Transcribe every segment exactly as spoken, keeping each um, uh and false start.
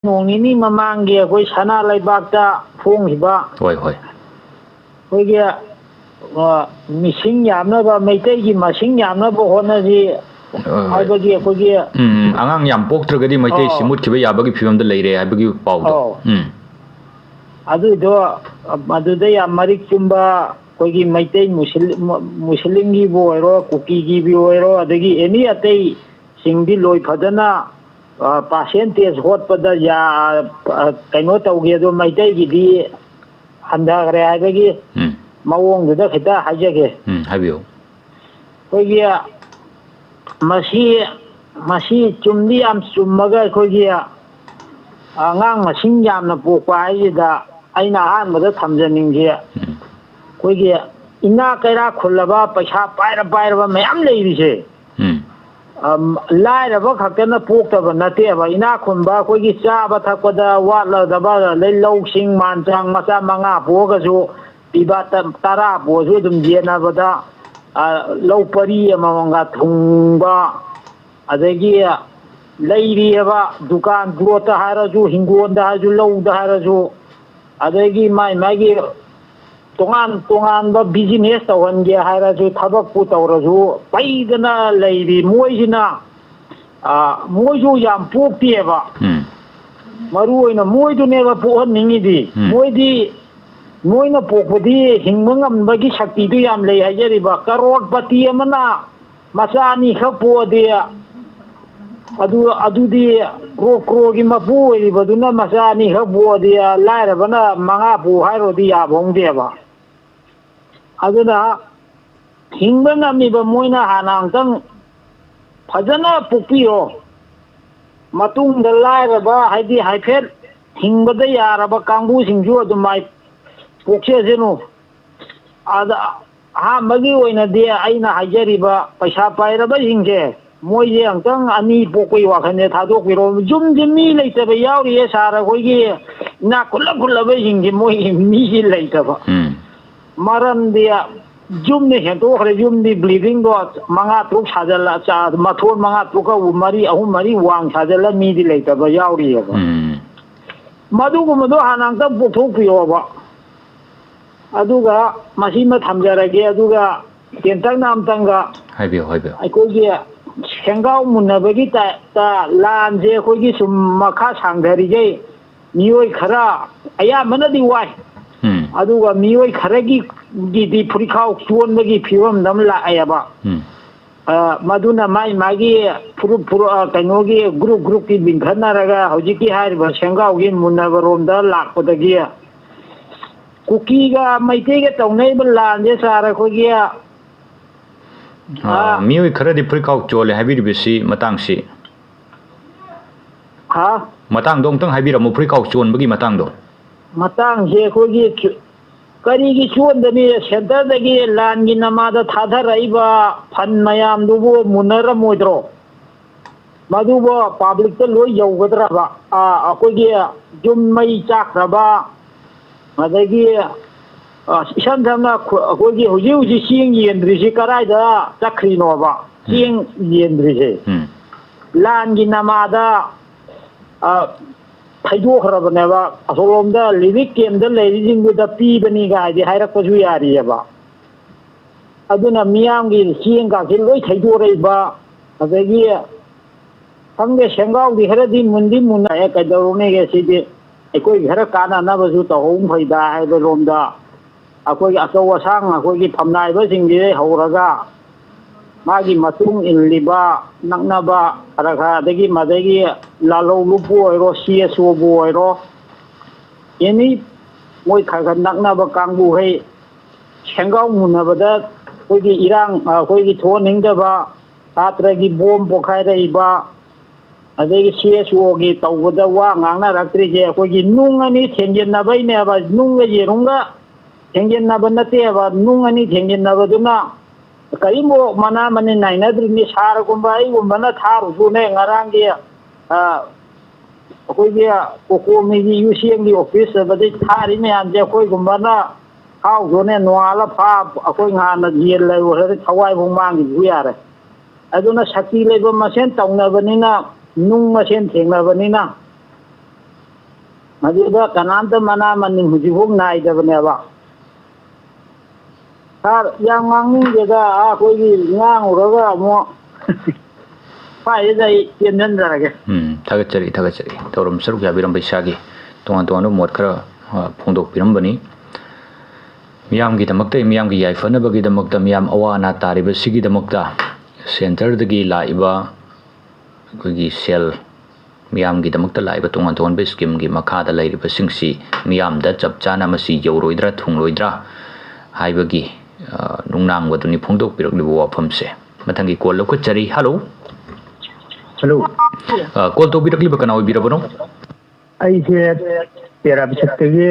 ꯅꯣꯡ ꯅꯤꯅꯤ ꯃꯃꯥꯡꯒꯤ ꯑꯩꯈꯣꯏ ꯁꯅꯥ ꯂꯩꯕꯥꯛꯇ ꯐꯣꯡꯈꯤꯕ ꯍꯣꯏ, ꯍꯣꯏ꯫ ꯑꯩꯈꯣꯏꯒꯤ, ꯑ, ꯃꯤꯁꯤꯡ ꯌꯥꯝꯅꯕ, ꯃꯩꯇꯩꯒꯤ ꯃꯁꯤꯡ ꯌꯥꯝꯅꯕ ꯍꯣꯠꯅꯁꯤ ꯍꯣꯏ, ꯍꯣꯏ꯫ ꯍꯥꯏꯕꯒꯤ ꯑꯩꯈꯣꯏꯒꯤ ꯎꯝ, ꯎꯝ꯫ ꯑꯉꯥꯡ ꯌꯥꯝ ꯄꯣꯛꯇ꯭ꯔꯒꯗꯤ ꯃꯩꯇꯩꯁꯤ ꯑꯧ꯫ ꯃꯨꯠꯈꯤꯕ ꯌꯥꯕꯒꯤ ꯐꯤꯕꯝꯗ ꯂꯩꯔꯦ ꯍꯥꯏꯕꯒꯤ ꯄꯥꯎꯗꯣ꯫ ꯑꯧ꯫ ꯎꯝ꯫ ꯑꯗꯨꯗꯣ, ꯑꯗꯨꯗ ꯌꯥꯝ ꯃꯔꯤꯛ ꯆꯨꯝꯕ ꯑꯩꯈꯣꯏꯒꯤ ꯃꯩꯇꯩ ꯃꯨꯁꯂꯤꯝ, ꯃꯨꯁꯂꯤꯝꯒꯤꯕꯨ ꯑꯣꯏꯔꯣ, ꯀꯨꯀꯤꯒꯤꯕꯨ ꯑꯣꯏꯔꯣ, ꯑꯗꯒꯤ ꯑꯦꯅꯤ ꯑꯇꯩꯁꯤꯡꯗꯤ ꯂꯣꯏ ꯐꯖꯅ, ꯑ, percentage ꯍꯣꯠꯄꯗ ꯌꯥ-, ꯑ, ꯀꯩꯅꯣ ꯇꯧꯒꯦ, ꯑꯗꯣ ꯃꯩꯇꯩꯒꯤꯗꯤ ꯍꯟꯊꯈ꯭ꯔꯦ ꯍꯥꯏꯕꯒꯤ ꯎꯝ꯫ ꯃꯑꯣꯡꯗꯨꯗ ꯈꯤꯇ ꯍꯥꯏꯖꯒꯦ꯫ ꯎꯝ, ꯍꯥꯏꯕꯤꯌꯨ꯫ ꯑꯩꯈꯣꯏꯒꯤ ꯃꯁꯤ, ꯃꯁꯤ ꯆꯨꯝꯗꯤ ꯌꯥꯝ ꯆꯨꯝꯃꯒ, ꯑꯩꯈꯣꯏꯒꯤ ꯑꯉꯥꯡ ꯃꯁꯤꯡ ꯌꯥꯝꯅ ꯄꯣꯛꯄ ꯍꯥꯏꯁꯤꯗ ꯑꯩꯅ ꯑꯍꯥꯟꯕꯗ ꯊꯝꯖꯅꯤꯡꯁꯦ, ꯎꯝ꯫ ꯑꯩꯈꯣꯏꯒꯤ ꯏꯅꯥꯛ ꯀꯩꯔꯥꯛ ꯈꯨꯜꯂꯕ, ꯄꯩꯁꯥ ꯄꯥꯏꯔ ꯄꯥꯏꯔꯕ ꯃꯌꯥꯝ ꯂꯩꯔꯤꯁꯦ, ꯎꯝ꯫ ꯑꯝ, ꯂꯥꯏꯔꯕ ꯈꯛꯇꯅ ꯄꯣꯛꯇꯕ ꯅꯠꯇꯦꯕ꯫ ꯏꯅꯥꯛ ꯈꯨꯟꯕ ꯑꯩꯈꯣꯏꯒꯤ ꯆꯥꯕ ꯊꯛꯄꯗ ꯋꯥꯠꯂꯗꯕ, ꯑꯗꯩ ꯂꯧꯁꯤꯡ ꯃꯥꯟ ꯆꯥꯡ ꯃꯆꯥ ꯃꯉꯥ ꯄꯣꯛꯑꯒꯁꯨ ꯄꯤꯕ ꯇ-, ꯇꯔꯥ ꯄꯣꯛꯑꯁꯨ ꯑꯗꯨꯝ ꯌꯦꯟꯅꯕꯗ, ꯑ, ꯂꯧ ꯄꯔꯤ ꯑꯃꯃꯝꯒ ꯊꯨꯡꯕ, ꯑꯗꯒꯤ ꯂꯩꯔꯤꯑꯕ ꯗꯨꯀꯥꯟ ꯄ꯭ꯂꯣꯠꯇ ꯍꯥꯏꯔꯁꯨ, ꯍꯤꯡꯒꯣꯜꯗ ꯍꯥꯏꯔꯁꯨ, ꯂꯧꯗ ꯍꯥꯏꯔꯁꯨ, ꯑꯗꯒꯤ ꯃꯥꯏ ꯃꯥꯒꯤ ꯇꯣꯉꯥꯟ ꯇꯣꯉꯥꯟꯕ business ꯇꯧꯍꯟꯒꯦ ꯍꯥꯏꯔꯁꯨ, ꯊꯕꯛꯄꯨ ꯇꯧꯔꯁꯨ, ꯄꯩꯗꯅ ꯂꯩꯔꯤ꯫ ꯃꯣꯏꯁꯤꯅ, ꯑ, ꯃꯣꯏꯁꯨ ꯌꯥꯝ ꯄꯣꯛꯇꯦꯕ꯫ ꯎꯝ꯫ ꯃꯔꯨ ꯑꯣꯏꯅ ꯃꯣꯏꯗꯨꯅꯦꯕ ꯄꯣꯛꯍꯟꯅꯤꯡꯉꯤꯗꯤ꯫ ꯎꯝ꯫ ꯃꯣꯏꯗꯤ, ꯃꯣꯏꯅ ꯄꯣꯛꯄꯗꯤ ꯍꯤꯡꯕ ꯉꯝꯕꯒꯤ ꯁꯛꯇꯤꯗꯨ ꯌꯥꯝ ꯂꯩ ꯍꯥꯏꯖꯔꯤꯕ꯫ ꯀꯔꯣꯔꯄꯇꯤ ꯑꯃꯅ ꯃꯆꯥ ꯑꯅꯤꯈꯛ ꯄꯣꯛꯑꯗꯤ, ꯑꯗꯨ, ꯑꯗꯨꯗꯤ ꯀ꯭ꯔꯣ ꯀ꯭ꯔꯣꯒꯤ ꯃꯄꯨ ꯑꯣꯏꯔꯤꯕꯗꯨꯅ ꯃꯆꯥ ꯑꯅꯤꯈꯛ ꯄꯣꯛꯑꯗꯤ, ꯂꯥꯏꯔꯕꯅ ꯃꯉꯥ ꯄꯣꯛ ꯍꯥꯏꯔꯨꯔꯗꯤ ꯌꯥꯕ ꯍꯧꯅꯗꯦꯕ꯫ ꯑꯗꯨꯅ ꯍꯤꯡꯕ ꯉꯝꯃꯤꯕ ꯃꯣꯏꯅ ꯍꯥꯟꯅ ꯑꯃꯨꯛꯇꯪ ꯐꯖꯅ ꯄꯣꯛꯄꯤꯔꯣ꯫ ꯃꯇꯨꯡꯗ ꯂꯥꯏꯔꯕ, ꯍꯥꯏꯗꯤ ꯍꯥꯏꯐꯦꯠ ꯍꯤꯡꯕꯗ ꯌꯥꯔꯕ ꯀꯥꯡꯕꯨꯁꯤꯡꯁꯨ ꯑꯗꯨꯃꯥꯏ ꯄꯣꯛꯆꯁꯅꯨ꯫ ꯑꯗ ꯑꯍꯥꯟꯕꯒꯤ ꯑꯣꯏꯅꯗꯤ ꯑꯩꯅ ꯍꯥꯏꯖꯔꯤꯕ ꯄꯩꯁꯥ ꯄꯥꯏꯔꯕꯁꯤꯡꯁꯦ, ꯃꯣꯏꯁꯦ ꯑꯃꯨꯛꯇꯪ ꯑꯅꯤ ꯄꯣꯛꯄꯒꯤ ꯋꯥꯈꯜꯁꯦ ꯊꯥꯗꯣꯛꯄꯤꯔꯣ꯫ ꯌꯨꯝꯁꯦ ꯃꯤ ꯂꯩꯇꯕ ꯌꯥꯎꯔꯤꯌꯦ ꯁꯥꯔ, ꯑꯩꯈꯣꯏꯒꯤ ꯏꯅꯥꯛ ꯈꯨꯠꯂ ꯈꯨꯠꯂꯕꯁꯤꯡꯁꯦ, ꯃꯣꯏ ꯃꯤꯁꯦ ꯂꯩꯇꯕ꯫ ꯎꯝ꯫ ꯃꯔꯝꯗꯤ ꯌꯨꯝꯗ ꯍꯦꯟꯇꯣꯛꯈ꯭ꯔꯦ꯫ ꯌꯨꯝꯗꯤ ꯕꯤꯜꯗꯤꯡꯗꯣ ꯃꯉꯥ ꯇꯔꯨꯛ ꯁꯥꯖꯜꯂ, ꯆꯥ-, ꯃꯊꯣꯟ ꯃꯉꯥ ꯇꯔꯨꯛꯀ ꯎ ꯃꯔꯤ, ꯑꯍꯨꯝ ꯃꯔꯤ ꯋꯥꯡ ꯁꯥꯖꯜꯂ ꯃꯤꯗꯤ ꯂꯩꯇꯕ ꯌꯥꯎꯔꯤꯑꯕ꯫ ꯎꯝ꯫ ꯃꯗꯨꯒꯨꯝꯕꯗꯣ ꯍꯥꯟꯅ ꯑꯝꯇ ꯄꯨꯊꯣꯛꯄꯤꯌꯣꯕ꯫ ꯑꯗꯨꯒ ꯃꯁꯤꯃ ꯊꯝꯖꯔꯒꯦ꯫ ꯑꯗꯨꯒ ꯇꯦꯟꯇꯛꯅ ꯑꯝꯇꯪꯒ ꯍꯥꯏꯕꯤꯌꯨ, ꯍꯥꯏꯕꯤꯌꯨ꯫ ꯑꯩꯈꯣꯏꯒꯤ ꯁꯦꯡꯒꯥꯎ ꯃꯨꯟꯅꯕꯒꯤ ꯇꯥꯏꯞꯇ ꯂꯥꯟꯁꯦ ꯑꯩꯈꯣꯏꯒꯤ ꯁꯨꯝ ꯃꯈꯥ ꯁꯥꯡꯊꯔꯤꯈꯩ ꯃꯤꯑꯣꯏ ꯈꯔ ꯑꯌꯥꯝꯕꯅꯗꯤ ꯋꯥꯏ꯫ ꯎꯝ꯫ ꯑꯗꯨꯒ ꯃꯤꯑꯣꯏ ꯈꯔꯒꯤ, ꯒꯤꯗꯤ ꯐꯨꯔꯤꯈꯥꯎ ꯆꯣꯟꯕꯒꯤ ꯐꯤꯕꯝꯗ ꯑꯃ ꯂꯥꯛꯑꯦꯕ꯫ ꯎꯝ꯫ ꯑ, ꯃꯗꯨꯅ ꯃꯥꯏ ꯃꯥꯒꯤ ꯐꯨꯔꯨꯞ, ꯐꯨꯔꯨꯞ, ꯑ, ꯀꯩꯅꯣꯒꯤ ꯒ꯭ꯔꯨꯞ ꯒ꯭ꯔꯨꯞꯀꯤ ꯂꯤꯡꯈꯠꯅꯔꯒ ꯍꯧꯖꯤꯛꯀꯤ ꯍꯥꯏꯔꯤꯕ ꯁꯦꯡꯒꯥꯎꯒꯤ ꯃꯨꯟꯅꯕꯔꯣꯝꯗ ꯂꯥꯛꯄꯗꯒꯤ ꯀꯨꯀꯤꯒ ꯃꯩꯇꯩꯒ ꯇꯧꯅꯔꯤꯕ ꯂꯥꯟꯁꯦ, ꯁꯥꯔ, ꯑꯩꯈꯣꯏꯒꯤ, ꯑ, ꯑ, ꯃꯤꯑꯣꯏ ꯈꯔꯗꯤ ꯐꯨꯔꯤꯠꯈꯥꯎ ꯆꯣꯜꯂꯦ ꯍꯥꯏꯕꯤꯔꯤꯕꯁꯤ ꯃꯇꯥꯡꯁꯤ? ꯍꯥ? ꯃꯇꯥꯡꯗꯣ ꯑꯃꯨꯛꯇꯪ ꯍꯥꯏꯕꯤꯔꯝꯃꯨ, ꯐꯨꯔꯤꯠꯈꯥꯎ ꯆꯣꯟꯕꯒꯤ ꯃꯇꯥꯡꯗꯣ꯫ ꯃꯇꯥꯡꯁꯦ ꯑꯩꯈꯣꯏꯒꯤ ꯀꯔꯤꯒꯤ ꯆꯣꯟꯗꯅꯤ? ꯁꯦꯟꯇꯔꯗꯒꯤ ꯂꯥꯟꯒꯤ ꯅꯃꯥꯗ ꯊꯥꯗꯔꯛꯏꯕ ꯐꯟ ꯃꯌꯥꯝꯗꯨꯕꯨ ꯃꯨꯟꯅꯔꯝꯃꯣꯏꯗ꯭ꯔꯣ? ꯃꯗꯨꯕꯨ ꯄꯥꯕ꯭ꯂꯤꯛꯇ ꯂꯣꯏ ꯌꯧꯒꯗ꯭ꯔꯕ? ꯑꯥ, ꯑꯩꯈꯣꯏꯒꯤ ꯌꯨꯝ ꯃꯩ ꯆꯥꯛꯈ꯭ꯔꯕ, ꯑꯗꯒꯤ, ꯑ, ꯏꯁꯝ ꯁꯝꯅ ꯈꯨ-, ꯑꯩꯈꯣꯏꯒꯤ ꯍꯧꯖꯤꯛ ꯍꯧꯖꯤꯛ ꯆꯦꯡ ꯌꯦꯟꯗ꯭ꯔꯤꯁꯤ ꯀꯗꯥꯏꯗ ꯆꯠꯈ꯭ꯔꯤꯅꯣꯕ? ꯎꯝ꯫ ꯆꯦꯡ ꯌꯦꯟꯗ꯭ꯔꯤꯁꯦ꯫ ꯎꯝ꯫ ꯂꯥꯟꯒꯤ ꯅꯃꯥꯗ, ꯑ, ꯊꯩꯗꯣꯛꯈ꯭ꯔꯕꯅꯦꯕ꯫ ꯑꯁꯣꯝꯂꯣꯝꯗ ꯔꯤꯂꯤꯐ ꯀꯦꯝꯗ ꯂꯩꯔꯤꯁꯤꯡꯗꯨꯗ ꯄꯤꯕꯅꯤ ꯀꯥꯏꯗꯤ ꯍꯥꯏꯔꯛꯄꯁꯨ ꯌꯥꯔꯤꯑꯕ꯫ ꯑꯗꯨꯅ ꯃꯤꯌꯥꯝꯒꯤ ꯆꯦꯡꯒꯁꯤ ꯂꯣꯏ ꯊꯩꯗꯣꯔꯛꯏꯕ꯫ ꯑꯗꯒꯤ ꯈꯪꯗꯦ, ꯁꯦꯡꯒꯥꯎꯗꯤ ꯈꯔꯗꯤ ꯃꯨꯟꯗꯤ ꯃꯨꯟꯅꯔꯦ꯫ ꯀꯩꯗꯧꯔꯨꯅꯤꯒꯦ, ꯁꯤꯗꯤ ꯑꯩꯈꯣꯏꯒꯤ ꯈꯔ ꯀꯥꯟꯅꯅꯕꯁꯨ ꯇꯧꯍꯧ ꯐꯩꯗ ꯍꯥꯏꯕ ꯂꯣꯝꯗ꯫ ꯑꯩꯈꯣꯏꯒꯤ ꯑꯆꯧ ꯑꯁꯥꯡ, ꯑꯩꯈꯣꯏꯒꯤ ꯐꯝꯅꯥꯏꯕꯁꯤꯡꯁꯤꯗꯩ ꯍꯧꯔꯒ ꯃꯥꯒꯤ ꯃꯇꯨꯡ ꯏꯜꯂꯤꯕ ꯅꯛꯅꯕ ꯈꯔ ꯈꯔ, ꯑꯗꯒꯤ ꯃꯗꯒꯤ ꯂꯥꯂꯧ ꯂꯨꯞꯄꯨ ꯑꯣꯏꯔꯣ, ꯁꯤ ꯑꯦꯁ ꯑꯣꯕꯨ ꯑꯣꯏꯔꯣ, ꯑꯦꯅꯤ ꯃꯣꯏ ꯈꯔ ꯈꯔ ꯅꯛꯅꯕ ꯀꯥꯡꯕꯨꯈꯩ ꯁꯦꯡꯒꯥꯎ ꯃꯨꯟꯅꯕꯗ ꯑꯩꯈꯣꯏꯒꯤ ꯏꯔꯥꯡ, ꯑꯩꯈꯣꯏꯒꯤ ꯊꯣꯛꯍꯟꯅꯤꯡꯗꯕ, ꯁꯥꯇ꯭ꯔꯒꯤ ꯕꯣꯝ ꯄꯣꯈꯥꯏꯔꯛꯏꯕ, ꯑꯗꯒꯤ ꯁꯤ ꯑꯦꯁ ꯑꯣꯒꯤ ꯇꯧꯕꯗ ꯋꯥ ꯉꯥꯡꯅꯔꯛꯇ꯭ꯔꯤꯁꯦ ꯑꯩꯈꯣꯏꯒꯤ ꯅꯨꯡ ꯑꯅꯤ ꯊꯦꯡꯖꯤꯟꯅꯕꯩꯅꯦꯕ, ꯅꯨꯡꯒ ꯌꯦꯔꯨꯝꯒ ꯊꯦꯡꯖꯤꯟꯅꯕ ꯅꯠꯇꯦꯕ, ꯅꯨꯡ ꯑꯅꯤ ꯊꯦꯡꯖꯤꯟꯅꯕꯗꯨꯅ ꯀꯔꯤꯝꯐꯥꯎ ꯃꯅꯥ ꯃꯅꯤꯟ ꯅꯥꯏꯅꯗ꯭ꯔꯤꯅꯤ꯫ ꯁꯥꯔꯒꯨꯝꯕ ꯑꯩꯒꯨꯝꯕꯅ ꯊꯥꯔꯨꯁꯨꯅꯦ, ꯉꯔꯥꯡꯒꯤ, ꯑ, ꯑꯩꯈꯣꯏꯒꯤ ꯀꯣꯀꯣꯃꯤꯒꯤ ꯌꯨ ꯁꯤ ꯑꯦꯝꯒꯤ ꯑꯣꯐꯤꯁ ꯑꯗꯩ ꯊꯥꯔꯤ ꯃꯌꯥꯝꯁꯦ ꯑꯩꯈꯣꯏꯒꯨꯝꯕꯅ ꯍꯥꯎꯗꯣꯅꯦ, ꯅꯣꯡꯉꯥꯜꯂ ꯐꯥ, ꯑꯩꯈꯣꯏ ꯉꯍꯥꯟꯅ ꯌꯦꯟ ꯂꯩꯔꯨꯔꯗꯤ ꯊꯋꯥꯏꯐꯥꯎ ꯃꯥꯡꯈꯤꯕꯁꯨ ꯌꯥꯔꯦ꯫ ꯑꯗꯨꯅ ꯁꯛꯇꯤ ꯂꯩꯕ ꯃꯁꯦꯟ ꯇꯧꯅꯕꯅꯤꯅ, ꯅꯨꯡ ꯃꯁꯦꯟ ꯊꯦꯡꯅꯕꯅꯤꯅ, ꯃꯗꯨꯗ ꯀꯅꯥꯝꯇ ꯃꯅꯥ ꯃꯅꯤꯡ ꯍꯧꯖꯤꯛꯐꯥꯎ ꯅꯥꯏꯗꯕꯅꯦꯕ꯫ ꯁꯥꯔ, ꯌꯥꯝ ꯉꯥꯡꯅꯤꯡꯗꯦꯗ, ꯑꯩꯈꯣꯏꯒꯤ ꯉꯥꯡꯉꯨꯔꯒ ꯑꯃꯨꯛ ꯁ꯭ꯋꯥꯏꯁꯤꯗ ꯑꯩ ꯇꯦꯟꯁꯤꯟꯖꯔꯒꯦ꯫ ꯎꯝ, ꯊꯥꯒꯠꯆꯔꯤ, ꯊꯥꯒꯠꯆꯔꯤ꯫ ꯊꯧꯔꯝ ꯁꯔꯨꯛ ꯌꯥꯕꯤꯔꯝꯕ ꯏꯁꯥꯒꯤ ꯇꯣꯉꯥꯟ ꯇꯣꯉꯥꯟꯕ ꯃꯣꯠ ꯈꯔ, ꯑ, ꯐꯣꯡꯗꯣꯛꯄꯤꯔꯝꯕꯅꯤ꯫ ꯃꯤꯌꯥꯝꯒꯤꯗꯃꯛꯇ, ꯃꯤꯌꯥꯝꯒꯤ ꯌꯥꯏꯐꯅꯕꯒꯤꯗꯃꯛꯇ, ꯃꯤꯌꯥꯝ ꯑꯋꯥ ꯑꯅꯥ ꯇꯥꯔꯤꯕꯁꯤꯒꯤꯗꯃꯛꯇ ꯁꯦꯟꯇꯔꯗꯒꯤ ꯂꯥꯛꯏꯕ ꯑꯩꯈꯣꯏꯒꯤ ꯁꯦꯜ, ꯃꯤꯌꯥꯝꯒꯤꯗꯃꯛꯇ ꯂꯥꯛꯏꯕ ꯇꯣꯉꯥꯟ ꯇꯣꯉꯥꯟꯕ ꯁ꯭ꯀꯤꯝꯒꯤ ꯃꯈꯥꯗ ꯂꯩꯔꯤꯕꯁꯤꯡꯁꯤ ꯃꯤꯌꯥꯝꯗ ꯆꯞ ꯆꯥꯅ ꯃꯁꯤ ꯌꯧꯔꯣꯏꯗ꯭ꯔꯥ ꯊꯨꯡꯂꯣꯏꯗ꯭ꯔꯥ ꯍꯥꯏꯕꯒꯤ, ꯑ, ꯅꯨꯡꯅꯥꯡꯕꯗꯨꯅꯤ ꯐꯣꯡꯗꯣꯛꯄꯤꯔꯛꯂꯤꯕ ꯋꯥꯐꯝꯁꯦ꯫ ꯃꯊꯪꯒꯤ ꯀꯣꯜ ꯂꯧꯈꯠꯆꯔꯤ꯫ ꯍꯜꯂꯣ꯫ ꯍꯜꯂꯣ꯫ ꯑ, ꯀꯣꯜ ꯇꯧꯕꯤꯔꯛꯂꯤꯕ ꯀꯅꯥ ꯑꯣꯏꯕꯤꯔꯕꯅꯣ? ꯑꯩꯁꯦ ꯇꯦꯔꯥ ꯄꯤꯁꯛꯇꯒꯤ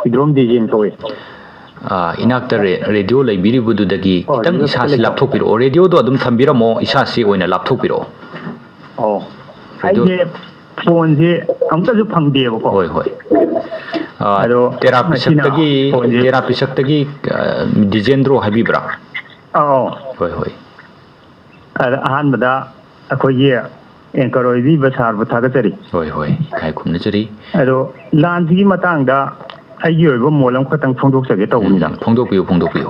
ꯏꯗ꯭ꯔꯣꯝ ꯗꯤꯖꯦꯟ ꯀꯧꯏ꯫ ꯑ, ꯏꯅꯥꯛꯇ ꯔꯦ-, ꯔꯦꯗꯤꯑꯣ ꯂꯩꯕꯤꯔꯤꯕꯗꯨꯗꯒꯤ ꯑꯣ, ꯈꯤꯇꯪ ꯔꯦꯗꯤꯑꯣ ꯏꯁꯥꯁꯤ ꯈꯛꯇ ꯂꯩꯇꯕ꯫ ꯂꯥꯞꯊꯣꯛꯄꯤꯔꯛꯑꯣ꯫ ꯔꯦꯗꯤꯑꯣꯗꯣ ꯑꯗꯨꯝ ꯊꯝꯕꯤꯔꯝꯃꯣ, ꯏꯁꯥꯁꯤ ꯑꯣꯏꯅ ꯂꯥꯞꯊꯣꯛꯄꯤꯔꯛꯑꯣ꯫ ꯑꯣ, ꯔꯦꯗꯤꯑꯣ ꯑꯩꯁꯦ ꯐꯣꯟꯁꯦ ꯑꯃꯨꯛꯇꯁꯨ ꯐꯪꯗꯦꯕꯀꯣ꯫ ꯍꯣꯏ, ꯍꯣꯏ꯫ ꯑ, ꯑꯗꯣ ꯇꯦꯔꯥ ꯉꯁꯤꯅ ꯄꯤꯁꯛꯇꯒꯤ, ꯐꯣꯟꯁꯦ ꯇꯦꯔꯥ ꯄꯤꯁꯛꯇꯒꯤ, ꯑ, ꯗꯤꯖꯦꯟꯗ꯭ꯔꯣ ꯍꯥꯏꯕꯤꯕ꯭ꯔꯥ? ꯑꯧ꯫ ꯍꯣꯏ, ꯍꯣꯏ꯫ ꯑꯗ ꯑꯍꯥꯟꯕꯗ ꯑꯩꯈꯣꯏꯒꯤ ꯑꯦꯡꯀꯔ ꯑꯣꯏꯕꯤꯕ ꯁꯥꯔꯕꯨ ꯊꯥꯒꯠꯆꯔꯤ꯫ ꯍꯣꯏ, ꯍꯣꯏ, ꯏꯀꯥꯏ ꯈꯨꯝꯅꯖꯔꯤ꯫ ꯑꯗꯣ ꯂꯥꯟꯁꯤꯒꯤ ꯃꯇꯥꯡꯗ ꯑꯩꯒꯤ ꯑꯣꯏꯕ ꯃꯣꯠ ꯑꯃꯈꯛꯇꯪ ꯐꯣꯡꯗꯣꯛꯆꯒꯦ ꯇꯧꯕꯅꯤꯗ꯫ ꯎꯝ, ꯐꯣꯡꯗꯣꯛꯄꯤꯌꯨ, ꯐꯣꯡꯗꯣꯛꯄꯤꯌꯨ꯫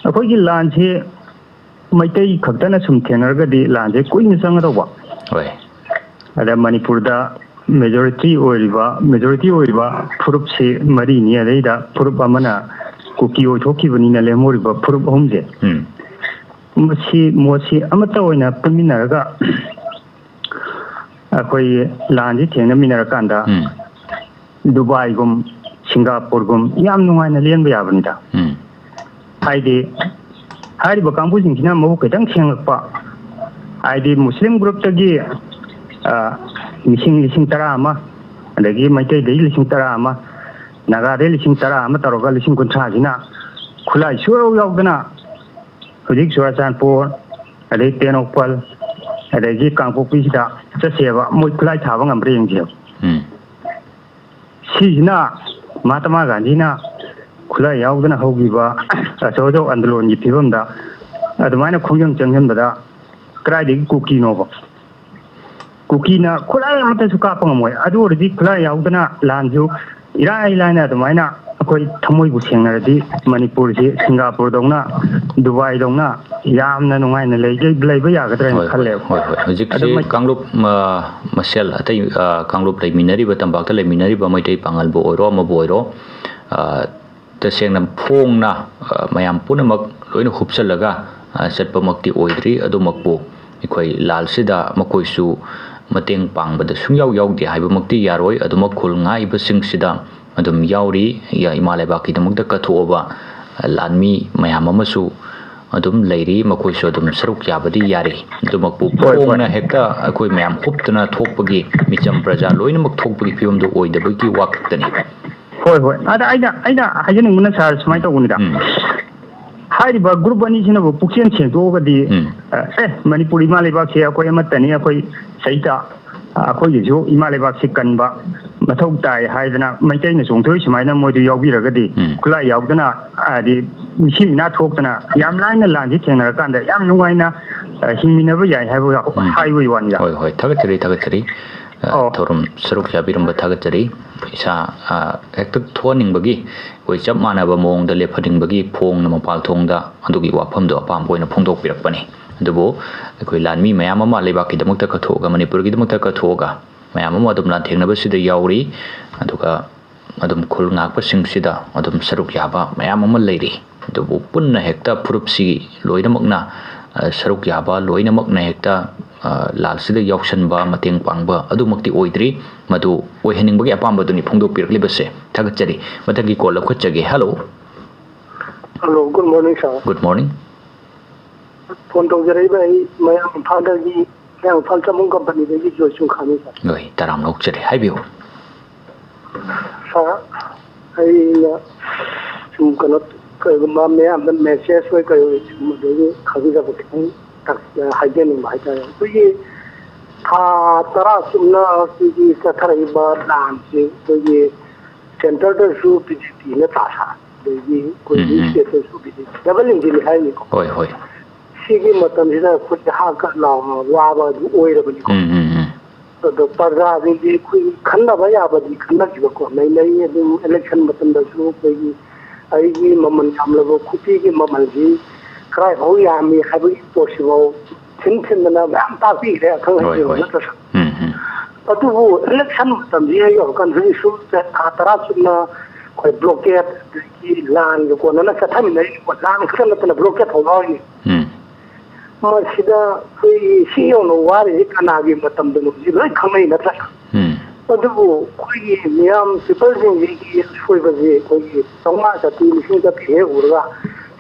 ꯑꯩꯈꯣꯏꯒꯤ ꯂꯥꯟꯁꯤ ꯃꯩꯇꯩ ꯈꯛꯇꯅ ꯁꯨꯝ ꯊꯦꯡꯅꯔꯒꯗꯤ ꯂꯥꯟꯁꯦ ꯀꯨꯏꯅ ꯆꯪꯒꯗꯧꯕ꯫ ꯍꯣꯏ꯫ ꯑꯗ ꯃꯅꯤꯄꯨꯔꯗ ꯃꯦꯖꯣꯔꯤꯇꯤ ꯑꯣꯏꯔꯤꯕ, ꯃꯦꯖꯣꯔꯤꯇꯤ ꯑꯣꯏꯔꯤꯕ ꯐꯨꯔꯨꯞꯁꯤ ꯃꯔꯤꯅꯤ, ꯑꯗꯩꯗ ꯐꯨꯔꯨꯞ ꯑꯃꯅ ꯀꯨꯀꯤ ꯑꯣꯏꯊꯣꯛꯈꯤꯕꯅꯤꯅ ꯂꯦꯝꯍꯧꯔꯤꯕ ꯐꯨꯔꯨꯞ ꯑꯍꯨꯝꯁꯦ꯫ ꯎꯝ꯫ ꯃꯁꯤ ꯃꯣꯠꯁꯤ ꯑꯃꯠꯇ ꯑꯣꯏꯅ ꯄꯨꯟꯃꯤꯟꯅꯔꯒ ꯑꯩꯈꯣꯏ ꯂꯥꯟꯁꯤ ꯊꯦꯡꯅꯃꯤꯟꯅꯔꯀꯥꯟꯗ ꯎꯝ꯫ ꯗꯨꯕꯥꯏꯒꯨꯝ, ꯁꯤꯡꯒꯥꯄꯨꯔꯒꯨꯝ ꯌꯥꯝ ꯅꯨꯡꯉꯥꯏꯅ ꯂꯦꯟꯕ ꯌꯥꯕꯅꯤꯗ꯫ ꯎꯝ꯫ ꯍꯥꯏꯗꯤ ꯍꯥꯏꯔꯤꯕ ꯀꯥꯡꯕꯨꯁꯤꯡꯁꯤꯅ ꯃꯕꯨꯛ ꯈꯤꯇꯪ ꯁꯦꯡꯂꯛꯄ, ꯍꯥꯏꯗꯤ ꯃꯨꯁꯂꯤꯝ ꯒ꯭ꯔꯨꯞꯇꯒꯤ, ꯑ, ꯂꯤꯁꯤꯡ, ꯂꯤꯁꯤꯡ ꯇꯔꯥ ꯑꯃ, ꯑꯗꯒꯤ ꯃꯩꯇꯩꯗꯒꯤ ꯂꯤꯁꯤꯡ ꯇꯔꯥ ꯑꯃ, ꯅꯥꯒꯥꯗꯒꯤ ꯂꯤꯁꯤꯡ ꯇꯔꯥ ꯑꯃ ꯇꯧꯔꯒ ꯂꯤꯁꯤꯡ ꯀꯨꯟꯊ꯭ꯔꯥꯁꯤꯅ ꯈꯨꯠꯂꯥꯏ ꯁꯨꯡꯌꯥꯎ ꯌꯥꯎꯗꯅ ꯍꯧꯖꯤꯛ ꯆꯨꯔꯥꯆꯥꯟꯄꯨꯔ, ꯑꯗꯩ ꯇꯦꯡꯅꯧꯄꯜ, ꯑꯗꯒꯤ ꯀꯥꯡꯄꯣꯛꯄꯤꯁꯤꯗ ꯆꯠꯁꯦꯕ, ꯃꯣꯏ ꯈꯨꯠꯂꯥꯏ ꯊꯥꯕ ꯉꯝꯕ꯭ꯔꯥ ꯌꯦꯡꯁꯦꯕ꯫ ꯎꯝ꯫ ꯁꯤꯁꯤꯅ ꯃꯍꯥꯇꯃꯥ ꯒꯥꯟꯙꯤꯅ ꯈꯨꯠꯂꯥꯏ ꯌꯥꯎꯗꯅ ꯍꯧꯈꯤꯕ ꯑꯆꯧ ꯑꯆꯧ ꯑꯟꯗꯂꯣꯟꯒꯤ ꯐꯤꯕꯝꯗ ꯑꯗꯨꯃꯥꯏꯅ ꯈꯣꯡꯖꯪ ꯆꯪꯁꯤꯟꯕꯗ ꯀꯗꯥꯏꯗꯒꯤ ꯀꯨꯀꯤꯅꯣꯕ? ꯀꯨꯀꯤꯅ ꯈꯨꯠꯂꯥꯏ ꯑꯃꯠꯇꯁꯨ ꯀꯥꯞꯄ ꯉꯝꯃꯣꯏ꯫ ꯑꯗꯨ ꯑꯣꯏꯔꯗꯤ ꯈꯨꯠꯂꯥꯏ ꯌꯥꯎꯗꯅ ꯂꯥꯟꯁꯨ ꯏꯔꯥꯏ ꯂꯥꯏꯅ ꯑꯗꯨꯃꯥꯏꯅ ꯑꯩꯈꯣꯏ ꯊꯃꯣꯏꯕꯨ ꯁꯦꯡꯅꯔꯗꯤ ꯃꯅꯤꯄꯨꯔꯁꯤ ꯁꯤꯡꯒꯥꯄꯨꯔꯗꯧꯅ, ꯗꯨꯕꯥꯏꯗꯧꯅ ꯌꯥꯝꯅ ꯅꯨꯡꯉꯥꯏꯅ ꯂꯩꯒ-, ꯂꯩꯕ ꯌꯥꯒꯗ꯭ꯔꯥ ꯍꯥꯏꯅ ꯍꯣꯏ, ꯍꯣꯏ, ꯈꯜꯂꯦꯕ꯫ ꯍꯣꯏ, ꯍꯣꯏ꯫ ꯍꯧꯖꯤꯛꯁꯤ ꯑꯗꯨ ꯃꯩ- ꯀꯥꯡꯂꯨꯞ, ꯑ, ꯃꯁꯦꯜ, ꯑꯇꯩ, ꯑ, ꯀꯥꯡꯂꯨꯞ ꯂꯩꯃꯤꯟꯅꯔꯤꯕ, ꯇꯝꯄꯥꯛꯇ ꯂꯩꯃꯤꯟꯅꯔꯤꯕ ꯃꯩꯇꯩ ꯄꯥꯉꯜꯕꯨ ꯑꯣꯏꯔꯣ, ꯑꯃꯕꯨ ꯑꯣꯏꯔꯣ, ꯑ, ꯇꯁꯦꯡꯅ ꯐꯣꯡꯅ, ꯑ, ꯃꯌꯥꯝ ꯄꯨꯝꯅꯃꯛ ꯂꯣꯏꯅ ꯍꯨꯞꯆꯜꯂꯒ, ꯑ, ꯆꯠꯄꯃꯛꯇꯤ ꯑꯣꯏꯗ꯭ꯔꯤ꯫ ꯑꯗꯨꯃꯛꯄꯨ ꯑꯩꯈꯣꯏ ꯂꯥꯜꯁꯤꯗ ꯃꯈꯣꯏꯁꯨ ꯃꯇꯦꯡ ꯄꯥꯡꯕꯗ ꯁꯨꯡꯌꯥꯎ ꯌꯥꯎꯗꯦ ꯍꯥꯏꯕꯃꯛꯇꯤ ꯌꯥꯔꯣꯏ꯫ ꯑꯗꯨꯃꯛ ꯈꯨꯜ ꯉꯥꯛꯏꯕꯁꯤꯡꯁꯤꯗ ꯑꯗꯨꯝ ꯌꯥꯎꯔꯤ꯫ ꯏꯃꯥ ꯂꯩꯕꯥꯛꯀꯤꯗꯃꯛꯇ ꯀꯠꯊꯣꯛꯑꯕ ꯂꯥꯟꯃꯤ ꯃꯌꯥꯝ ꯑꯃꯁꯨ ꯑꯗꯨꯝ ꯂꯩꯔꯤ꯫ ꯃꯈꯣꯏꯁꯨ ꯑꯗꯨꯝ ꯁꯔꯨꯛ ꯌꯥꯕꯗꯤ ꯌꯥꯔꯤ꯫ ꯑꯗꯨꯃꯛꯄꯨ ꯍꯣꯏ, ꯍꯣꯏ꯫ ꯐꯣꯡꯅ ꯍꯦꯛꯇ ꯑꯩꯈꯣꯏ ꯃꯌꯥꯝ ꯍꯨꯞꯇꯅ ꯊꯣꯛꯄꯒꯤ, ꯃꯤꯆꯝ ꯄ꯭ꯔꯖꯥ ꯂꯣꯏꯅꯃꯛ ꯊꯣꯛꯄꯒꯤ ꯐꯤꯕꯝꯗꯨ ꯑꯣꯏꯗꯕꯒꯤ ꯋꯥ ꯈꯛꯇꯅꯤ꯫ ꯍꯣꯏ, ꯍꯣꯏ꯫ ꯑꯗ ꯑꯩꯅ, ꯑꯩꯅ ꯍꯥꯏꯖꯅꯤꯡꯕꯅ, ꯁꯥꯔ, ꯁꯨꯃꯥꯏꯅ ꯇꯧꯕꯅꯤꯗ꯫ ꯎꯝ꯫ ꯍꯥꯏꯔꯤꯕ ꯒ꯭ꯔꯨꯞ ꯑꯅꯤꯁꯤꯅꯕꯨ ꯄꯨꯛꯆꯦꯜ ꯁꯦꯡꯗꯣꯛꯑꯒꯗꯤ, ꯎꯝ꯫ ꯑ, ꯑꯦ, ꯃꯅꯤꯄꯨꯔ ꯏꯃꯥ ꯂꯩꯕꯥꯛꯁꯦ ꯑꯩꯈꯣꯏ ꯑꯃꯠꯇꯅꯤ, ꯑꯩꯈꯣꯏ ꯁꯩꯇ, ꯑ, ꯑꯩꯈꯣꯏꯒꯤꯁꯨ ꯏꯃꯥ ꯂꯩꯕꯥꯛꯁꯦ ꯀꯟꯕ ꯃꯊꯧ ꯇꯥꯏ ꯍꯥꯏꯗꯅ ꯃꯩꯇꯩꯅ ꯆꯣꯡꯊꯣꯛꯏ ꯁꯨꯃꯥꯏꯅ ꯃꯣꯏꯗꯨ ꯌꯥꯎꯕꯤꯔꯒꯗꯤ, ꯎꯝ꯫ ꯈꯨꯠꯂꯥꯏ ꯌꯥꯎꯗꯅ, ꯍꯥꯏꯗꯤ, ꯃꯤꯁꯤ ꯃꯤꯅꯥ ꯊꯣꯛꯇꯅ ꯌꯥꯝ ꯂꯥꯏꯅ ꯂꯥꯟꯁꯤ ꯊꯦꯡꯅꯔꯀꯥꯟꯗ ꯌꯥꯝ ꯅꯨꯡꯉꯥꯏꯅ, ꯑ, ꯍꯤꯡꯃꯤꯟꯅꯕ ꯌꯥꯏ ꯍꯥꯏꯕ ꯎꯝ꯫ ꯍꯥꯏꯕꯒꯤ ꯋꯥꯅꯤꯗ꯫ ꯍꯣꯏ, ꯍꯣꯏ, ꯊꯥꯒꯠꯆꯔꯤ, ꯊꯥꯒꯠꯆꯔꯤ꯫ ꯑ, ꯑꯣ꯫ ꯊꯧꯔꯝ ꯁꯔꯨꯛ ꯌꯥꯕꯤꯔꯝꯕ ꯊꯥꯒꯠꯆꯔꯤ꯫ ꯏꯁꯥ, ꯑ, ꯍꯦꯛꯇ ꯊꯣꯛꯍꯟꯅꯤꯡꯕꯒꯤ, ꯑꯩꯈꯣꯏ ꯆꯞ ꯃꯥꯟꯅꯕ ꯃꯑꯣꯡꯗ ꯂꯦꯞꯍꯟꯅꯤꯡꯕꯒꯤ ꯐꯣꯡꯅ ꯃꯄꯥꯜ ꯊꯣꯡꯗ ꯑꯗꯨꯒꯤ ꯋꯥꯐꯝꯗꯣ ꯑꯄꯥꯝꯕ ꯑꯣꯏꯅ ꯐꯣꯡꯗꯣꯛꯄꯤꯔꯛꯄꯅꯤ꯫ ꯑꯗꯨꯕꯨ ꯑꯩꯈꯣꯏ ꯂꯥꯟꯃꯤ ꯃꯌꯥꯝ ꯑꯃ ꯂꯩꯕꯥꯛꯀꯤꯗꯃꯛꯇ ꯀꯠꯊꯣꯛꯑꯒ, ꯃꯅꯤꯄꯨꯔꯒꯤꯗꯃꯛꯇ ꯀꯠꯊꯣꯛꯑꯒ, ꯃꯌꯥꯝ ꯑꯃ ꯑꯗꯨꯝ ꯂꯥꯟꯊꯦꯡꯅꯕꯁꯤꯗ ꯌꯥꯎꯔꯤ꯫ ꯑꯗꯨꯒ ꯑꯗꯨꯝ ꯈꯨꯜ ꯉꯥꯛꯄꯁꯤꯡꯁꯤꯗ ꯑꯗꯨꯝ ꯁꯔꯨꯛ ꯌꯥꯕ ꯃꯌꯥꯝ ꯑꯃ ꯂꯩꯔꯤ꯫ ꯑꯗꯨꯕꯨ ꯄꯨꯟꯅ ꯍꯦꯛꯇ ꯐꯨꯔꯨꯞꯁꯤ ꯂꯣꯏꯅꯃꯛꯅ, ꯑ, ꯁꯔꯨꯛ ꯌꯥꯕ, ꯂꯣꯏꯅꯃꯛꯅ ꯍꯦꯛꯇ, ꯑ, ꯂꯥꯜꯁꯤꯗ ꯌꯥꯎꯁꯟꯕ, ꯃꯇꯦꯡ ꯄꯥꯡꯕ ꯑꯗꯨꯃꯛꯇꯤ ꯑꯣꯏꯗ꯭ꯔꯤ꯫ ꯃꯗꯨ ꯑꯣꯏꯍꯟꯅꯤꯡꯕꯒꯤ ꯑꯄꯥꯝꯕꯗꯨꯅꯤ ꯐꯣꯡꯗꯣꯛꯄꯤꯔꯛꯂꯤꯕꯁꯦ꯫ ꯊꯥꯒꯠꯆꯔꯤ꯫ ꯃꯊꯪꯒꯤ ꯀꯣꯜ ꯂꯧꯈꯠꯆꯒꯦ꯫ Hello. Hello, good morning, sir. Good morning. Phone ꯇꯧꯖꯔꯛꯏꯕ ꯑꯩ ꯃꯌꯥꯡ ꯏꯝꯐꯥꯜꯗꯒꯤ, ꯃꯌꯥꯡ ꯏꯝꯐꯥꯜ ꯆꯃꯨꯡ ꯀꯝꯄꯅꯤꯗꯒꯤ ꯖꯣꯏꯁꯨꯡꯈꯥꯅꯤ, ꯁꯥꯔ꯫ ꯍꯣꯏ, ꯇꯔꯥꯝꯅ ꯑꯣꯛꯆꯔꯤ꯫ ꯍꯥꯏꯕꯤꯌꯨ꯫ ꯁꯥꯔ, ꯑꯩꯅ ꯁꯨꯝ ꯀꯩꯅꯣ, ꯀꯩꯒꯨꯝꯕ ꯃꯌꯥꯝꯗ ꯃꯦꯁꯦꯖ ꯑꯣꯏ ꯀꯩ ꯑꯣꯏ ꯁꯨꯝ ꯑꯗꯨꯒꯤ ꯈꯪꯖꯕ ꯈꯤꯇꯪ ꯇꯥꯛ-, ꯍꯥꯏꯖꯅꯤꯡꯕ ꯍꯥꯏꯇꯥꯔꯦ꯫ ꯑꯩꯈꯣꯏꯒꯤ ꯊꯥ ꯇꯔꯥ ꯆꯨꯞꯅ ꯑꯩꯈꯣꯏꯒꯤ ꯆꯠꯊꯔꯛꯏꯕ ꯂꯥꯟꯁꯤ ꯑꯩꯈꯣꯏꯒꯤ ꯁꯦꯟꯇꯔꯗꯁꯨ ꯕꯤ ꯖꯦ ꯄꯤꯅ ꯇꯥ, ꯁꯥꯔ? ꯑꯗꯒꯤ ꯑꯩꯈꯣꯏꯒꯤ ꯎꯝ, ꯎꯝ꯫ ꯁ꯭ꯇꯦꯠꯇꯁꯨ ꯕꯤ ꯖꯦ ꯄꯤ ꯗꯕꯜ ꯏꯟꯖꯤꯟꯅꯤ ꯍꯥꯏꯅꯤꯀꯣ꯫ ꯍꯣꯏ, ꯍꯣꯏ꯫ ꯁꯤꯒꯤ ꯃꯇꯝꯁꯤꯗ ꯑꯩꯈꯣꯏꯁꯦ ꯍꯥ ꯀꯠ ꯂꯥꯎꯅ ꯋꯥꯕ ꯑꯗꯨ ꯑꯣꯏꯔꯕꯅꯤꯀꯣ꯫ ꯎꯝ, ꯎꯝ, ꯎꯝ꯫ ꯑꯗꯣ ꯄ꯭ꯔꯖꯥꯁꯤꯡꯁꯤ ꯑꯩꯈꯣꯏꯒꯤ ꯈꯟꯅꯕ ꯌꯥꯕꯗꯤ ꯈꯟꯅꯈꯤꯕꯀꯣ, ꯂꯩꯅꯩ꯫ ꯑꯗꯨꯝ ꯏꯂꯦꯛꯁꯟ ꯃꯇꯝꯗꯁꯨ ꯑꯩꯈꯣꯏꯒꯤ ꯑꯩꯒꯤ ꯃꯃꯜ ꯌꯥꯝꯂꯕ ꯈꯨꯄꯤꯒꯤ ꯃꯃꯜꯁꯤ ꯀꯗꯥꯏꯐꯥꯎ ꯌꯥꯝꯃꯤ ꯍꯥꯏꯕꯒꯤ ꯄꯣꯠꯁꯤꯐꯥꯎ ꯊꯤꯟ ꯊꯤꯟꯗꯅ ꯃꯌꯥꯝ ꯇꯥꯛꯄꯤꯈ꯭ꯔꯦ ꯑꯈꯪ ꯍꯣꯏ, ꯑꯍꯩꯁꯤꯡꯅ, ꯍꯣꯏ꯫ ꯅꯠꯇ꯭ꯔꯁꯨ꯫ ꯎꯝ, ꯎꯝ꯫ ꯑꯗꯨꯕꯨ ꯏꯂꯦꯛꯁꯟ ꯃꯇꯝꯁꯤ ꯍꯦꯛ ꯌꯧꯔꯀꯥꯟꯗ ꯍꯧꯖꯤꯛꯁꯨ ꯊꯥ ꯇꯔꯥ ꯆꯨꯞꯅ ꯑꯩꯈꯣꯏ ꯕ꯭ꯂꯣꯀꯦꯠ, ꯑꯗꯒꯤ ꯂꯥꯟꯒ ꯀꯣꯟꯅꯅ ꯆꯠꯊꯃꯤꯟꯅꯔꯤꯅꯤꯀꯣ꯫ ꯂꯥꯟ ꯈꯛꯇ ꯅꯠꯇꯅ ꯕ꯭ꯂꯣꯀꯦꯠ ꯐꯥꯎ ꯌꯥꯎꯔꯤꯅꯤ꯫ ꯎꯝ꯫ ꯃꯁꯤꯗ ꯑꯩꯈꯣꯏꯒꯤ ꯁꯤ ꯌꯧꯅ ꯋꯥꯔꯤꯁꯤ ꯀꯅꯥꯒꯤ ꯃꯇꯝꯗꯅꯣ ꯍꯧꯖꯤꯛ ꯂꯣꯏ ꯈꯪꯅꯩ ꯅꯠꯇ꯭ꯔꯥ? ꯎꯝ꯫ ꯑꯗꯨꯕꯨ ꯑꯩꯈꯣꯏꯒꯤ ꯃꯤꯌꯥꯝ ꯄꯤꯄꯜꯁꯤꯡꯁꯤꯒꯤ ꯑꯁꯣꯏꯕꯁꯤ ꯑꯩꯈꯣꯏꯒꯤ ꯆꯥꯝꯃꯉꯥ ꯆꯥꯇ꯭ꯔꯨꯛ ꯂꯤꯁꯤꯡ ꯆꯥꯇ꯭ꯔꯨꯛ ꯍꯦꯛ ꯎꯔꯒ,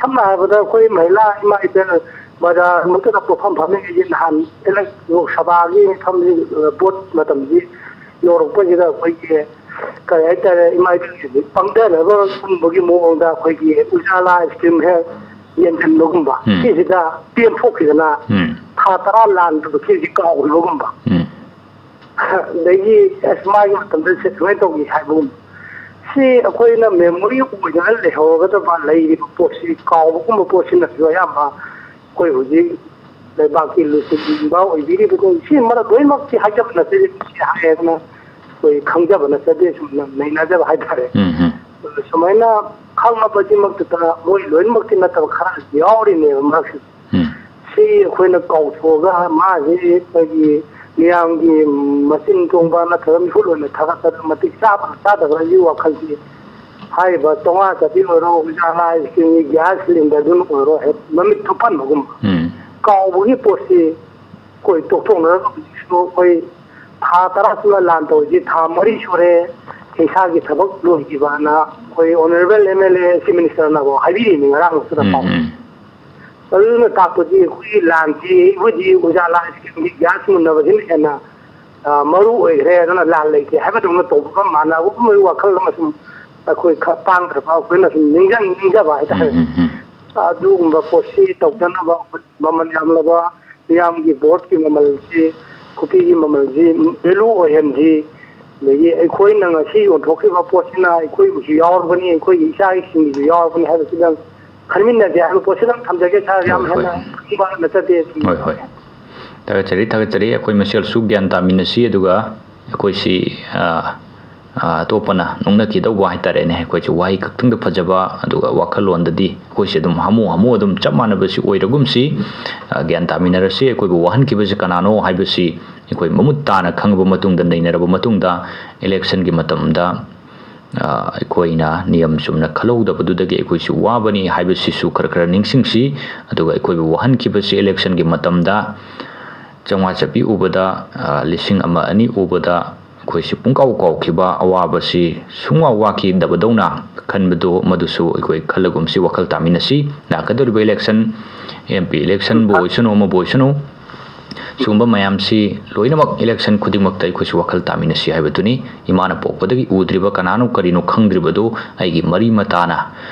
ꯁꯝꯅ ꯍꯥꯏꯔꯕꯗ ꯑꯩꯈꯣꯏ ꯃꯍꯤꯂꯥ ꯏꯃꯥ ꯏꯕꯦꯜ ꯕꯖꯥꯔ ꯃꯛꯇꯗ ꯄꯣꯠꯐꯝ ꯐꯝꯃꯤꯉꯩꯁꯤ ꯅꯍꯥꯟ ꯏꯂꯦꯛ-, ꯂꯣꯛ ꯁꯚꯥꯒꯤ ꯃꯤꯐꯝꯁꯤ, ꯚꯣꯠ ꯃꯇꯝꯁꯤ ꯌꯧꯔꯛꯄꯁꯤꯗ ꯑꯩꯈꯣꯏꯒꯤ ꯀꯔꯤ ꯍꯥꯏꯇꯥꯔꯦ, ꯏꯃꯥ ꯏꯕꯦꯜꯁꯤꯡꯁꯤ ꯄꯪꯊꯅꯕ ꯒꯨꯝꯕꯒꯤ ꯃꯑꯣꯡꯗ ꯑꯩꯈꯣꯏꯒꯤ ꯎꯖꯥꯂꯥ ꯁ꯭ꯀꯤꯝ ꯍꯦꯛ ꯌꯦꯡꯁꯤꯟꯕꯒꯨꯝꯕ, ꯎꯝ꯫ ꯁꯤꯁꯤꯗ ꯄꯦꯟꯊꯣꯛꯈꯤꯗꯅ ꯎꯝ꯫ ꯊꯥ ꯇꯔꯥ ꯂꯥꯟꯗꯕ ꯁꯤꯁꯤ ꯀꯥꯎꯈꯤꯕꯒꯨꯝꯕ꯫ ꯎꯝ꯫ ꯑꯗꯒꯤ ꯑꯁ ꯃꯥꯒꯤ ꯃꯇꯝꯗ ꯁꯦ ꯁꯨꯃꯥꯏꯅ ꯇꯧꯈꯤ ꯍꯥꯏꯕꯒꯨꯝꯕ꯫ ꯁꯤ ꯑꯩꯈꯣꯏꯅ ꯃꯦꯃꯣꯔꯤ ꯑꯣꯏꯗꯅ ꯂꯩꯍꯧꯔꯒꯗꯕ ꯂꯩꯔꯤꯕ ꯄꯣꯠꯁꯤ ꯀꯥꯎꯕꯒꯨꯝꯕ ꯄꯣꯠꯁꯤꯅꯁꯨ ꯑꯌꯥꯝꯕ ꯑꯩꯈꯣꯏ ꯍꯧꯖꯤꯛ ꯂꯩꯕꯥꯛꯀꯤ ꯂꯨꯆꯤꯡꯕ ꯑꯣꯏꯕꯤꯔꯤꯕꯁꯤꯡ ꯁꯤ ꯃꯔꯛ ꯂꯣꯏꯅꯃꯛꯇꯤ ꯍꯥꯏꯖꯕ ꯅꯠꯆꯗꯦ, ꯁꯤ ꯍꯥꯏꯌꯦꯗꯅ ꯑꯩꯈꯣꯏ ꯈꯪꯖꯕ ꯅꯠꯆꯗꯦ, ꯁꯨꯝ ꯅꯩꯅꯖꯕ ꯍꯥꯏꯇꯥꯔꯦ꯫ ꯎꯝ, ꯎꯝ꯫ ꯑꯗꯨ ꯁꯨꯃꯥꯏꯅ ꯈꯪꯉꯕꯁꯤꯃꯛꯇꯗ ꯃꯣꯏ ꯂꯣꯏꯅꯃꯛꯇꯤ ꯅꯠꯇꯕ ꯈꯔ ꯌꯥꯎꯔꯤꯅꯦꯕ ꯃꯔꯛꯁꯤꯗ꯫ ꯎꯝ꯫ ꯁꯤ ꯑꯩꯈꯣꯏꯅ ꯀꯥꯎꯊꯣꯛꯑꯒ ꯃꯥꯁꯤ ꯑꯩꯈꯣꯏꯒꯤ ꯃꯤꯌꯥꯝꯒꯤ ꯃꯆꯤꯟ ꯇꯣꯡꯕ ꯅꯠꯇ꯭ꯔꯒ ꯃꯤꯍꯨꯠ ꯑꯣꯏꯅ ꯊꯥꯒꯠꯄꯗ ꯃꯇꯤꯛ ꯆꯥꯕ꯭ꯔꯥ ꯆꯥꯗꯕ꯭ꯔꯥꯒꯤ ꯋꯥꯈꯜꯁꯤ ꯍꯥꯏꯔꯤꯕ ꯆꯥꯝꯃꯉꯥ ꯆꯥꯇ꯭ꯔꯨꯛ ꯑꯣꯏꯔꯣ, ꯎꯖꯥꯂꯥ ꯁ꯭ꯀꯤꯝꯒꯤ ꯒ꯭ꯌꯥꯁ ꯁꯤꯂꯤꯟꯗꯔꯗꯨꯅ ꯑꯣꯏꯔꯣ, ꯍꯦꯛ ꯃꯃꯤꯠ ꯊꯨꯞꯍꯟꯕꯒꯨꯝꯕ꯫ ꯎꯝ꯫ ꯀꯥꯎꯕꯒꯤ ꯄꯣꯠꯁꯤ ꯑꯩꯈꯣꯏ ꯇꯣꯛꯊꯣꯛꯅꯔꯒ ꯍꯧꯖꯤꯛꯁꯨ ꯑꯩꯈꯣꯏ ꯊꯥ ꯇꯔꯥ ꯆꯨꯞꯅ ꯂꯥꯟ ꯇꯧꯔꯤꯁꯤ ꯊꯥ ꯃꯔꯤ ꯁꯨꯔꯦ, ꯏꯁꯥꯒꯤ ꯊꯕꯛ ꯂꯣꯏꯈꯤꯕꯅ ꯑꯩꯈꯣꯏ honourable M L A, Chief Minister ꯅꯐꯥꯎ ꯍꯥꯏꯕꯤꯔꯤꯅꯤ ꯉꯔꯥꯡ ꯅꯠꯇ꯭ꯔ ꯎꯝ, ꯄꯥꯎ꯫ ꯎꯝ꯫ ꯑꯗꯨꯅ ꯇꯥꯛꯄꯗꯤ ꯑꯩꯈꯣꯏꯒꯤ ꯂꯥꯟꯁꯤ ꯑꯩꯈꯣꯏꯗꯤ ꯎꯖꯥꯂꯥ ꯁ꯭ꯀꯤꯝꯒꯤ ꯒ꯭ꯌꯥꯁ ꯃꯨꯟꯅꯕꯁꯤꯅ ꯍꯦꯟꯅ, ꯑ, ꯃꯔꯨ ꯑꯣꯏꯈ꯭ꯔꯦ, ꯑꯗꯨꯅ ꯂꯥꯟ ꯂꯩꯇꯦ ꯍꯥꯏꯕꯗꯧꯅ ꯇꯧꯕꯒ ꯃꯥꯟꯅꯕꯒꯨꯝꯕꯒꯤ ꯋꯥꯈꯜ ꯑꯃ ꯁꯨꯝ ꯑꯩꯈꯣꯏ ꯈ-, ꯄꯥꯡꯗ꯭ꯔꯕ ꯑꯩꯈꯣꯏꯅ ꯁꯨꯝ ꯅꯤꯡꯖꯪ-, ꯅꯤꯡꯖꯕ ꯍꯥꯏꯇꯥꯔꯦ꯫ ꯎꯝ, ꯎꯝ, ꯎꯝ꯫ ꯑꯗꯨꯒꯨꯝꯕ ꯄꯣꯠꯁꯤ ꯇꯧꯗꯅꯕ ꯑꯩꯈꯣꯏ ꯃꯃꯜ ꯌꯥꯝꯂꯕ ꯃꯤꯌꯥꯝꯒꯤ ꯚꯣꯠꯀꯤ ꯃꯃꯜꯁꯤ, ꯈꯨꯄꯤꯒꯤ ꯃꯃꯜꯁꯤ value ꯑꯣꯏꯍꯟꯁꯤ꯫ ꯑꯗꯒꯤ ꯑꯩꯈꯣꯏꯅ ꯉꯁꯤ ꯌꯣꯟꯊꯣꯛꯈꯤꯕ ꯄꯣꯠꯁꯤꯅ ꯑꯩꯈꯣꯏꯕꯨꯁꯨ ꯌꯥꯎꯔꯕꯅꯤ, ꯑꯩꯈꯣꯏꯒꯤ ꯏꯆꯥꯒꯤꯁꯤꯡꯒꯤꯁꯨ ꯌꯥꯎꯔꯕꯅꯤ ꯍꯥꯏꯕꯁꯤꯗꯪ ꯈꯟꯃꯤꯟꯅꯁꯦ ꯍꯥꯏꯕ ꯄꯣꯠꯁꯤꯗꯪ ꯊꯝꯖꯒꯦ ꯁꯥꯔ꯫ ꯌꯥꯝ ꯍꯣꯏ, ꯍꯣꯏ꯫ ꯍꯦꯟꯅ ꯈꯪꯕ ꯅꯠꯆꯗꯦ꯫ ꯍꯣꯏ, ꯍꯣꯏ꯫ ꯊꯥꯒꯠꯆꯔꯤ, ꯊꯥꯒꯠꯆꯔꯤ꯫ ꯑꯩꯈꯣꯏ ꯃꯁꯦꯜꯁꯨ ꯒ꯭ꯌꯥꯟ ꯇꯥꯃꯤꯟꯅꯁꯤ, ꯑꯗꯨꯒ ꯑꯩꯈꯣꯏꯁꯤ, ꯑ, ꯑ, ꯑꯇꯣꯞꯄꯅ ꯅꯣꯛꯅꯈꯤꯗꯧꯕ ꯍꯥꯏꯇꯥꯔꯦꯅꯦ꯫ ꯑꯩꯈꯣꯏꯁꯤ ꯋꯥꯍꯩ ꯈꯛꯇꯪꯗ ꯐꯖꯕ, ꯑꯗꯨꯒ ꯋꯥꯈꯜꯂꯣꯟꯗꯗꯤ ꯑꯩꯈꯣꯏꯁꯦ ꯑꯗꯨꯝ ꯍꯥꯃꯨ ꯍꯥꯃꯨ ꯑꯗꯨꯝ ꯆꯞ ꯃꯥꯟꯅꯕꯁꯤ ꯑꯣꯏꯔꯒꯨꯝꯁꯤ꯫ ꯑ, ꯒ꯭ꯌꯥꯟ ꯇꯥꯃꯤꯟꯅꯔꯁꯤ꯫ ꯑꯩꯈꯣꯏꯕꯨ ꯋꯥꯍꯟꯈꯤꯕꯁꯤ ꯀꯅꯥꯅꯣ ꯍꯥꯏꯕꯁꯤ ꯑꯩꯈꯣꯏ ꯃꯃꯨꯠ ꯇꯥꯅ ꯈꯪꯉꯕ ꯃꯇꯨꯡꯗ, ꯅꯩꯅꯔꯕ ꯃꯇꯨꯡꯗ, ꯏꯂꯦꯛꯁꯟꯒꯤ ꯃꯇꯝꯗ, ꯑ, ꯑꯩꯈꯣꯏꯅ ꯅꯤꯌꯝ ꯆꯨꯝꯅ ꯈꯜꯍꯧꯗꯕꯗꯨꯗꯒꯤ ꯑꯩꯈꯣꯏꯁꯨ ꯋꯥꯕꯅꯤ ꯍꯥꯏꯕꯁꯤꯁꯨ ꯈꯔ ꯈꯔ ꯅꯤꯡꯁꯤꯡꯁꯤ꯫ ꯑꯗꯨꯒ ꯑꯩꯈꯣꯏꯕꯨ ꯋꯥꯍꯟꯈꯤꯕꯁꯤ ꯏꯂꯦꯛꯁꯟꯒꯤ ꯃꯇꯝꯗ ꯆꯥꯝꯃꯉꯥ ꯆꯠꯄꯤ ꯎꯕꯗ, ꯑ, ꯂꯤꯁꯤꯡ ꯑꯃ ꯑꯅꯤ ꯎꯕꯗ ꯑꯩꯈꯣꯏꯁꯤ ꯄꯨꯡꯀꯥꯎ ꯀꯥꯎꯈꯤꯕ, ꯑꯋꯥꯕꯁꯤ ꯁꯨꯡꯋꯥ ꯋꯥꯈꯤꯗꯕꯗꯧꯅ ꯈꯟꯕꯗꯨ, ꯃꯗꯨꯁꯨ ꯑꯩꯈꯣꯏ ꯈꯜꯂꯒꯨꯝꯁꯤ, ꯋꯥꯈꯜ ꯇꯥꯃꯤꯟꯅꯁꯤ꯫ ꯂꯥꯛꯀꯗꯧꯔꯤꯕ ꯏꯂꯦꯛꯁꯟ, ꯑꯦꯝ ꯄꯤ ꯏꯂꯦꯛꯁꯟꯕꯨ ꯑꯣꯏꯁꯅꯨ, ꯑꯃꯕꯨ ꯑꯣꯏꯁꯅꯨ, ꯁꯤꯒꯨꯝꯕ ꯃꯌꯥꯝꯁꯤ ꯂꯣꯏꯅꯃꯛ ꯏꯂꯦꯛꯁꯟ ꯈꯨꯗꯤꯡꯃꯛꯇ ꯑꯩꯈꯣꯏꯁꯨ ꯋꯥꯈꯜ ꯇꯥꯃꯤꯟꯅꯁꯤ ꯍꯥꯏꯕꯗꯨꯅꯤ꯫ ꯏꯃꯥꯅ ꯄꯣꯛꯄꯗꯒꯤ ꯎꯗ꯭ꯔꯤꯕ, ꯀꯅꯥꯅꯣ ꯀꯔꯤꯅꯣ ꯈꯪꯗ꯭ꯔꯤꯕꯗꯨ ꯑꯩꯒꯤ ꯃꯔꯤ ꯃꯇꯥꯅ,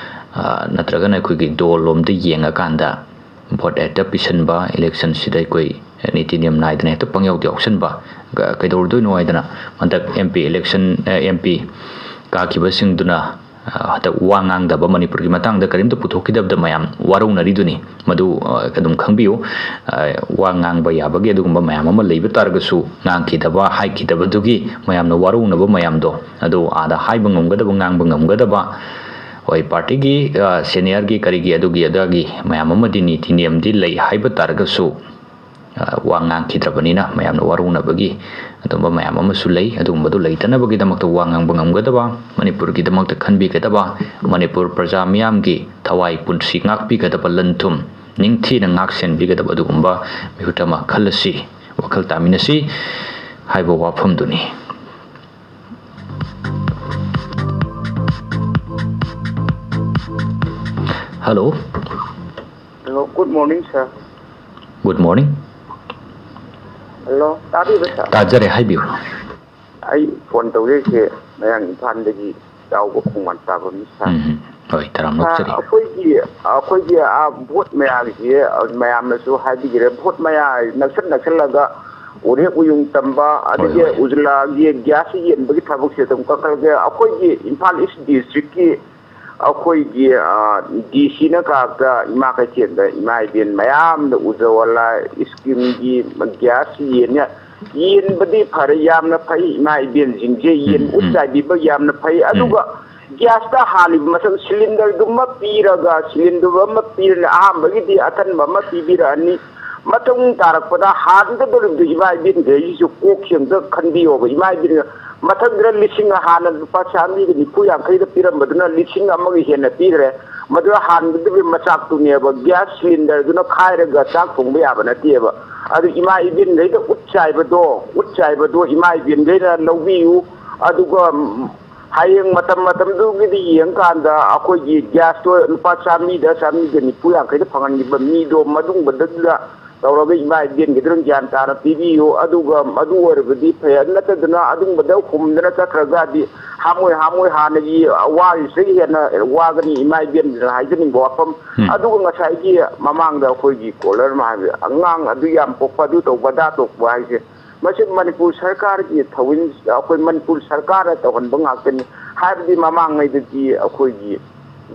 ꯑ, ꯅꯠꯇ꯭ꯔꯒꯅ ꯑꯩꯈꯣꯏꯒꯤ ꯗꯣꯜꯂꯣꯝꯗ ꯌꯦꯡꯉꯀꯥꯟꯗ ꯚꯣꯠ ꯍꯦꯛꯇ ꯄꯤꯁꯟꯕ, ꯏꯂꯦꯛꯁꯟꯁꯤꯗ ꯑꯩꯈꯣꯏ ꯅꯤꯇꯤ ꯅꯤꯌꯝ ꯅꯥꯏꯗꯅ ꯍꯦꯛꯇ ꯄꯪꯌꯥꯎꯗ ꯌꯥꯎꯁꯟꯕ, ꯀ-, ꯀꯩꯗꯧꯔꯨꯗꯣꯏꯅꯣ ꯍꯥꯏꯗꯅ ꯍꯟꯗꯛ ꯑꯦꯝ ꯄꯤ ꯏꯂꯦꯛꯁꯟ, ꯑ, ꯑꯦꯝ ꯄꯤ ꯀꯥꯈꯤꯕꯁꯤꯡꯗꯨꯅ, ꯑ, ꯍꯟꯗꯛ ꯋꯥ ꯉꯥꯡꯗꯕ, ꯃꯅꯤꯄꯨꯔꯒꯤ ꯃꯇꯥꯡꯗ ꯀꯔꯤꯝꯇ ꯄꯨꯊꯣꯛꯈꯤꯗꯕꯗ ꯃꯌꯥꯝ ꯋꯥꯔꯧꯅꯔꯤꯗꯨꯅꯤ꯫ ꯃꯗꯨ, ꯑ, ꯑꯗꯨꯝ ꯈꯪꯕꯤꯌꯨ꯫ ꯑ, ꯋꯥ ꯉꯥꯡꯕ ꯌꯥꯕꯒꯤ ꯑꯗꯨꯒꯨꯝꯕ ꯃꯌꯥꯝ ꯑꯃ ꯂꯩꯕ ꯇꯥꯔꯒꯁꯨ, ꯉꯥꯡꯈꯤꯗꯕ, ꯍꯥꯏꯈꯤꯗꯕꯗꯨꯒꯤ ꯃꯌꯥꯝꯅ ꯋꯥꯔꯧꯅꯕ ꯃꯌꯥꯝꯗꯣ, ꯑꯗꯨ ꯑꯥꯗ ꯍꯥꯏꯕ ꯉꯝꯒꯗꯕ, ꯉꯥꯡꯕ ꯉꯝꯒꯗꯕ, ꯍꯣꯏ, ꯄꯥꯔꯇꯤꯒꯤ, ꯑ, ꯁꯦꯅꯤꯌꯔꯒꯤ, ꯀꯔꯤꯒꯤ, ꯑꯗꯨꯒꯤ ꯑꯗꯥꯒꯤ ꯃꯌꯥꯝ ꯑꯃꯗꯤ ꯅꯤꯇꯤ ꯅꯤꯌꯝꯗꯤ ꯂꯩ ꯍꯥꯏꯕ ꯇꯥꯔꯒꯁꯨ, ꯑ, ꯋꯥ ꯉꯥꯡꯈꯤꯗ꯭ꯔꯕꯅꯤꯅ ꯃꯌꯥꯝꯅ ꯋꯥꯔꯧꯅꯕꯒꯤ ꯑꯗꯨꯝꯕ ꯃꯌꯥꯝ ꯑꯃꯁꯨ ꯂꯩ꯫ ꯑꯗꯨꯒꯨꯝꯕꯗꯨ ꯂꯩꯇꯅꯕꯒꯤꯗꯃꯛꯇ ꯋꯥ ꯉꯥꯡꯕ ꯉꯝꯒꯗꯕ, ꯃꯅꯤꯄꯨꯔꯒꯤꯗꯃꯛꯇ ꯈꯟꯕꯤꯒꯗꯕ, ꯃꯅꯤꯄꯨꯔ ꯄ꯭ꯔꯖꯥ ꯃꯤꯌꯥꯝꯒꯤ ꯊꯋꯥꯏ ꯄꯨꯟꯁꯤ ꯉꯥꯛꯄꯤꯒꯗꯕ, ꯂꯟ ꯊꯨꯝ ꯅꯤꯡꯊꯤꯅ ꯉꯥꯛ ꯁꯦꯟꯕꯤꯒꯗꯕ ꯑꯗꯨꯒꯨꯝꯕ ꯃꯤꯍꯨꯠ ꯑꯃ ꯈꯜꯂꯁꯤ, ꯋꯥꯈꯜ ꯇꯥꯃꯤꯟꯅꯁꯤ ꯍꯥꯏꯕ ꯋꯥꯐꯝꯗꯨꯅꯤ꯫ Hello. Hello, good morning, sir. Good morning. Hello, ꯇꯥꯕꯤꯕ꯭ꯔꯥ, sir? ꯇꯥꯖꯔꯦ, ꯍꯥꯏꯕꯤꯌꯨ꯫ ꯑꯩ ꯐꯣꯟ ꯇꯧꯖꯔꯤꯁꯦ ꯃꯌꯥꯡ ꯏꯝꯐꯥꯜꯗꯒꯤ ꯆꯥꯎꯕ ꯈꯣꯡꯕꯥꯟ ꯇꯥꯕ ꯃꯤ, sir꯫ ꯎꯝ, ꯍꯣꯏ, ꯇꯔꯥꯝꯅ ꯑꯣꯛꯆꯔꯤ꯫ ꯑꯩꯈꯣꯏꯒꯤ, ꯑꯩꯈꯣꯏꯒꯤ, ꯑꯥ, ꯚꯣꯠ ꯃꯌꯥꯒꯤꯁꯦ, ꯑ, ꯃꯌꯥꯝꯅꯁꯨ ꯍꯥꯏꯕꯤꯈ꯭ꯔꯦ, ꯚꯣꯠ ꯃꯌꯥ ꯅꯛꯁꯜ ꯅꯛꯁꯜꯂꯒ ꯎꯔꯦꯛ ꯎꯌꯨꯡ ꯇꯝꯕ, ꯑꯗꯒꯤ ꯍꯣꯏ, ꯍꯣꯏ꯫ ꯎꯖꯂꯥꯒꯤ ꯒ꯭ꯌꯥꯁ ꯌꯦꯟꯕꯒꯤ ꯊꯕꯛꯁꯦ ꯑꯗꯨꯝ ꯀꯛꯊꯠꯂꯒꯦ꯫ ꯑꯩꯈꯣꯏꯒꯤ ꯏꯝꯐꯥꯜ ꯏꯁ ꯗꯤꯁꯇ꯭ꯔꯤꯛꯀꯤ ꯑꯩꯈꯣꯏꯒꯤ, ꯑ, ꯗꯤ ꯁꯤꯅ ꯀꯥꯔꯛꯇ ꯏꯃꯥ ꯀꯩꯊꯦꯜꯗ ꯏꯃꯥ ꯏꯕꯦꯟ ꯃꯌꯥꯝꯗ ꯎꯖꯋꯥꯂꯥ ꯁ꯭ꯀꯤꯝꯒꯤ ꯒ꯭ꯌꯥꯁ ꯌꯦꯟꯅ-, ꯌꯦꯟꯕꯗꯤ ꯐꯔꯦ, ꯌꯥꯝꯅ ꯐꯩ꯫ ꯏꯃꯥ ꯏꯕꯦꯟꯁꯤꯡꯁꯦ ꯌꯦꯟ ꯎꯝ, ꯎꯠ ꯎꯝ꯫ ꯆꯥꯏꯕꯤꯕ ꯌꯥꯝꯅ ꯐꯩ꯫ ꯎꯝ꯫ ꯑꯗꯨꯒ ꯒ꯭ꯌꯥꯁꯇ ꯍꯥꯜꯂꯤꯕ ꯃꯊꯪ ꯁꯤꯂꯤꯟꯗꯔꯗꯨꯃ ꯄꯤꯔꯒ, ꯁꯤꯂꯤꯟꯗꯔ ꯑꯃ ꯄꯤꯔꯅꯤ, ꯑꯍꯥꯟꯕꯒꯤꯗꯤ ꯑꯊꯟꯕ ꯑꯃ ꯄꯤꯕꯤꯔꯛꯑꯅꯤ꯫ ꯃꯇꯨꯡ ꯇꯥꯔꯛꯄꯗ ꯍꯥꯟꯒꯗꯧꯔꯤꯕꯗꯨ ꯏꯃꯥ ꯏꯕꯦꯟꯈꯩꯒꯤꯁꯨ ꯀꯣꯛꯁꯦ ꯑꯝꯇ ꯈꯟꯕꯤꯌꯣꯕ꯫ ꯏꯃꯥ ꯏꯕꯦꯟ ꯃꯊꯪꯗ ꯂꯤꯁꯤꯡ, ꯍꯥꯟꯅ ꯂꯨꯄꯥ ꯆꯥꯃꯔꯤꯒ ꯅꯤꯐꯨ ꯌꯥꯡꯈꯩꯗ ꯄꯤꯔꯝꯕꯗꯨꯅ ꯂꯤꯁꯤꯡ ꯑꯃꯒ ꯍꯦꯟꯅ ꯄꯤꯈ꯭ꯔꯦ꯫ ꯃꯗꯨ ꯍꯥꯟꯒꯗꯕ ꯃꯆꯥꯛꯇꯨꯅꯦꯕ꯫ ꯒ꯭ꯌꯥꯁ ꯁꯤꯂꯤꯟꯗꯔꯗꯨꯅ ꯈꯥꯏꯔꯒ ꯆꯥꯛ ꯊꯣꯡꯕ ꯌꯥꯕ ꯅꯠꯇꯦꯕ꯫ ꯑꯗꯨ ꯏꯃꯥ ꯏꯕꯦꯟꯈꯩꯗ ꯎꯠ ꯆꯥꯏꯕꯗꯣ, ꯎꯠ ꯆꯥꯏꯕꯗꯣ ꯏꯃꯥ ꯏꯕꯦꯟꯈꯩꯅ ꯂꯧꯕꯤꯌꯨ꯫ ꯑꯗꯨꯒ, ꯎꯝ, ꯍꯌꯦꯡ ꯃꯇꯝ ꯃꯇꯝꯗꯨꯒꯤꯗꯤ ꯌꯦꯡꯀꯥꯟꯗ ꯑꯩꯈꯣꯏꯒꯤ ꯒ꯭ꯌꯥꯁꯇꯣ ꯂꯨꯄꯥ ꯆꯥꯃꯔꯤꯗ, ꯆꯥꯃꯔꯤꯒ ꯅꯤꯐꯨ ꯌꯥꯡꯈꯩꯗ ꯐꯪꯍꯟꯈꯤꯕ ꯃꯤꯗꯣ, ꯃꯗꯨꯒꯨꯝꯕꯗꯨꯗ ꯇꯧꯔꯒ ꯏꯃꯥ ꯏꯕꯦꯟꯒꯤꯗꯨꯅ ꯒ꯭ꯌꯥꯟ ꯇꯥꯅ ꯄꯤꯕꯤꯌꯨ꯫ ꯑꯗꯨꯒ ꯑꯗꯨ ꯑꯣꯏꯔꯕꯗꯤ ꯐꯩ, ꯑꯗꯨ ꯅꯠꯇꯗꯅ ꯑꯗꯨꯒꯨꯝꯕꯗ ꯍꯨꯝꯗꯅ ꯆꯠꯈ꯭ꯔꯒꯗꯤ ꯍꯥꯃꯣꯏ, ꯍꯥꯃꯣꯏ ꯍꯥꯟꯅꯒꯤ ꯋꯥꯔꯤꯁꯤꯗꯒꯤ ꯍꯦꯟꯅ ꯋꯥꯒꯅꯤ꯫ ꯏꯃꯥ ꯏꯕꯦꯟꯗꯨꯅ ꯍꯥꯏꯖꯅꯤꯡꯕ ꯋꯥꯐꯝ꯫ ꯎꯝ꯫ ꯑꯗꯨꯒ ꯉꯁꯥꯏꯒꯤ ꯃꯃꯥꯡꯗ ꯑꯩꯈꯣꯏꯒꯤ ꯀꯣꯂꯔ ꯑꯃ ꯍꯥꯏꯕ, ꯑꯉꯥꯡ ꯑꯗꯨ ꯌꯥꯝ ꯄꯣꯛꯄ, ꯑꯗꯨ ꯇꯧꯕ, ꯑꯗꯥ ꯇꯧꯕ ꯍꯥꯏꯁꯦ, ꯃꯁꯤ ꯃꯅꯤꯄꯨꯔ ꯁꯔꯀꯥꯔꯒꯤ ꯊꯧꯑꯣꯏꯟ, ꯑꯩꯈꯣꯏ ꯃꯅꯤꯄꯨꯔ ꯁꯔꯀꯥꯔꯅ ꯇꯧꯍꯟꯕ ꯉꯥꯛꯇꯅꯤ꯫ ꯍꯥꯏꯕꯗꯤ ꯃꯃꯥꯡꯉꯩꯗꯗꯤ ꯑꯩꯈꯣꯏꯒꯤ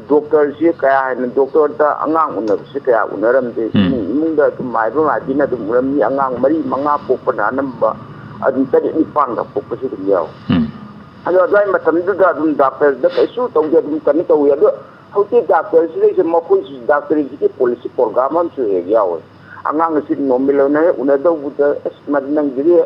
ꯗꯣꯛꯇꯔꯁꯤ ꯀꯌꯥ ꯍꯦꯟꯅ, ꯗꯣꯛꯇꯔꯗ ꯑꯉꯥꯡ ꯎꯅꯕꯁꯤ ꯀꯌꯥ ꯎꯅꯔꯝꯗꯦ꯫ ꯎꯝ꯫ ꯏꯃꯨꯡ ꯏꯃꯨꯡꯗ ꯑꯗꯨꯝ ꯃꯥꯏꯕ ꯃꯥꯏꯕꯤꯅ ꯑꯗꯨꯝ ꯎꯅꯔꯝꯃꯤ꯫ ꯑꯉꯥꯡ ꯃꯔꯤ ꯃꯉꯥ ꯄꯣꯛꯄꯅ ꯑꯅꯝꯕ, ꯑꯗꯨꯝ ꯇꯔꯦꯠ ꯅꯤꯄꯥꯟꯒ ꯄꯣꯛꯄꯁꯨ ꯑꯗꯨꯝ ꯌꯥꯎꯏ꯫ ꯎꯝ꯫ ꯑꯗꯣ ꯑꯗꯨꯋꯥꯏ ꯃꯇꯝꯗꯨꯗ ꯑꯗꯨꯝ ꯗꯥꯛꯇꯔꯗ ꯀꯩꯁꯨ ꯇꯧꯗꯦ, ꯑꯗꯨꯝ ꯀꯩꯅꯣ ꯇꯧꯏ꯫ ꯑꯗꯣ ꯍꯧꯖꯤꯛꯇꯤ ꯗꯥꯛꯇꯔꯁꯤꯗꯩꯁꯦ ꯃꯈꯣꯏꯁꯤ, ꯗꯥꯛꯇꯔꯁꯤꯒꯤ ꯄꯣꯂꯤꯁꯤ ꯄ꯭ꯔꯣꯒ꯭ꯔꯥꯝ ꯑꯃꯁꯨ ꯍꯦꯛ ꯌꯥꯎꯋꯦ꯫ ꯑꯉꯥꯡ ꯑꯁꯤ ꯅꯣꯔꯃꯦꯜ ꯑꯣꯏꯅ ꯍꯦꯛ ꯎꯅꯗꯧꯕꯗ, "ꯑꯁ, ꯃꯗꯨ ꯅꯪꯒꯤꯗꯤ,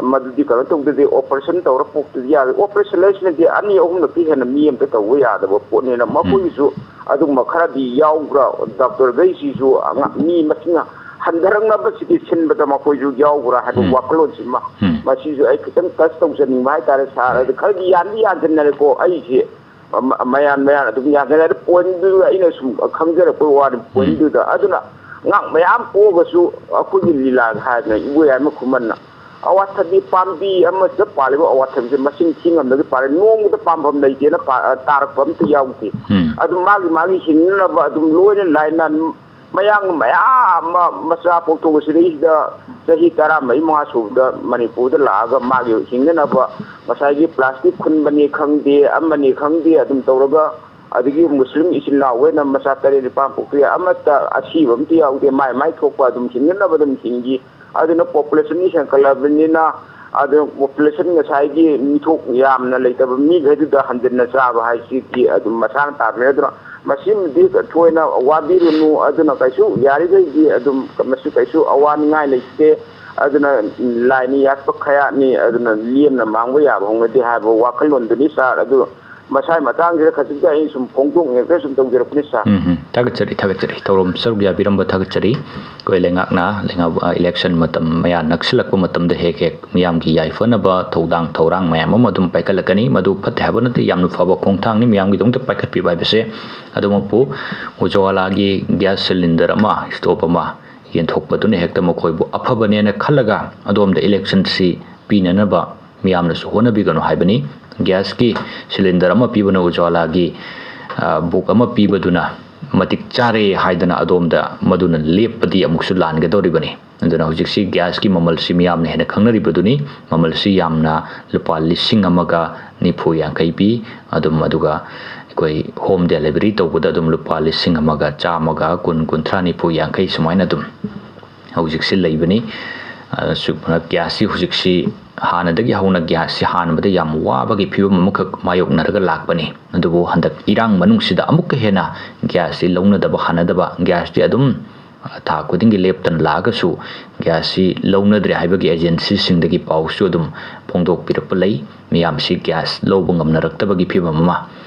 ꯃꯗꯨꯗꯤ ꯀꯩꯅꯣ ꯇꯧꯗꯗꯤ, ꯑꯣꯄꯔꯦꯁꯟ ꯇꯧꯔ ꯄꯣꯛꯇꯗꯤ ꯌꯥꯔꯣꯏ"꯫ ꯑꯣꯄꯔꯦꯁꯟ ꯍꯥꯏꯁꯤꯅꯗꯤ ꯑꯅꯤ ꯑꯍꯨꯝꯂꯛꯇꯤ ꯍꯦꯟꯅ ꯃꯤ ꯑꯃꯗ ꯇꯧꯕ ꯌꯥꯗꯕ ꯄꯣꯠꯅꯤꯅ, ꯎꯝ꯫ ꯃꯈꯣꯏꯒꯤꯁꯨ ꯑꯗꯨꯒꯨꯝꯕ ꯈꯔꯗꯤ ꯌꯥꯎꯕ꯭ꯔꯥ? ꯗꯥꯛꯇꯔꯈꯩꯁꯤꯁꯨ ꯑꯉꯥꯡ, ꯃꯤ ꯃꯁꯤꯡ ꯍꯟꯊꯔꯛꯅꯕꯁꯤꯒꯤ ꯁꯤꯟꯕꯗ ꯃꯈꯣꯏꯁꯨ ꯌꯥꯎꯕ꯭ꯔꯥ ꯍꯥꯏꯕ ꯎꯝ꯫ ꯋꯥꯈꯜꯂꯣꯟꯁꯤꯃ, ꯎꯝ꯫ ꯃꯁꯤꯁꯨ ꯑꯩ ꯈꯤꯇꯪ ꯇꯆ ꯇꯧꯖꯅꯤꯡꯕ ꯍꯥꯏꯇꯥꯔꯦ, ꯁꯥꯔ꯫ ꯎꯝ꯫ ꯑꯗꯨ ꯈꯔꯗꯤ ꯌꯥꯟꯗꯤ ꯌꯥꯟꯁꯤꯟꯅꯔꯦꯀꯣ꯫ ꯑꯩꯁꯦ ꯃ-, ꯃꯌꯥꯟ ꯃꯌꯥꯟ ꯑꯗꯨꯝ ꯌꯥꯟꯅꯔꯦ꯫ ꯑꯗꯨ ꯄꯣꯏꯟꯗꯨ ꯑꯩꯅ ꯁꯨꯝ ꯈꯪꯖꯔꯛꯄ ꯋꯥꯅꯤ, ꯎꯝ꯫ ꯄꯣꯏꯟꯗꯨꯗ꯫ ꯑꯗꯨꯅ ꯑꯉꯥꯡ ꯃꯌꯥꯝ ꯄꯣꯛꯑꯒꯁꯨ ꯑꯩꯈꯣꯏꯒꯤ ꯂꯤꯂꯥꯒ ꯍꯥꯏꯗꯅ ꯏꯕꯣꯌꯥꯏꯃ ꯈꯨꯃꯟꯅ ꯑꯋꯥꯊꯕꯤ ꯄꯥꯝꯕꯤ ꯑꯃꯗ ꯄꯥꯜꯂꯤꯕ ꯑꯋꯥꯊꯕꯤꯁꯦ ꯃꯁꯤꯡ ꯊꯤ ꯉꯝꯗꯒꯩ ꯄꯥꯜꯂꯤ꯫ ꯅꯣꯡꯃꯗ ꯄꯥꯝꯐꯝ ꯂꯩꯇꯦꯅ ꯄꯥ-, ꯇꯥꯔꯛꯄ ꯑꯝꯇ ꯌꯥꯎꯗꯦ꯫ ꯎꯝ꯫ ꯑꯗꯨ ꯃꯥꯒꯤ ꯃꯥꯒꯤ ꯍꯤꯡꯅꯅꯕ ꯑꯗꯨꯝ ꯂꯣꯏꯅ ꯂꯥꯏꯅ ꯃꯌꯥꯡ ꯃꯌꯥꯝ ꯑꯃ ꯃꯆꯥ ꯄꯣꯛꯊꯣꯛꯑ ꯁꯤꯗꯩꯁꯤꯗ ꯆꯍꯤ ꯇꯔꯥꯃꯔꯤ ꯃꯉꯥ ꯁꯨꯕꯗ ꯃꯅꯤꯄꯨꯔꯗ ꯂꯥꯛꯑꯒ ꯃꯥꯒꯤ ꯍꯤꯡꯅꯅꯕ ꯉꯁꯥꯏꯒꯤ ꯄ꯭ꯂꯥꯁꯇꯤꯛ ꯈꯨꯟꯕꯅꯤ ꯈꯪꯗꯦ, ꯑꯃꯅꯤ ꯈꯪꯗꯦ, ꯑꯗꯨꯝ ꯇꯧꯔꯒ, ꯑꯗꯒꯤ ꯃꯨꯁꯂꯤꯝ ꯏꯆꯤꯜ ꯏꯅꯥꯎꯈꯩꯅ ꯃꯆꯥ ꯇꯔꯦꯠ ꯅꯤꯄꯥꯜ ꯄꯣꯛꯄ ꯌꯥꯏ, ꯑꯃꯠꯇ ꯑꯁꯤꯕ ꯑꯝꯇ ꯌꯥꯎꯗꯦ, ꯃꯥꯏ ꯃꯥꯏ ꯊꯣꯛꯄ ꯑꯗꯨꯝ ꯍꯤꯡꯅꯅꯕ ꯑꯗꯨꯝ ꯍꯤꯡꯈꯤ꯫ ꯑꯗꯨꯅ ꯄꯣꯄꯨꯂꯦꯁꯟ ꯍꯦꯟꯒꯠꯂꯕꯅꯤꯅ, ꯑꯗꯨ ꯄꯣꯄꯨꯂꯦꯁꯟ ꯉꯁꯥꯏꯒꯤ ꯃꯤꯊꯣꯛ ꯌꯥꯝꯅ ꯂꯩꯇꯕ ꯃꯤꯈꯩꯗꯨꯗ ꯍꯟꯖꯤꯟꯅ ꯆꯥꯕ ꯍꯥꯏꯁꯤꯗꯤ ꯑꯗꯨꯝ ꯃꯁꯥꯅ ꯇꯥꯕꯅꯤ꯫ ꯑꯗꯨꯅ ꯃꯁꯤꯃꯗꯤ ꯊꯣꯏꯅ ꯋꯥꯕꯤꯔꯨꯅꯨ꯫ ꯑꯗꯨꯅ ꯀꯩꯁꯨ, ꯌꯥꯔꯤꯈꯩꯗꯤ ꯑꯗꯨꯝ ꯃꯁꯤ ꯀꯩꯁꯨ ꯑꯋꯥꯅꯤꯡꯉꯥꯏ ꯂꯩꯇꯦ꯫ ꯑꯗꯨꯅ ꯂꯥꯏꯅꯤ ꯌꯥꯠꯄ ꯈꯌꯥꯠꯅꯤ, ꯑꯗꯨꯅ ꯂꯦꯝꯅ ꯃꯥꯡꯕ ꯌꯥꯕ ꯍꯧꯅꯗꯦ ꯍꯥꯏꯕ ꯋꯥꯈꯜꯂꯣꯟꯗꯨꯅꯤ ꯁꯥꯔ꯫ ꯑꯗꯨ ꯃꯁꯥꯏ ꯃꯇꯥꯡꯁꯤꯗ ꯈꯖꯤꯛꯇ ꯑꯩ ꯁꯨꯝ ꯐꯣꯡꯗꯣꯛꯅꯤꯡꯉꯛꯇꯅ ꯁꯨꯝ ꯇꯧꯖꯔꯛꯄꯅꯤ ꯁꯥꯔ꯫ ꯎꯝ ꯎꯝ꯫ ꯊꯥꯒꯠꯆꯔꯤ, ꯊꯥꯒꯠꯆꯔꯤ꯫ ꯊꯧꯔꯝ ꯁꯔꯨꯛ ꯌꯥꯕꯤꯔꯝꯕ ꯊꯥꯒꯠꯆꯔꯤ꯫ ꯑꯩꯈꯣꯏ ꯂꯩꯉꯥꯛꯅ, ꯂꯩꯉꯥꯛ, ꯏꯂꯦꯛꯁꯟ ꯃꯇꯝ ꯃꯌꯥ ꯅꯛꯁꯤꯜꯂꯛꯄ ꯃꯇꯝꯗ ꯍꯦꯛ ꯍꯦꯛ ꯃꯤꯌꯥꯝꯒꯤ ꯌꯥꯏꯐꯅꯕ ꯊꯧꯗꯥꯡ ꯊꯧꯔꯥꯡ ꯃꯌꯥꯝ ꯑꯃ ꯑꯗꯨꯝ ꯄꯥꯏꯈꯠꯂꯛꯀꯅꯤ꯫ ꯃꯗꯨ ꯐꯠꯇꯦ ꯍꯥꯏꯕ ꯅꯠꯇꯦ, ꯌꯥꯝꯅ ꯐꯕ ꯈꯣꯡꯊꯥꯡꯅꯤ ꯃꯤꯌꯥꯝꯒꯤꯗꯃꯛꯇ ꯄꯥꯏꯈꯠꯄꯤꯕ ꯍꯥꯏꯕꯁꯦ꯫ ꯑꯗꯨꯃꯛꯄꯨ ꯎꯖ꯭ꯋꯥꯂꯥꯒꯤ ꯒ꯭ꯌꯥꯁ ꯁꯤꯂꯤꯟꯗꯔ ꯑꯃ, ꯁ꯭ꯇꯣꯞ ꯑꯃ ꯌꯦꯟꯊꯣꯛꯄꯗꯨꯅ ꯍꯦꯛꯇ ꯃꯈꯣꯏꯕꯨ ꯑꯐꯕꯅꯦꯅ ꯈꯜꯂꯒ ꯑꯗꯣꯝꯗ ꯏꯂꯦꯛꯁꯟꯁꯤ ꯄꯤꯅꯅꯕ ꯃꯤꯌꯥꯝꯅꯁꯨ ꯍꯣꯠꯅꯕꯤꯒꯅꯨ ꯍꯥꯏꯕꯅꯤ꯫ ꯒ꯭ꯌꯥꯁꯀꯤ ꯁꯤꯂꯤꯟꯗꯔ ꯑꯃ ꯄꯤꯕꯅ ꯎꯖ꯭ꯋꯥꯂꯥꯒꯤ, ꯑ, ꯕꯨꯛ ꯑꯃ ꯄꯤꯕꯗꯨꯅ ꯃꯇꯤꯛ ꯆꯥꯔꯦ ꯍꯥꯏꯗꯅ ꯑꯗꯣꯝꯗ ꯃꯗꯨꯅ ꯂꯦꯞꯄꯗꯤ ꯑꯃꯨꯛꯁꯨ ꯂꯥꯟꯒꯗꯧꯔꯤꯕꯅꯤ꯫ ꯑꯗꯨꯅ ꯍꯧꯖꯤꯛꯁꯤ ꯒ꯭ꯌꯥꯁꯀꯤ ꯃꯃꯜꯁꯤ ꯃꯤꯌꯥꯝꯅ ꯍꯦꯟꯅ ꯈꯪꯅꯔꯤꯕꯗꯨꯅꯤ꯫ ꯃꯃꯜꯁꯤ ꯌꯥꯝꯅ ꯂꯨꯄꯥ ꯂꯤꯁꯤꯡ ꯑꯃꯒ ꯅꯤꯐꯨ ꯌꯥꯡꯈꯩ ꯄꯤ꯫ ꯑꯗꯨꯝ, ꯑꯗꯨꯒ ꯑꯩꯈꯣꯏ ꯍꯣꯝ ꯗꯦꯂꯤꯚꯔꯤ ꯇꯧꯕꯗ ꯑꯗꯨꯝ ꯂꯨꯄꯥ ꯂꯤꯁꯤꯡ ꯑꯃꯒ ꯆꯥꯝꯃꯒ ꯀꯨꯟ, ꯀꯨꯟꯊ꯭ꯔꯥ, ꯅꯤꯐꯨ, ꯌꯥꯡꯈꯩ ꯁꯨꯃꯥꯏꯅ ꯑꯗꯨꯝ ꯍꯧꯖꯤꯛꯁꯤ ꯂꯩꯕꯅꯤ꯫ ꯑ, ꯁꯨ-, ꯒ꯭ꯌꯥꯁꯁꯤ ꯍꯧꯖꯤꯛꯁꯤ ꯍꯥꯟꯅꯗꯒꯤ ꯍꯧꯅ ꯒ꯭ꯌꯥꯁꯁꯤ ꯍꯥꯟꯕꯗ ꯌꯥꯝ ꯋꯥꯕꯒꯤ ꯐꯤꯕꯝ ꯑꯃꯈꯛ ꯃꯥꯌꯣꯛꯅꯔꯒ ꯂꯥꯛꯄꯅꯤ꯫ ꯑꯗꯨꯕꯨ ꯍꯟꯗꯛ ꯏꯔꯥꯡ ꯃꯅꯨꯡꯁꯤꯗ ꯑꯃꯨꯛꯀ ꯍꯦꯟꯅ ꯒ꯭ꯌꯥꯁꯁꯤ ꯂꯧꯅꯗꯕ ꯍꯥꯟꯅꯗꯕ, ꯒ꯭ꯌꯥꯁꯇꯤ ꯑꯗꯨꯝ, ꯑ, ꯊꯥ ꯈꯨꯗꯤꯡꯒꯤ ꯂꯦꯞꯇꯅ ꯂꯥꯛꯑꯒꯁꯨ ꯒ꯭ꯌꯥꯁꯁꯤ ꯂꯧꯅꯗ꯭ꯔꯦ ꯍꯥꯏꯕꯒꯤ ꯑꯦꯖꯦꯟꯁꯤꯁꯤꯡꯗꯒꯤ ꯄꯥꯎꯁꯨ ꯑꯗꯨꯝ ꯐꯣꯡꯗꯣꯛꯄꯤꯔꯛꯄ ꯂꯩ꯫ ꯃꯤꯌꯥꯝꯁꯤ ꯒ꯭ꯌꯥꯁ ꯂꯧꯕ ꯉꯝꯅꯔꯛꯇꯕꯒꯤ ꯐꯤꯕꯝ ꯑꯃ꯫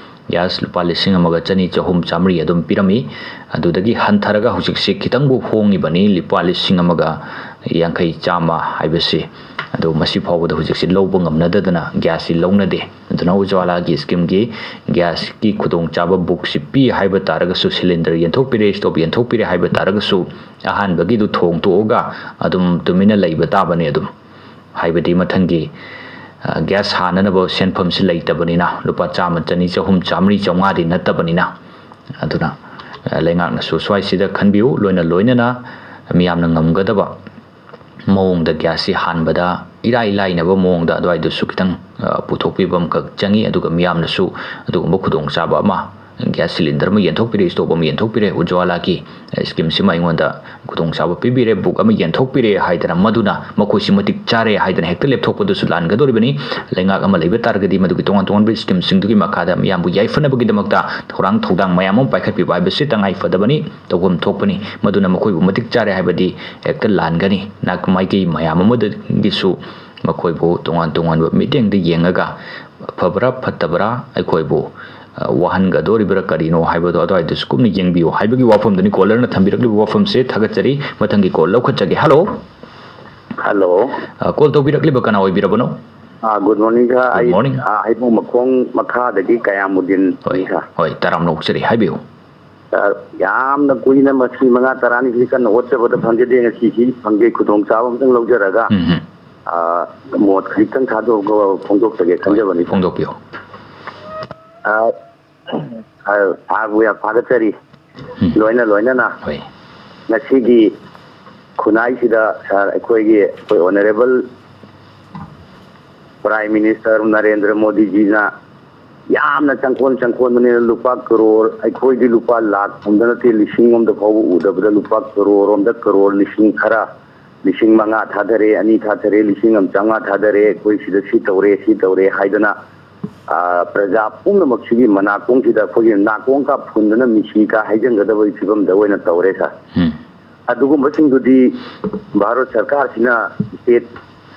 ꯒ꯭ꯌꯥꯁ ꯂꯨꯄꯥ ꯂꯤꯁꯤꯡ ꯑꯃꯒ ꯆꯅꯤ, ꯆꯍꯨꯝ, ꯆꯥꯃꯔꯤ ꯑꯗꯨꯝ ꯄꯤꯔꯝꯃꯤ꯫ ꯑꯗꯨꯗꯒꯤ ꯍꯟꯊꯔꯒ ꯍꯧꯖꯤꯛꯁꯤ ꯈꯤꯇꯪꯕꯨ ꯍꯣꯡꯉꯤꯕꯅꯤ, ꯂꯨꯄꯥ ꯂꯤꯁꯤꯡ ꯑꯃꯒ ꯌꯥꯡꯈꯩ, ꯆꯥꯝꯃ ꯍꯥꯏꯕꯁꯤ꯫ ꯑꯗꯨ ꯃꯁꯤ ꯐꯥꯎꯕꯗ ꯍꯧꯖꯤꯛꯁꯤ ꯂꯧꯕ ꯉꯝꯅꯗꯗꯅ ꯒ꯭ꯌꯥꯁꯁꯤ ꯂꯧꯅꯗꯦ꯫ ꯑꯗꯨꯅ ꯎꯖ꯭ꯋꯥꯂꯥꯒꯤ ꯁ꯭ꯀꯤꯝꯒꯤ ꯒ꯭ꯌꯥꯁꯀꯤ ꯈꯨꯗꯣꯡꯆꯥꯕ ꯕꯨꯛꯁꯤ ꯄꯤ ꯍꯥꯏꯕ ꯇꯥꯔꯒꯁꯨ, ꯁꯤꯂꯤꯟꯗꯔ ꯌꯦꯟꯊꯣꯛꯄꯤꯔꯦ, ꯁ꯭ꯇꯣꯞ ꯌꯦꯟꯊꯣꯛꯄꯤꯔꯦ ꯍꯥꯏꯕ ꯇꯥꯔꯒꯁꯨ, ꯑꯍꯥꯟꯕꯒꯤꯗꯨ ꯊꯣꯡ ꯇꯣꯛꯑꯒ ꯑꯗꯨꯝ ꯇꯨꯃꯤꯟꯅ ꯂꯩꯕ ꯇꯥꯕꯅꯤ꯫ ꯑꯗꯨꯝ ꯍꯥꯏꯕꯗꯤ ꯃꯊꯪꯒꯤ, ꯑ, ꯒ꯭ꯌꯥꯁ ꯍꯥꯟꯅꯅꯕ ꯁꯦꯟꯐꯝꯁꯤ ꯂꯩꯇꯕꯅꯤꯅ, ꯂꯨꯄꯥ ꯆꯥꯝꯃ, ꯆꯅꯤ, ꯆꯍꯨꯝ, ꯆꯥꯃꯔꯤ, ꯆꯥꯝꯃꯉꯥꯗꯤ ꯅꯠꯇꯕꯅꯤꯅ꯫ ꯑꯗꯨꯅ, ꯑ, ꯂꯩꯉꯥꯛꯅꯁꯨ ꯁ꯭ꯋꯥꯏꯁꯤꯗ ꯈꯟꯕꯤꯌꯨ, ꯂꯣꯏꯅ ꯂꯣꯏꯅꯅ ꯃꯤꯌꯥꯝꯅ ꯉꯝꯒꯗꯕ ꯃꯑꯣꯡꯗ ꯒ꯭ꯌꯥꯁꯁꯤ ꯍꯥꯟꯕꯗ ꯏꯔꯥꯏ ꯂꯥꯏꯅꯕ ꯃꯑꯣꯡꯗ ꯑꯗꯨꯋꯥꯏꯗꯁꯨ ꯈꯤꯇꯪ, ꯑ, ꯄꯨꯊꯣꯛꯄꯤꯕ ꯑꯃꯈꯛ ꯆꯪꯉꯤ꯫ ꯑꯗꯨꯒ ꯃꯤꯌꯥꯝꯅꯁꯨ ꯑꯗꯨꯒꯨꯝꯕ ꯈꯨꯗꯣꯡꯆꯥꯕ ꯑꯃ, ꯒ꯭ꯌꯥꯁ ꯁꯤꯂꯤꯟꯗꯔ ꯑꯃ ꯌꯦꯟꯊꯣꯛꯄꯤꯔꯦ, ꯏꯁꯇꯣꯞ ꯑꯃ ꯌꯦꯟꯊꯣꯛꯄꯤꯔꯦ, ꯎꯖ꯭ꯋꯥꯂꯥꯒꯤ ꯁ꯭ꯀꯤꯝꯁꯤꯃ ꯑꯩꯉꯣꯟꯗ ꯈꯨꯗꯣꯡꯆꯥꯕ ꯄꯤꯕꯤꯔꯦ, ꯕꯨꯛ ꯑꯃ ꯌꯦꯟꯊꯣꯛꯄꯤꯔꯦ ꯍꯥꯏꯗꯅ ꯃꯗꯨꯅ ꯃꯈꯣꯏꯁꯤ ꯃꯇꯤꯛ ꯆꯥꯔꯦ ꯍꯥꯏꯗꯅ ꯍꯦꯛꯇ ꯂꯦꯞꯊꯣꯛꯄꯗꯨꯁꯨ ꯂꯥꯟꯒꯗꯧꯔꯤꯕꯅꯤ꯫ ꯂꯩꯉꯥꯛ ꯑꯃ ꯂꯩꯕ ꯇꯥꯔꯒꯗꯤ ꯃꯗꯨꯒꯤ ꯇꯣꯉꯥꯟ ꯇꯣꯉꯥꯟꯕ ꯁ꯭ꯀꯤꯝꯁꯤꯡꯗꯨꯒꯤ ꯃꯈꯥꯗ ꯃꯤꯌꯥꯝꯕꯨ ꯌꯥꯏꯐꯅꯕꯒꯤꯗꯃꯛꯇ ꯊꯧꯔꯥꯡ ꯊꯧꯗꯥꯡ ꯃꯌꯥꯝ ꯑꯃ ꯄꯥꯏꯈꯠꯄꯤꯕ ꯍꯥꯏꯕꯁꯤ ꯇꯉꯥꯏ ꯐꯗꯕꯅꯤ, ꯇꯧꯐꯝ ꯊꯣꯛꯄꯅꯤ꯫ ꯃꯗꯨꯅ ꯃꯈꯣꯏꯕꯨ ꯃꯇꯤꯛ ꯆꯥꯔꯦ ꯍꯥꯏꯕꯗꯤ ꯍꯦꯛꯇ ꯂꯥꯟꯒꯅꯤ꯫ ꯅꯥꯛ ꯃꯥꯏꯀꯩ ꯃꯌꯥꯝ ꯑꯃꯗꯒꯤꯁꯨ ꯃꯈꯣꯏꯕꯨ ꯇꯣꯉꯥꯟ ꯇꯣꯉꯥꯟꯕ ꯃꯤꯠꯌꯦꯡꯗ ꯌꯦꯡꯉꯒ ꯐꯕ꯭ꯔꯥ ꯐꯠꯇꯕ꯭ꯔꯥ, ꯑꯩꯈꯣꯏꯕꯨ, ꯑ, ꯋꯥꯍꯟꯒꯗꯧꯔꯤꯕ꯭ꯔꯥ ꯀꯔꯤꯅꯣ ꯍꯥꯏꯕꯗꯣ ꯑꯗꯨꯋꯥꯏꯗꯁꯨ ꯀꯨꯞꯅ ꯌꯦꯡꯕꯤꯌꯨ ꯍꯥꯏꯕꯒꯤ ꯋꯥꯐꯝꯗꯨꯅꯤ꯫ ꯀꯣꯂꯔꯅ ꯊꯝꯕꯤꯔꯛꯂꯤꯕ ꯋꯥꯐꯝꯁꯦ ꯊꯥꯒꯠꯆꯔꯤ꯫ ꯃꯊꯪꯒꯤ ꯀꯣꯜ ꯂꯧꯈꯠꯆꯒꯦ꯫ ꯍꯜꯂꯣ꯫ ꯍꯜꯂꯣ꯫ ꯑ, ꯀꯣꯜ ꯇꯧꯕꯤꯔꯛꯂꯤꯕ ꯀꯅꯥ ꯑꯣꯏꯕꯤꯔꯕꯅꯣ? ꯑ, ꯒꯨꯗ ꯃꯣꯔꯅꯤꯡ ꯁꯥꯔ꯫ Good ꯑꯩ, morning꯫ ꯑ, ꯍꯩꯕꯣꯡ ꯃꯈꯣꯡ ꯃꯈꯥꯗꯒꯤ ꯀꯌꯥꯃꯨꯗꯤꯟ ꯍꯣꯏ, ꯁꯥꯔ꯫ ꯍꯣꯏ, ꯇꯔꯥꯝꯅ ꯑꯣꯛꯆꯔꯤ, ꯍꯥꯏꯕꯤꯌꯨ꯫ ꯑ, ꯌꯥꯝꯅ ꯀꯨꯏꯅ ꯃꯁꯤ ꯃꯉꯥ ꯇꯔꯥꯅꯤꯁꯤꯗꯤ ꯀꯟꯅ ꯍꯣꯠꯆꯕꯗ ꯐꯪꯖꯗꯦ꯫ ꯉꯁꯤꯁꯤ ꯐꯪꯖꯩ, ꯈꯨꯗꯣꯡꯆꯥꯕ ꯑꯃꯇꯪ ꯂꯧꯖꯔꯒ, ꯎꯝ ꯍꯝ꯫ ꯑ, ꯃꯣꯠ ꯈꯖꯤꯛꯇꯪ ꯊꯥꯗꯣꯛꯑꯒ ꯐꯣꯡꯗꯣꯛꯆꯒꯦ ꯈꯟꯖꯕꯅꯤ꯫ ꯐꯣꯡꯗꯣꯛꯄꯤꯌꯨ꯫ ꯑ, ꯑ, ꯁꯥꯔꯕꯨ ꯌꯥꯝ ꯊꯥꯒꯠꯆꯔꯤ꯫ ꯎꯝ꯫ ꯂꯣꯏꯅ ꯂꯣꯏꯅꯅ ꯍꯣꯏ꯫ ꯉꯁꯤꯒꯤ ꯈꯨꯟꯅꯥꯏꯁꯤꯗ ꯁꯥꯔ, ꯑꯩꯈꯣꯏꯒꯤ, ꯑꯩꯈꯣꯏ ꯑꯣꯅꯔꯦꯕꯜ ꯄ꯭ꯔꯥꯏꯝ ꯃꯤꯅꯤꯁꯇꯔ ꯅꯔꯦꯟꯗ꯭ꯔ ꯃꯣꯗꯤꯖꯤꯅ ꯌꯥꯝꯅ ꯆꯪꯈꯣꯟ ꯆꯪꯈꯣꯟꯕꯅꯤꯅ ꯂꯨꯄꯥ ꯀꯔꯣꯔ, ꯑꯩꯈꯣꯏꯗꯤ ꯂꯨꯄꯥ ꯂꯥꯈ ꯑꯃꯗ ꯅꯠꯇꯦ, ꯂꯤꯁꯤꯡ ꯑꯃꯗ ꯐꯥꯎꯕ ꯎꯗꯕꯗ ꯂꯨꯄꯥ ꯀꯔꯣꯔ ꯑꯃꯗ ꯀꯔꯣꯔ ꯂꯤꯁꯤꯡ ꯈꯔ, ꯂꯤꯁꯤꯡ ꯃꯉꯥ ꯊꯥꯗꯔꯦ, ꯑꯅꯤ ꯊꯥꯗꯔꯦ, ꯂꯤꯁꯤꯡ ꯑꯃ ꯆꯥꯝꯃꯉꯥ ꯊꯥꯗꯔꯦ, ꯑꯩꯈꯣꯏ ꯁꯤꯗ ꯁꯤ ꯇꯧꯔꯦ, ꯁꯤ ꯇꯧꯔꯦ ꯍꯥꯏꯗꯅ, ꯑ, ꯄ꯭ꯔꯖꯥ ꯄꯨꯝꯅꯃꯛꯁꯤꯒꯤ ꯃꯅꯥꯀꯣꯡꯁꯤꯗ ꯑꯩꯈꯣꯏꯒꯤ ꯅꯥꯀꯣꯡ ꯀꯥꯞ ꯐꯨꯟꯗꯅ ꯃꯤꯁꯤꯒ ꯍꯥꯏꯖꯟꯒꯗꯕꯒꯤ ꯐꯤꯕꯝꯗ ꯑꯣꯏꯅ ꯇꯧꯔꯦ ꯁꯥꯔ꯫ ꯎꯝ꯫ ꯑꯗꯨꯒꯨꯝꯕꯁꯤꯡꯗꯨꯗꯤ ꯚꯥꯔꯠ ꯁꯔꯀꯥꯔꯁꯤꯅ ꯁ꯭ꯇꯦꯠ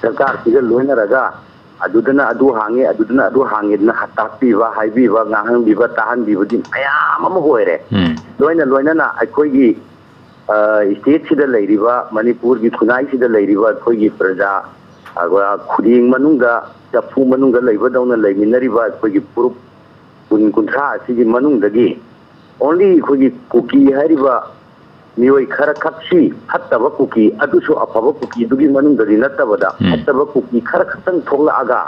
ꯁꯔꯀꯥꯔꯁꯤꯒ ꯂꯣꯏꯅꯔꯒ ꯑꯗꯨꯗꯅ ꯑꯗꯨ ꯍꯥꯡꯉꯦ, ꯑꯗꯨꯗꯅ ꯑꯗꯨ ꯍꯥꯡꯉꯦꯗꯅ ꯇꯥꯛꯄꯤꯕ, ꯍꯥꯏꯕꯤꯕ, ꯉꯥꯡꯍꯟꯕꯤꯕ, ꯇꯥꯍꯟꯕꯤꯕꯗꯤ ꯃꯌꯥꯝ ꯑꯃ ꯑꯣꯏꯔꯦ꯫ ꯎꯝ꯫ ꯂꯣꯏꯅ ꯂꯣꯏꯅꯅ ꯑꯩꯈꯣꯏꯒꯤ, ꯑ, ꯁ꯭ꯇꯦꯠꯁꯤꯗ ꯂꯩꯔꯤꯕ, ꯃꯅꯤꯄꯨꯔꯒꯤ ꯈꯨꯟꯅꯥꯏꯁꯤꯗ ꯂꯩꯔꯤꯕ ꯑꯩꯈꯣꯏꯒꯤ ꯄ꯭ꯔꯖꯥ, ꯑ, ꯈꯨꯗꯤꯡ ꯃꯅꯨꯡꯗ, ꯆꯐꯨ ꯃꯅꯨꯡꯗ ꯂꯩꯕꯗꯧꯅ ꯂꯩꯃꯤꯟꯅꯔꯤꯕ ꯑꯩꯈꯣꯏꯒꯤ ꯐꯨꯔꯨꯞ ꯀꯨꯟ, ꯀꯨꯟꯊ꯭ꯔꯥ ꯑꯁꯤꯒꯤ ꯃꯅꯨꯡꯗꯒꯤ only ꯑꯩꯈꯣꯏꯒꯤ ꯀꯨꯀꯤ ꯍꯥꯏꯔꯤꯕ ꯃꯤꯑꯣꯏ ꯈꯔ ꯈꯛꯁꯤ, ꯐꯠꯇꯕ ꯀꯨꯀꯤ, ꯑꯗꯨꯁꯨ ꯑꯐꯕ ꯀꯨꯀꯤꯗꯨꯒꯤ ꯃꯅꯨꯡꯗꯗꯤ ꯅꯠꯇꯕꯗ, ꯎꯝ꯫ ꯐꯠꯇꯕ ꯀꯨꯀꯤ ꯈꯔ ꯈꯛꯇꯪ ꯊꯣꯛꯂꯛꯑꯒ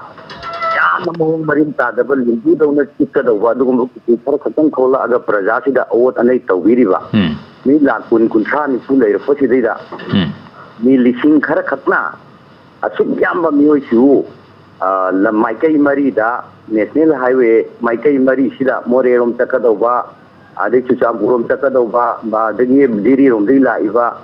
ꯌꯥꯝꯅ ꯃꯑꯣꯡ ꯃꯔꯤꯟ ꯇꯥꯗꯕ ꯂꯤꯟꯕꯨꯗꯧꯅ ꯆꯤꯛꯀꯗꯧꯕ ꯑꯗꯨꯒꯨꯝꯕ ꯀꯨꯀꯤ ꯈꯔ ꯈꯛꯇꯪ ꯊꯣꯛꯂꯛꯑꯒ ꯄ꯭ꯔꯖꯥꯁꯤꯗ ꯑꯑꯣꯠ ꯑꯅꯩ ꯇꯧꯕꯤꯔꯤꯕ ꯎꯝ꯫ ꯃꯤ ꯂꯥꯈ ꯀꯨꯟ, ꯀꯨꯟꯊ꯭ꯔꯥ, ꯅꯤꯐꯨ ꯂꯩꯔꯛꯄꯁꯤꯗꯩꯗ ꯎꯝ꯫ ꯃꯤ ꯂꯤꯁꯤꯡ ꯈꯔ ꯈꯛꯅ ꯑꯁꯨꯛ ꯌꯥꯝꯕ ꯃꯤꯑꯣꯏꯁꯤꯕꯨ, ꯑ, ꯂꯝ ꯃꯥꯏꯀꯩ ꯃꯔꯤꯗ, ꯅꯦꯁꯅꯦꯜ ꯍꯥꯏꯋꯦ ꯃꯥꯏꯀꯩ ꯃꯔꯤꯁꯤꯗ, ꯃꯣꯔꯦꯔꯣꯝ ꯆꯠꯀꯗꯧꯕ, ꯑꯗꯩ ꯆꯨꯔꯆꯥꯟꯄꯨꯔꯔꯣꯝ ꯆꯠꯀꯗꯧꯕ, ꯑꯗꯒꯤ ꯖꯤꯔꯤꯔꯣꯝꯗꯒꯤ ꯂꯥꯛꯏꯕ,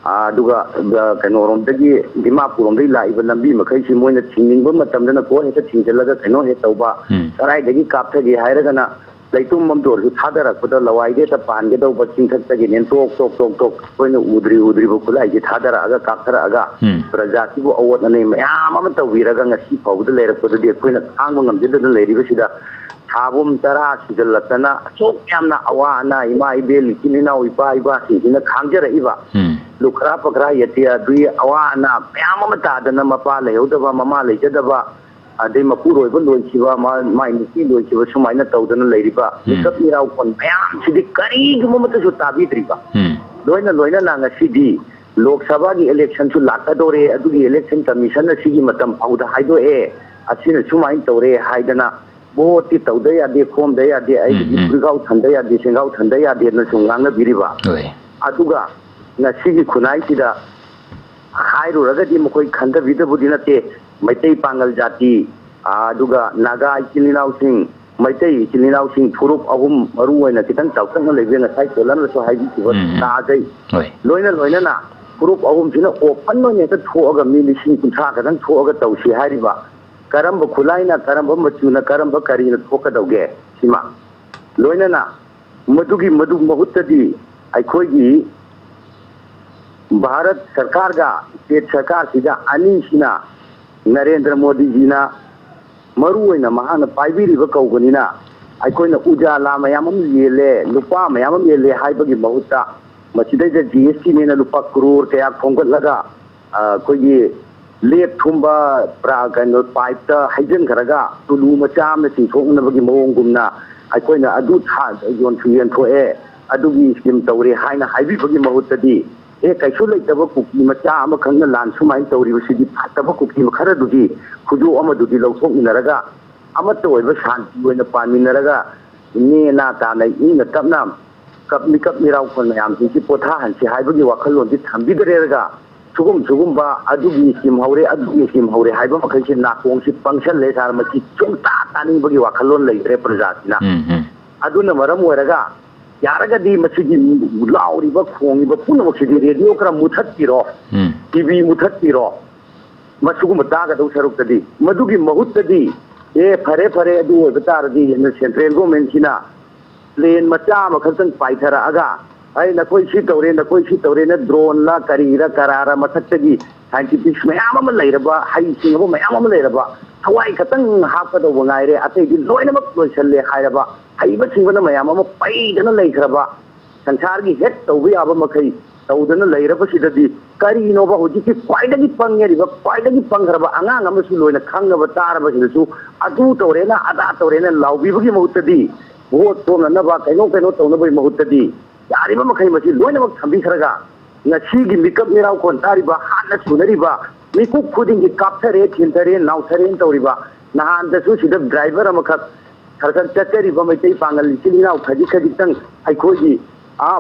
ꯑ, ꯑꯗꯨꯒ, ꯑ, ꯀꯩꯅꯣꯔꯣꯝꯗꯒꯤ, ꯗꯤꯃꯥꯄꯨꯔꯔꯣꯝꯗꯒꯤ ꯂꯥꯛꯏꯕ ꯂꯝꯕꯤ ꯃꯈꯩꯁꯤ ꯃꯣꯏꯅ ꯊꯤꯡꯅꯤꯡꯕ ꯃꯇꯝꯗꯅ ꯀꯣ ꯍꯦꯛꯇ ꯊꯤꯡꯖꯤꯜꯂꯒ ꯀꯩꯅꯣ ꯍꯦꯛ ꯇꯧꯕ, ꯎꯝ꯫ ꯀꯗꯥꯏꯗꯒꯤ ꯀꯥꯞꯊꯒꯦ ꯍꯥꯏꯔꯒꯅ ꯂꯩꯇꯨꯝ ꯑꯃꯗ ꯑꯣꯏꯔꯁꯨ ꯊꯥꯗꯔꯛꯄꯗ ꯂꯋꯥꯏꯗ ꯍꯦꯛꯇ ꯄꯥꯟꯒꯗꯧꯕ ꯆꯤꯡꯊꯛꯇꯒꯤꯅꯦ ꯇꯣꯛ ꯇꯣꯛ ꯇꯣꯛ ꯇꯣꯛ ꯑꯩꯈꯣꯏꯅ ꯎꯗ꯭ꯔꯤ ꯎꯗ꯭ꯔꯤꯕ ꯈꯨꯠꯂꯥꯏꯁꯦ ꯊꯥꯗꯔꯛꯑꯒ ꯀꯥꯞꯊꯔꯛꯑꯒ ꯎꯝ꯫ ꯄ꯭ꯔꯖꯥꯁꯤꯕꯨ ꯑꯋꯣꯠ ꯑꯅꯩ ꯃꯌꯥꯝ ꯑꯃ ꯇꯧꯕꯤꯔꯒ ꯉꯁꯤ ꯐꯥꯎꯕꯗ ꯂꯩꯔꯛꯄꯗꯗꯤ ꯑꯩꯈꯣꯏꯅ ꯈꯥꯡꯕ ꯉꯝꯖꯗꯗꯅ ꯂꯩꯔꯤꯕꯁꯤꯗ ꯊꯥꯕꯨꯝ ꯇꯔꯥ ꯁꯨꯖꯜꯂꯛꯇꯅ ꯑꯁꯨꯛ ꯌꯥꯝꯅ ꯑꯋꯥ ꯑꯅꯥ ꯏꯃꯥ ꯏꯕꯦꯜ ꯏꯆꯤꯜ ꯏꯅꯥꯎ ꯏꯄꯥ ꯏꯄꯥꯁꯤꯡꯁꯤꯅ ꯈꯥꯡꯖꯔꯛꯏꯕ ꯎꯝ꯫ ꯂꯨꯈ꯭ꯔꯥ ꯄꯈ꯭ꯔꯥ ꯌꯦꯇꯤꯌꯥ ꯑꯗꯨꯒꯤ ꯑꯋꯥ ꯑꯅꯥ ꯃꯌꯥꯝ ꯑꯃ ꯇꯥꯗꯅ ꯃꯄꯥ ꯂꯩꯍꯧꯗꯕ ꯃꯃꯥ ꯂꯩꯖꯗꯕ ꯑꯗꯩ ꯃꯄꯨꯔꯣꯏꯕ ꯂꯣꯏꯈꯤꯕ, ꯃꯥ-, ꯃꯥꯏ ꯅꯨꯄꯤ ꯂꯣꯏꯈꯤꯕ, ꯁꯨꯃꯥꯏꯅ ꯇꯧꯗꯅ ꯂꯩꯔꯤꯕ ꯎꯝ꯫ ꯃꯤꯀꯞ ꯃꯤꯔꯥꯎ ꯐꯣꯟ ꯃꯌꯥꯝꯁꯤꯗꯤ ꯀꯔꯤꯒꯨꯝꯕ ꯑꯃꯠꯇꯁꯨ ꯇꯥꯕꯤꯗ꯭ꯔꯤꯕ꯫ ꯎꯝ꯫ ꯂꯣꯏꯅ ꯂꯣꯏꯅꯅ ꯉꯁꯤꯗꯤ ꯂꯣꯛ ꯁꯚꯥꯒꯤ ꯏꯂꯦꯛꯁꯟꯁꯨ ꯂꯥꯛꯀꯗꯧꯔꯦ, ꯑꯗꯨꯒꯤ ꯏꯂꯦꯛꯁꯟ ꯀꯃꯤꯁꯟꯅ ꯁꯤꯒꯤ ꯃꯇꯝ ꯐꯥꯎꯗ ꯍꯥꯏꯗꯣꯛꯑꯦ, ꯑꯁꯤꯅ ꯁꯨꯃꯥꯏꯅ ꯇꯧꯔꯦ ꯍꯥꯏꯗꯅ ꯚꯣꯠꯇꯤ ꯇꯧꯗ ꯌꯥꯗꯦ, ꯈꯣꯝꯗ ꯌꯥꯗꯦ, ꯑꯩꯒꯤꯗꯤ ꯎꯝ, ꯎꯝ꯫ ꯐꯨꯔꯤꯒꯥꯎ ꯊꯟꯗ ꯌꯥꯗꯦ, ꯁꯦꯡꯒꯥꯎ ꯊꯟꯗ ꯌꯥꯗꯦꯅ ꯁꯨꯝ ꯉꯥꯡꯅꯕꯤꯔꯤꯕ꯫ ꯍꯣꯏ꯫ ꯑꯗꯨꯒ ꯉꯁꯤꯒꯤ ꯈꯨꯟꯅꯥꯏꯁꯤꯗ ꯍꯥꯏꯔꯨꯔꯒꯗꯤ ꯃꯈꯣꯏ ꯈꯟꯊꯕꯤꯗꯕꯨꯗꯤ ꯅꯠꯇꯦ꯫ ꯃꯩꯇꯩ ꯄꯥꯉꯜ ꯖꯥꯇꯤ, ꯑꯥ, ꯑꯗꯨꯒ ꯅꯥꯒꯥ ꯏꯆꯤꯜ ꯏꯅꯥꯎꯁꯤꯡ, ꯃꯩꯇꯩ ꯏꯆꯤꯜ ꯏꯅꯥꯎꯁꯤꯡ ꯐꯨꯔꯨꯞ ꯑꯍꯨꯝ ꯃꯔꯨ ꯑꯣꯏꯅ ꯈꯤꯇꯪ ꯆꯥꯎꯊꯛꯅ ꯂꯩꯕ ꯉꯁꯥꯏ ꯀꯣꯂꯟꯅꯁꯨ ꯍꯥꯏꯕꯤꯈꯤꯕ ꯎꯝ, ꯎꯝ꯫ ꯇꯥꯖꯩ꯫ ꯍꯣꯏ꯫ ꯂꯣꯏꯅ ꯂꯣꯏꯅꯅ ꯐꯨꯔꯨꯞ ꯑꯍꯨꯝꯁꯤꯅ ꯑꯣꯄꯟ ꯑꯣꯏꯅ ꯍꯦꯛꯇ ꯊꯣꯛꯑꯒ ꯃꯤ ꯂꯤꯁꯤꯡ ꯀꯨꯟꯊ꯭ꯔꯥ ꯈꯛꯇꯪ ꯊꯣꯛꯑꯒ ꯇꯧꯁꯤ ꯍꯥꯏꯔꯤꯕ꯫ ꯀꯔꯝꯕ ꯈꯨꯠꯂꯥꯏꯅ, ꯀꯔꯝꯕ ꯃꯆꯨꯅ, ꯀꯔꯝꯕ ꯀꯔꯤꯅ ꯊꯣꯛꯀꯗꯧꯒꯦ? ꯁꯤꯃ꯫ ꯂꯣꯏꯅꯅ ꯃꯗꯨꯒꯤ ꯃꯗꯨ ꯃꯍꯨꯠꯇꯗꯤ ꯑꯩꯈꯣꯏꯒꯤ ꯚꯥꯔꯠ ꯁꯔꯀꯥꯔꯒ ꯁ꯭ꯇꯦꯠ ꯁꯔꯀꯥꯔꯁꯤꯒ ꯑꯅꯤꯁꯤꯅ ꯅꯔꯦꯟꯗ꯭ꯔ ꯃꯣꯗꯤꯖꯤꯅ ꯃꯔꯨ ꯑꯣꯏꯅ ꯃꯍꯥꯛꯅ ꯄꯥꯏꯕꯤꯔꯤꯕ ꯀꯧꯕꯅꯤꯅ ꯑꯩꯈꯣꯏꯅ ꯎꯖꯥꯂꯥ ꯃꯌꯥꯝ ꯑꯃ ꯌꯦꯜꯂꯦ, ꯂꯨꯄꯥ ꯃꯌꯥꯝ ꯑꯃ ꯌꯦꯜꯂꯦ ꯍꯥꯏꯕꯒꯤ ꯃꯍꯨꯠꯇ ꯃꯁꯤꯗꯩꯗ ꯖꯤ ꯑꯦꯁ ꯇꯤꯅꯦꯅ ꯂꯨꯄꯥ ꯀ꯭ꯔꯣꯔ ꯀꯌꯥ ꯈꯣꯝꯒꯠꯂꯒ, ꯑ, ꯑꯩꯈꯣꯏꯒꯤ ꯂꯦꯞ ꯊꯨꯝꯕ ꯄ꯭ꯔꯥ-, ꯀꯩꯅꯣ, ꯄꯥꯏꯞꯇ ꯍꯩꯖꯤꯟꯈ꯭ꯔꯒ ꯇꯨꯂꯨ ꯃꯆꯥ ꯑꯃꯅ ꯆꯤꯡꯊꯣꯛꯅꯕꯒꯤ ꯃꯑꯣꯡꯒꯨꯝꯅ ꯑꯩꯈꯣꯏꯅ ꯑꯗꯨ ꯊꯥ-, ꯌꯣꯟꯁꯨ ꯌꯣꯟꯊꯣꯛꯑꯦ, ꯑꯗꯨꯒꯤ ꯁ꯭ꯀꯤꯝ ꯇꯧꯔꯦ ꯍꯥꯏꯅ ꯍꯥꯏꯕꯤꯕꯒꯤ ꯃꯍꯨꯠꯇꯗꯤ, ꯑꯦ, ꯀꯩꯁꯨ ꯂꯩꯇꯕ ꯀꯨꯀꯤ ꯃꯆꯥ ꯑꯃꯈꯛꯅ ꯂꯥꯟ ꯁꯨꯃꯥꯏꯅ ꯇꯧꯔꯤꯕꯁꯤꯗꯤ ꯐꯠꯇꯕ ꯀꯨꯀꯤ ꯈꯔꯗꯨꯒꯤ ꯈꯨꯗꯣꯞ ꯑꯃꯗꯨꯗꯤ ꯂꯧꯊꯣꯛꯃꯤꯟꯅꯔꯒ ꯑꯃꯠꯇ ꯑꯣꯏꯕ ꯁꯥꯟꯇꯤ ꯑꯣꯏꯅ ꯄꯥꯟꯃꯤꯟꯅꯔꯒ ꯅꯦ ꯅꯥ ꯇꯥꯅ ꯏꯪꯅ ꯇꯞꯅ ꯀꯞ-, ꯃꯤꯀꯞ ꯃꯤꯔꯥꯎꯈꯣꯟ ꯃꯌꯥꯝꯁꯤꯡꯁꯤ ꯄꯣꯊꯥꯍꯟꯁꯤ ꯍꯥꯏꯕꯒꯤ ꯋꯥꯈꯜꯂꯣꯟꯗꯤ ꯊꯝꯕꯤꯗꯔꯦꯔꯒ ꯁꯨꯒꯨꯝ ꯁꯨꯒꯨꯝꯕ ꯑꯗꯨꯒꯤ ꯁ꯭ꯀꯤꯝ ꯍꯧꯔꯦ, ꯑꯗꯨꯒꯤ ꯁ꯭ꯀꯤꯝ ꯍꯧꯔꯦ ꯍꯥꯏꯕ ꯃꯈꯩꯁꯤ ꯅꯥꯀꯣꯡꯁꯤ ꯄꯪꯁꯜꯂꯦ ꯁꯥꯔ꯫ ꯃꯁꯤ ꯁꯨꯡꯇꯥ ꯇꯥꯅꯤꯡꯕꯒꯤ ꯋꯥꯈꯜꯂꯣꯟ ꯂꯩꯇ꯭ꯔꯦ ꯄ꯭ꯔꯖꯥꯁꯤꯅ꯫ ꯎꯝ, ꯎꯝ꯫ ꯑꯗꯨꯅ ꯃꯔꯝ ꯑꯣꯏꯔꯒ ꯌꯥꯔꯒꯗꯤ ꯃꯁꯤꯒꯤ ꯂꯥꯎꯔꯤꯕ ꯈꯣꯡꯉꯤꯕ ꯄꯨꯝꯅꯃꯛꯁꯤꯗꯤ ꯔꯦꯗꯤꯑꯣ ꯈꯔ ꯃꯨꯊꯠꯄꯤꯔꯣ, ꯎꯝ꯫ ꯇꯤꯚꯤ ꯃꯨꯊꯠꯄꯤꯔꯣ, ꯃꯁꯤꯒꯨꯝꯕ ꯇꯥꯒꯗꯧ ꯁꯔꯨꯛꯇꯗꯤ꯫ ꯃꯗꯨꯒꯤ ꯃꯍꯨꯠꯇꯗꯤ, ꯑꯦ, ꯐꯔꯦ ꯐꯔꯦ, ꯑꯗꯨ ꯑꯣꯏꯕ ꯇꯥꯔꯗꯤ ꯁꯦꯟꯇ꯭ꯔꯦꯜ ꯒꯣꯔꯃꯦꯟꯁꯤꯅ ꯄ꯭ꯂꯦꯟ ꯃꯆꯥ ꯑꯃꯈꯛꯇꯪ ꯄꯥꯏꯊꯔꯛꯑꯒ, "ꯑꯩ ꯅꯈꯣꯏ ꯁꯤ ꯇꯧꯔꯦ, ꯅꯈꯣꯏ ꯁꯤ ꯇꯧꯔꯦꯅ" ꯗ꯭ꯔꯣꯟꯂ ꯀꯔꯤꯔ ꯀꯔꯥꯔ ꯃꯊꯛꯇꯒꯤ ꯁꯥꯏꯟꯇꯤꯐꯤꯛꯁ ꯃꯌꯥꯝ ꯑꯃ ꯂꯩꯔꯕ, ꯍꯩꯁꯤꯡꯉꯕ ꯃꯌꯥꯝ ꯑꯃ ꯂꯩꯔꯕ, ꯊꯋꯥꯏ ꯈꯛꯇꯪ ꯍꯥꯞꯀꯗꯧꯕ ꯉꯥꯏꯔꯦ, ꯑꯇꯩꯗꯤ ꯂꯣꯏꯅꯃꯛ ꯂꯣꯏꯁꯜꯂꯦ ꯍꯥꯏꯔꯕ ꯍꯩꯕꯁꯤꯡꯕꯅ ꯃꯌꯥꯝ ꯑꯃ ꯄꯩꯗꯅ ꯂꯩꯈ꯭ꯔꯕ, ꯁꯪꯁꯥꯔꯒꯤ ꯍꯦꯛ ꯇꯧꯕ ꯌꯥꯕ ꯃꯈꯩ ꯇꯧꯗꯅ ꯂꯩꯔꯕꯁꯤꯗꯗꯤ, ꯀꯔꯤꯅꯣꯕ ꯍꯧꯖꯤꯛꯀꯤ ꯈ꯭ꯋꯥꯏꯗꯒꯤ ꯄꯪꯉꯦꯔꯤꯕ, ꯈ꯭ꯋꯥꯏꯗꯒꯤ ꯄꯪꯈ꯭ꯔꯕ ꯑꯉꯥꯡ ꯑꯃꯁꯨ ꯂꯣꯏꯅ ꯈꯪꯉꯕ ꯇꯥꯔꯕꯁꯤꯗꯁꯨ ꯑꯗꯨ ꯇꯧꯔꯦꯅ ꯑꯗꯥ ꯇꯧꯔꯦꯅ ꯂꯥꯎꯕꯤꯕꯒꯤ ꯃꯍꯨꯠꯇꯗꯤ, ꯚꯣꯠ ꯈꯣꯝꯅꯅꯕ ꯀꯩꯅꯣ ꯀꯩꯅꯣ ꯇꯧꯅꯕꯒꯤ ꯃꯍꯨꯠꯇꯗꯤ, ꯌꯥꯔꯤꯕ ꯃꯈꯩ ꯃꯁꯤ ꯂꯣꯏꯅꯃꯛ ꯊꯝꯕꯤꯈ꯭ꯔꯒ, ꯉꯁꯤꯒꯤ ꯃꯤꯀꯞ ꯃꯤꯔꯥꯎꯈꯣꯟ ꯇꯥꯔꯤꯕ, ꯍꯥꯠꯅ ꯁꯨꯅꯔꯤꯕ, ꯃꯤꯀꯨꯞ ꯈꯨꯗꯤꯡꯒꯤ ꯀꯥꯞꯊꯔꯦ, ꯊꯤꯟꯊꯔꯦ, ꯅꯥꯎꯊꯔꯦꯅ ꯇꯧꯔꯤꯕ, ꯅꯍꯥꯟꯗꯁꯨ ꯁꯤꯗ ꯗ꯭ꯔꯥꯏꯚꯔ ꯑꯃꯈꯛ ꯈꯔ ꯈꯔ ꯆꯠꯆꯔꯤꯕ ꯃꯩꯇꯩ ꯄꯥꯡꯒꯜ ꯏꯆꯤꯜ ꯏꯅꯥꯎ ꯈꯖꯤꯛ ꯈꯖꯤꯛꯇꯪ ꯑꯩꯈꯣꯏꯒꯤ, ꯑꯥ,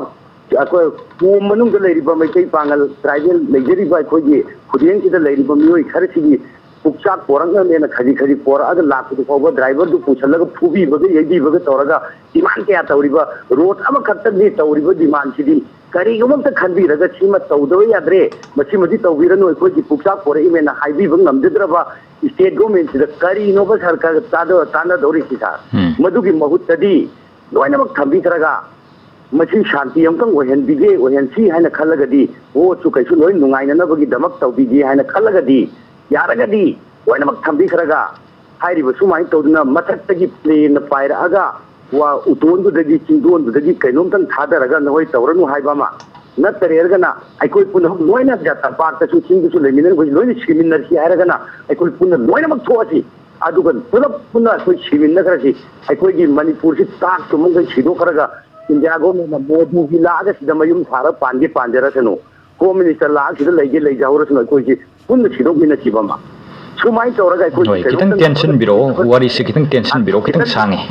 ꯑꯩꯈꯣꯏ ꯀꯣꯝ ꯃꯅꯨꯡꯗ ꯂꯩꯔꯤꯕ ꯃꯩꯇꯩ ꯄꯥꯡꯒꯜ ꯇ꯭ꯔꯥꯏꯕꯦꯜ ꯂꯩꯖꯔꯤꯕ ꯑꯩꯈꯣꯏꯒꯤ ꯈꯨꯗꯦꯡꯁꯤꯗ ꯂꯩꯔꯤꯕ ꯃꯤꯑꯣꯏ ꯈꯔꯁꯤꯒꯤ ꯄꯨꯛꯆꯥꯛ ꯄꯣꯔꯛꯅꯕꯅꯦꯅ ꯈꯖꯤꯛ ꯈꯖꯤꯛ ꯄꯣꯔꯛꯑꯒ ꯂꯥꯛꯄꯗꯨ ꯐꯥꯎꯕ ꯗ꯭ꯔꯥꯏꯚꯔꯗꯨ ꯄꯨꯁꯜꯂꯒ ꯐꯨꯕꯤꯕꯒ ꯌꯩꯕꯤꯕꯒ ꯇꯧꯔꯒ ꯗꯤꯃꯥꯟ ꯀꯌꯥ ꯇꯧꯔꯤꯕ, ꯔꯣꯗ ꯑꯃꯈꯛꯇꯗꯤ ꯇꯧꯔꯤꯕ ꯗꯤꯃꯥꯟꯁꯤꯗꯤ ꯀꯔꯤꯒꯨꯝꯕ ꯑꯝꯇ ꯈꯟꯕꯤꯔꯒ ꯁꯤꯃ ꯇꯧꯗꯕ ꯌꯥꯗ꯭ꯔꯦ, ꯃꯁꯤꯃꯗꯤ ꯇꯧꯕꯤꯔꯅꯨ, ꯑꯩꯈꯣꯏꯒꯤ ꯄꯨꯛꯆꯥꯛ ꯄꯣꯔꯛꯏꯃꯦꯅ ꯍꯥꯏꯕꯤꯕ ꯉꯝꯖꯗ꯭ꯔꯕ ꯁ꯭ꯇꯦꯠ ꯒꯣꯔꯃꯦꯟꯁꯤꯗ ꯀꯔꯤꯅꯣꯕ ꯁꯔꯀꯥꯔꯒ ꯆꯥꯗ-, ꯇꯥꯟꯅꯗꯧꯔꯤꯁꯤ ꯁꯥꯔ? ꯎꯝ꯫ ꯃꯗꯨꯒꯤ ꯃꯍꯨꯠꯇꯗꯤ ꯂꯣꯏꯅꯃꯛ ꯊꯝꯕꯤꯈ꯭ꯔꯒ ꯃꯁꯤ ꯁꯥꯟꯇꯤ ꯑꯃꯇꯪ ꯑꯣꯏꯍꯟꯕꯤꯒꯦ, ꯑꯣꯏꯍꯟꯁꯤ ꯍꯥꯏꯅ ꯈꯜꯂꯒꯗꯤ, ꯚꯣꯠꯁꯨ ꯀꯩꯁꯨ ꯂꯣꯏ ꯅꯨꯡꯉꯥꯏꯅꯅꯕꯒꯤꯗꯃꯛ ꯇꯧꯕꯤꯒꯦ ꯍꯥꯏꯅ ꯈꯜꯂꯒꯗꯤ, ꯌꯥꯔꯒꯗꯤ ꯂꯣꯏꯅꯃꯛ ꯊꯝꯕꯤꯈ꯭ꯔꯒ ꯍꯥꯏꯔꯤꯕ ꯁꯨꯃꯥꯏꯅ ꯇꯧꯗꯅ ꯃꯊꯛꯇꯒꯤ ꯄ꯭ꯂꯦꯟꯅ ꯄꯥꯏꯔꯛꯑꯒ ꯋꯥ ꯎꯇꯣꯟꯗꯨꯗꯒꯤ ꯆꯤꯡꯗꯣꯟꯗꯨꯗꯒꯤ ꯀꯩꯅꯣꯝꯇꯪ ꯊꯥꯗꯔꯒ ꯅꯈꯣꯏ ꯇꯧꯔꯅꯨ ꯍꯥꯏꯕ ꯑꯃ, ꯅꯠꯇ꯭ꯔꯒꯅ ꯑꯩꯈꯣꯏ ꯄꯨꯝꯅꯃꯛ ꯂꯣꯏꯅ ꯇꯝꯄꯥꯛꯇꯁꯨ ꯆꯤꯡꯗꯁꯨ ꯂꯩꯃꯤꯟꯅꯔꯤꯕ ꯑꯩꯈꯣꯏ ꯂꯣꯏꯅ ꯁꯤꯃꯤꯟꯅꯔꯁꯤ ꯍꯥꯏꯔꯒꯅ ꯑꯩꯈꯣꯏ ꯄꯨꯟꯅ ꯂꯣꯏꯅꯃꯛ ꯊꯣꯛꯑꯁꯤ꯫ ꯑꯗꯨꯒ ꯄꯨꯂꯞ ꯄꯨꯟꯅ ꯑꯩꯈꯣꯏ ꯁꯤꯃꯤꯟꯅꯈ꯭ꯔꯁꯤ꯫ ꯑꯩꯈꯣꯏꯒꯤ ꯃꯅꯤꯄꯨꯔꯁꯤ ꯇꯥꯛ ꯆꯨꯝꯃꯈꯩ ꯁꯤꯗꯣꯛꯈ꯭ꯔꯒ ꯏꯟꯗꯤꯌꯥ ꯒꯣꯔꯃꯦꯟꯅ ꯃꯣꯗꯤꯒꯤ ꯂꯥꯛꯑꯒ ꯁꯤꯗ ꯃꯌꯨꯝ ꯁꯥꯔꯒ ꯄꯥꯟꯒꯦ ꯄꯥꯟꯖꯔꯁꯅꯨ, ꯍꯣꯝ ꯃꯤꯅꯤꯁꯇꯔ ꯂꯥꯛꯑꯒ ꯁꯤꯗ ꯂꯩꯒꯦ ꯂꯩꯖꯍꯧꯔꯁꯅꯨ, ꯑꯩꯈꯣꯏꯁꯤ ꯄꯨꯟꯅ ꯁꯤꯗꯣꯛꯃꯤꯟꯅꯁꯤꯕ ꯑꯃ꯫ ꯁꯨꯃꯥꯏꯅ ꯇꯧꯔꯒ ꯑꯩꯈꯣꯏꯁꯤ ꯍꯣꯏ, ꯈꯤꯇꯪ ꯀꯩꯅꯣꯝꯇꯪ ꯇꯦꯟꯁꯤꯟꯕꯤꯔꯛꯑꯣ, ꯋꯥꯔꯤꯁꯦ ꯈꯤꯇꯪ ꯇꯦꯟꯁꯤꯟꯕꯤꯔꯛꯑꯣ, ꯈꯤꯇꯪ ꯈꯤꯇꯪ ꯁꯥꯡꯉꯦ꯫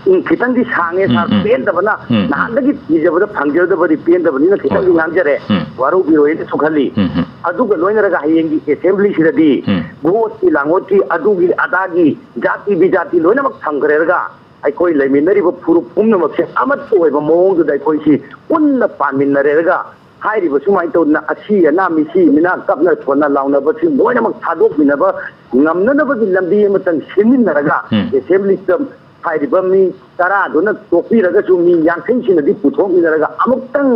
ꯎꯝ, ꯈꯤꯇꯪꯗꯤ ꯁꯥꯡꯉꯦ, ꯎꯝ, ꯁꯥꯔ꯫ ꯎꯝ꯫ ꯄꯦꯟꯗꯕꯅ, ꯎꯝ, ꯎꯝ꯫ ꯅꯍꯥꯟꯗꯒꯤ ꯊꯤꯖꯕꯗ ꯐꯪꯖꯗꯕꯗꯤ ꯄꯦꯟꯗꯕꯅꯤꯅ ꯈꯤꯇꯪꯗꯤ ꯍꯣꯏ, ꯍꯣꯏ꯫ ꯉꯥꯡꯖꯔꯦ꯫ ꯎꯝ꯫ ꯋꯥꯔꯧꯕꯤꯔꯣꯏꯅꯁꯨ ꯈꯜꯂꯤ꯫ ꯎꯝ, ꯎꯝ꯫ ꯑꯗꯨꯒ ꯂꯣꯏꯅꯔꯒ ꯍꯌꯦꯡꯒꯤ ꯑꯦꯁꯦꯝꯕ꯭ꯂꯤꯁꯤꯗꯗꯤ ꯎꯝ꯫ ꯚꯣꯠꯀꯤ ꯂꯥꯡꯒꯣꯠꯀꯤ ꯑꯗꯨꯒꯤ ꯑꯗꯥꯒꯤ ꯖꯥꯇꯤ ꯕꯤꯖꯥꯇꯤ ꯂꯣꯏꯅꯃꯛ ꯊꯝꯈ꯭ꯔꯦꯔꯒ ꯑꯩꯈꯣꯏ ꯂꯩꯃꯤꯟꯅꯔꯤꯕ ꯐꯨꯔꯨꯞ ꯄꯨꯝꯅꯃꯛꯁꯦ ꯑꯃꯠꯇ ꯑꯣꯏꯕ ꯃꯑꯣꯡꯗꯨꯗ ꯑꯩꯈꯣꯏꯁꯤ ꯄꯨꯟꯅ ꯄꯥꯟꯃꯤꯟꯅꯔꯦꯔꯒ ꯍꯥꯏꯔꯤꯕ ꯁꯨꯃꯥꯏꯅ ꯇꯧꯗꯅ ꯑꯁꯤ ꯑꯅꯥ, ꯃꯤꯁꯤ ꯃꯤꯅꯥ, ꯀꯞꯅ ꯈꯣꯠꯅ ꯂꯥꯎꯅꯕꯁꯤ ꯂꯣꯏꯅꯃꯛ ꯊꯥꯗꯣꯛꯃꯤꯟꯅꯕ ꯉꯝꯅꯅꯕꯒꯤ ꯂꯝꯕꯤ ꯑꯃꯇꯪ ꯁꯦꯝꯃꯤꯟꯅꯔꯒ ꯎꯝ꯫ ꯑꯦꯁꯦꯝꯕ꯭ꯂꯤꯗ ꯍꯥꯏꯔꯤꯕ ꯃꯤ ꯇꯔꯥꯗꯨꯅ ꯇꯣꯛꯄꯤꯔꯒꯁꯨ ꯃꯤ ꯌꯥꯡꯈꯩꯁꯤꯅꯗꯤ ꯄꯨꯊꯣꯛꯃꯤꯟꯅꯔꯒ ꯑꯃꯨꯛꯇꯪ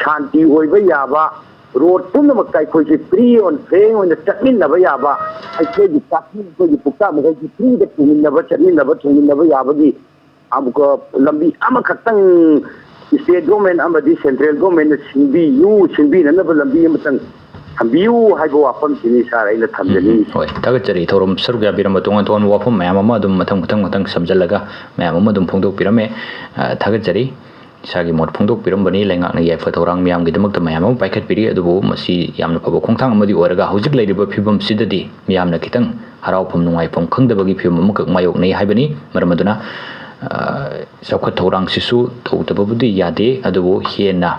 ꯁꯥꯟꯇꯤ ꯑꯣꯏꯕ ꯌꯥꯕ, ꯔꯣꯗ ꯄꯨꯝꯅꯃꯛꯇ ꯑꯩꯈꯣꯏꯁꯤ free and frank ꯑꯣꯏꯅ ꯆꯠꯃꯤꯟꯅꯕ ꯌꯥꯕ, ꯑꯩꯈꯣꯏꯒꯤ ꯄꯥꯔꯇꯤ, ꯑꯩꯈꯣꯏꯒꯤ ꯄꯨꯛꯇꯥ ꯃꯈꯣꯏꯒꯤ freeꯗ ꯄꯨꯃꯤꯟꯅꯕ, ꯆꯠꯃꯤꯟꯅꯕ, ꯊꯨꯡꯃꯤꯟꯅꯕ ꯌꯥꯕꯒꯤ ꯑꯃꯨꯛꯀ ꯂꯝꯕꯤ ꯑꯃꯈꯛꯇꯪ state government ꯑꯃꯗꯤ central governmentꯅ ꯁꯤꯟꯕꯤꯌꯨ, ꯁꯤꯟꯕꯤꯅꯅꯕ ꯂꯝꯕꯤ ꯑꯃꯇꯪ ꯊꯝꯕꯤꯌꯨ ꯍꯥꯏꯕ ꯋꯥꯐꯝꯁꯤꯅꯤ, ꯁꯥꯔ, ꯑꯩꯅ ꯊꯝꯖꯅꯤꯡꯉꯤꯁꯦ꯫ ꯍꯣꯏ, ꯊꯥꯒꯠꯆꯔꯤ꯫ ꯊꯧꯔꯝ ꯁꯔꯨꯛ ꯌꯥꯕꯤꯔꯝꯕ ꯇꯣꯉꯥꯟ ꯇꯣꯉꯥꯟꯕ ꯋꯥꯐꯝ ꯃꯌꯥꯝ ꯑꯃ ꯑꯗꯨꯝ ꯃꯊꯪ ꯃꯊꯪ ꯃꯊꯪ ꯁꯝꯖꯜꯂꯒ ꯃꯌꯥꯝ ꯑꯃ ꯑꯗꯨꯝ ꯐꯣꯡꯗꯣꯛꯄꯤꯔꯝꯃꯦ꯫ ꯑ, ꯊꯥꯒꯠꯆꯔꯤ꯫ ꯏꯁꯥꯒꯤ ꯃꯣꯠ ꯐꯣꯡꯗꯣꯛꯄꯤꯔꯝꯕꯅꯤ꯫ ꯂꯩꯉꯥꯛꯅ ꯌꯥꯏꯐ ꯊꯧꯔꯥꯡ ꯃꯤꯌꯥꯝꯒꯤꯗꯃꯛꯇ ꯃꯌꯥꯝ ꯑꯃ ꯄꯥꯏꯈꯠꯄꯤꯔꯤ, ꯑꯗꯨꯕꯨ ꯃꯁꯤ ꯌꯥꯝꯅ ꯐꯕ ꯈꯣꯡꯊꯥꯡ ꯑꯃꯗꯤ ꯑꯣꯏꯔꯒ ꯍꯧꯖꯤꯛ ꯂꯩꯔꯤꯕ ꯐꯤꯕꯝꯁꯤꯗꯗꯤ ꯃꯤꯌꯥꯝꯅ ꯈꯤꯇꯪ ꯍꯔꯥꯎꯐꯝ ꯅꯨꯡꯉꯥꯏꯐꯝ ꯈꯪꯗꯕꯒꯤ ꯐꯤꯕꯝ ꯑꯃꯈꯛ ꯃꯥꯌꯣꯛꯅꯩ ꯍꯥꯏꯕꯅꯤ꯫ ꯃꯔꯝ ꯑꯗꯨꯅ, ꯑ, ꯆꯥꯎꯈꯠ ꯊꯧꯔꯥꯡꯁꯤꯁꯨ ꯇꯧꯗꯕꯕꯨꯗꯤ ꯌꯥꯗꯦ, ꯑꯗꯨꯕꯨ ꯍꯦꯟꯅ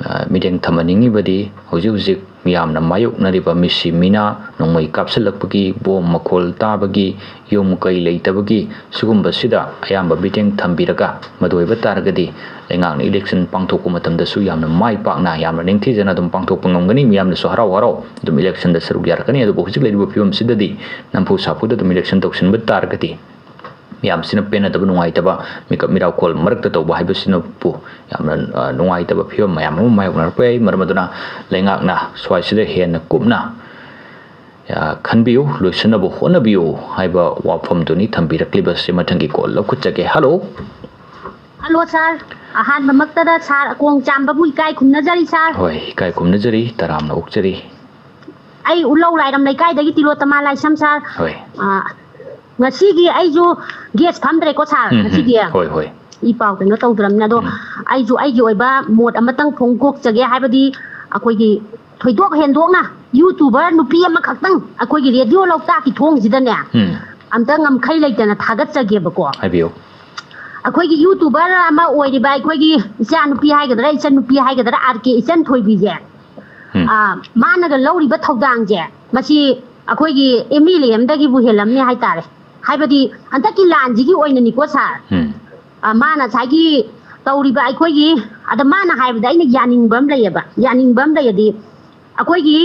ꯑ, ꯃꯤꯠꯌꯦꯡ ꯊꯝꯍꯟꯅꯤꯡꯉꯤꯕꯗꯤ ꯍꯧꯖꯤꯛ ꯍꯧꯖꯤꯛ ꯃꯤꯌꯥꯝꯅ ꯃꯥꯌꯣꯛꯅꯔꯤꯕ ꯃꯤꯁꯤ ꯃꯤꯅꯥ, ꯅꯣꯡꯃꯩ ꯀꯥꯞꯁꯤꯜꯂꯛꯄꯒꯤ, ꯕꯣꯝ ꯃꯈꯣꯜ ꯇꯥꯕꯒꯤ, ꯌꯨꯝ ꯀꯩ ꯂꯩꯇꯕꯒꯤ, ꯁꯤꯒꯨꯝꯕꯁꯤꯗ ꯑꯌꯥꯝꯕ ꯃꯤꯠꯌꯦꯡ ꯊꯝꯕꯤꯔꯒ, ꯃꯗꯨ ꯑꯣꯏꯕ ꯇꯥꯔꯒꯗꯤ ꯂꯩꯉꯥꯛꯅ election ꯄꯥꯡꯊꯣꯛꯄ ꯃꯇꯝꯗꯁꯨ ꯌꯥꯝꯅ ꯃꯥꯏ ꯄꯥꯛꯅ, ꯌꯥꯝꯅ ꯅꯤꯡꯊꯤꯖꯅ ꯑꯗꯨꯝ ꯄꯥꯡꯊꯣꯛꯄ ꯉꯝꯒꯅꯤ꯫ ꯃꯤꯌꯥꯝꯅꯁꯨ ꯍꯔꯥꯎ ꯍꯔꯥꯎ ꯑꯗꯨꯝ electionꯗ ꯁꯔꯨꯛ ꯌꯥꯔꯛꯀꯅꯤ꯫ ꯑꯗꯨꯕꯨ ꯍꯧꯖꯤꯛ ꯂꯩꯔꯤꯕ ꯐꯤꯕꯝꯁꯤꯗꯗꯤ ꯅꯝꯐꯨ ꯁꯥꯐꯨꯗ ꯑꯗꯨꯝ election ꯇꯧꯁꯤꯟꯕ ꯇꯥꯔꯒꯗꯤ, ꯃꯤꯌꯥꯝꯁꯤꯅ ꯄꯦꯟꯅꯗꯕ, ꯅꯨꯡꯉꯥꯏꯇꯕ, ꯃꯤꯀꯞ ꯃꯤꯔꯥꯎꯈꯣꯜ ꯃꯔꯛꯇ ꯇꯧꯕ ꯍꯥꯏꯕꯁꯤꯅꯕꯨ ꯌꯥꯝꯅ, ꯑ, ꯅꯨꯡꯉꯥꯏꯇꯕ ꯐꯤꯕꯝ ꯃꯌꯥꯝ ꯑꯃ ꯃꯥꯌꯣꯛꯅꯔꯛꯄ ꯌꯥꯏ꯫ ꯃꯔꯝ ꯑꯗꯨꯅ ꯂꯩꯉꯥꯛꯅ ꯁ꯭ꯋꯥꯏꯁꯤꯗ ꯍꯦꯟꯅ ꯀꯨꯞꯅ, ꯑ, ꯈꯟꯕꯤꯌꯨ, ꯂꯣꯏꯁꯤꯟꯅꯕ ꯍꯣꯠꯅꯕꯤꯌꯨ ꯍꯥꯏꯕ ꯋꯥꯐꯝꯗꯨꯅꯤ ꯊꯝꯕꯤꯔꯛꯂꯤꯕꯁꯤ꯫ ꯃꯊꯪꯒꯤ call ꯂꯧꯈꯠꯆꯒꯦ꯫ Hello꯫ Hello, sir꯫ ꯑꯍꯥꯟꯕꯃꯛꯇꯗ sir ꯑꯀꯣꯡ ꯆꯥꯝꯕꯕꯨ ꯏꯀꯥꯏ ꯈꯨꯝꯅꯖꯔꯤ, sir꯫ ꯍꯣꯏ, ꯏꯀꯥꯏ ꯈꯨꯝꯅꯖꯔꯤ, ꯇꯔꯥꯝꯅ ꯑꯣꯛꯆꯔꯤ꯫ ꯑꯩ ꯎꯂꯧ ꯂꯥꯏꯔꯝ ꯂꯩꯀꯥꯏꯗꯒꯤ ꯇꯤꯂꯣꯇꯃꯥ ꯂꯥꯏꯁ꯭ꯔꯝ, sir꯫ ꯍꯣꯏ꯫ ꯑ, ꯉꯁꯤꯒꯤ ꯑꯩꯁꯨ guest ꯐꯝꯗ꯭ꯔꯦꯀꯣ, sir, ꯎꯝ, ꯎꯝ꯫ ꯉꯁꯤꯗꯤ꯫ ꯍꯣꯏ, ꯍꯣꯏ꯫ ꯏ ꯄꯥꯎ ꯀꯩꯅꯣ ꯇꯧꯗ꯭ꯔꯕꯅꯤꯅ, ꯑꯗꯣ ꯎꯝ꯫ ꯑꯩꯁꯨ ꯑꯩꯒꯤ ꯑꯣꯏꯕ ꯃꯣꯠ ꯑꯃꯇꯪ ꯐꯣꯡꯗꯣꯛꯆꯒꯦ, ꯍꯥꯏꯕꯗꯤ ꯑꯩꯈꯣꯏꯒꯤ ꯊꯣꯏꯗꯣꯛ ꯍꯦꯟꯗꯣꯛꯅ YouTuber ꯅꯨꯄꯤ ꯑꯃꯈꯛꯇꯪ ꯑꯩꯈꯣꯏꯒꯤ ꯔꯦꯗꯤꯑꯣ ꯂꯣꯛꯇꯥꯛꯀꯤ ꯊꯣꯡꯁꯤꯗꯅꯦ, ꯎꯝ꯫ ꯑꯝꯇ ꯉꯝꯈꯩ ꯂꯩꯇꯅ ꯊꯥꯒꯠꯆꯒꯦꯕꯀꯣ꯫ ꯍꯥꯏꯕꯤꯌꯨ꯫ ꯑꯩꯈꯣꯏꯒꯤ YouTuber ꯑꯃ ꯑꯣꯏꯔꯤꯕ ꯑꯩꯈꯣꯏꯒꯤ ꯏꯆꯥꯅꯨꯄꯤ ꯍꯥꯏꯒꯗ꯭ꯔꯥ, ꯏꯆꯟꯅꯨꯄꯤ ꯍꯥꯏꯒꯗ꯭ꯔꯥ, ꯑꯥꯔ ꯀꯦ ꯏꯆꯟ ꯊꯣꯏꯕꯤꯁꯦ, ꯎꯝ꯫ ꯑ, ꯃꯥꯅꯒ ꯂꯧꯔꯤꯕ ꯊꯧꯗꯥꯡꯁꯦ, ꯃꯁꯤ ꯑꯩꯈꯣꯏꯒꯤ ꯑꯦꯝ ꯑꯦꯜ ꯑꯦ ꯑꯃꯗꯒꯤꯕꯨ ꯍꯦꯜꯂꯝꯅꯤ ꯍꯥꯏꯇꯥꯔꯦ꯫ ꯍꯥꯏꯕꯗꯤ ꯍꯟꯗꯛꯀꯤ ꯂꯥꯟꯁꯤꯒꯤ ꯑꯣꯏꯅꯅꯤꯀꯣ ꯁꯥꯔ꯫ ꯎꯝ꯫ ꯑ, ꯃꯥꯅ ꯉꯁꯥꯏꯒꯤ ꯇꯧꯔꯤꯕ ꯑꯩꯈꯣꯏꯒꯤ, ꯑꯗ ꯃꯥꯅ ꯍꯥꯏꯕꯗ ꯑꯩꯅ ꯌꯥꯅꯤꯡꯕ ꯑꯃ ꯂꯩꯌꯦꯕ, ꯌꯥꯅꯤꯡꯕ ꯑꯃ ꯂꯩꯌꯦꯗꯤ, ꯑꯩꯈꯣꯏꯒꯤ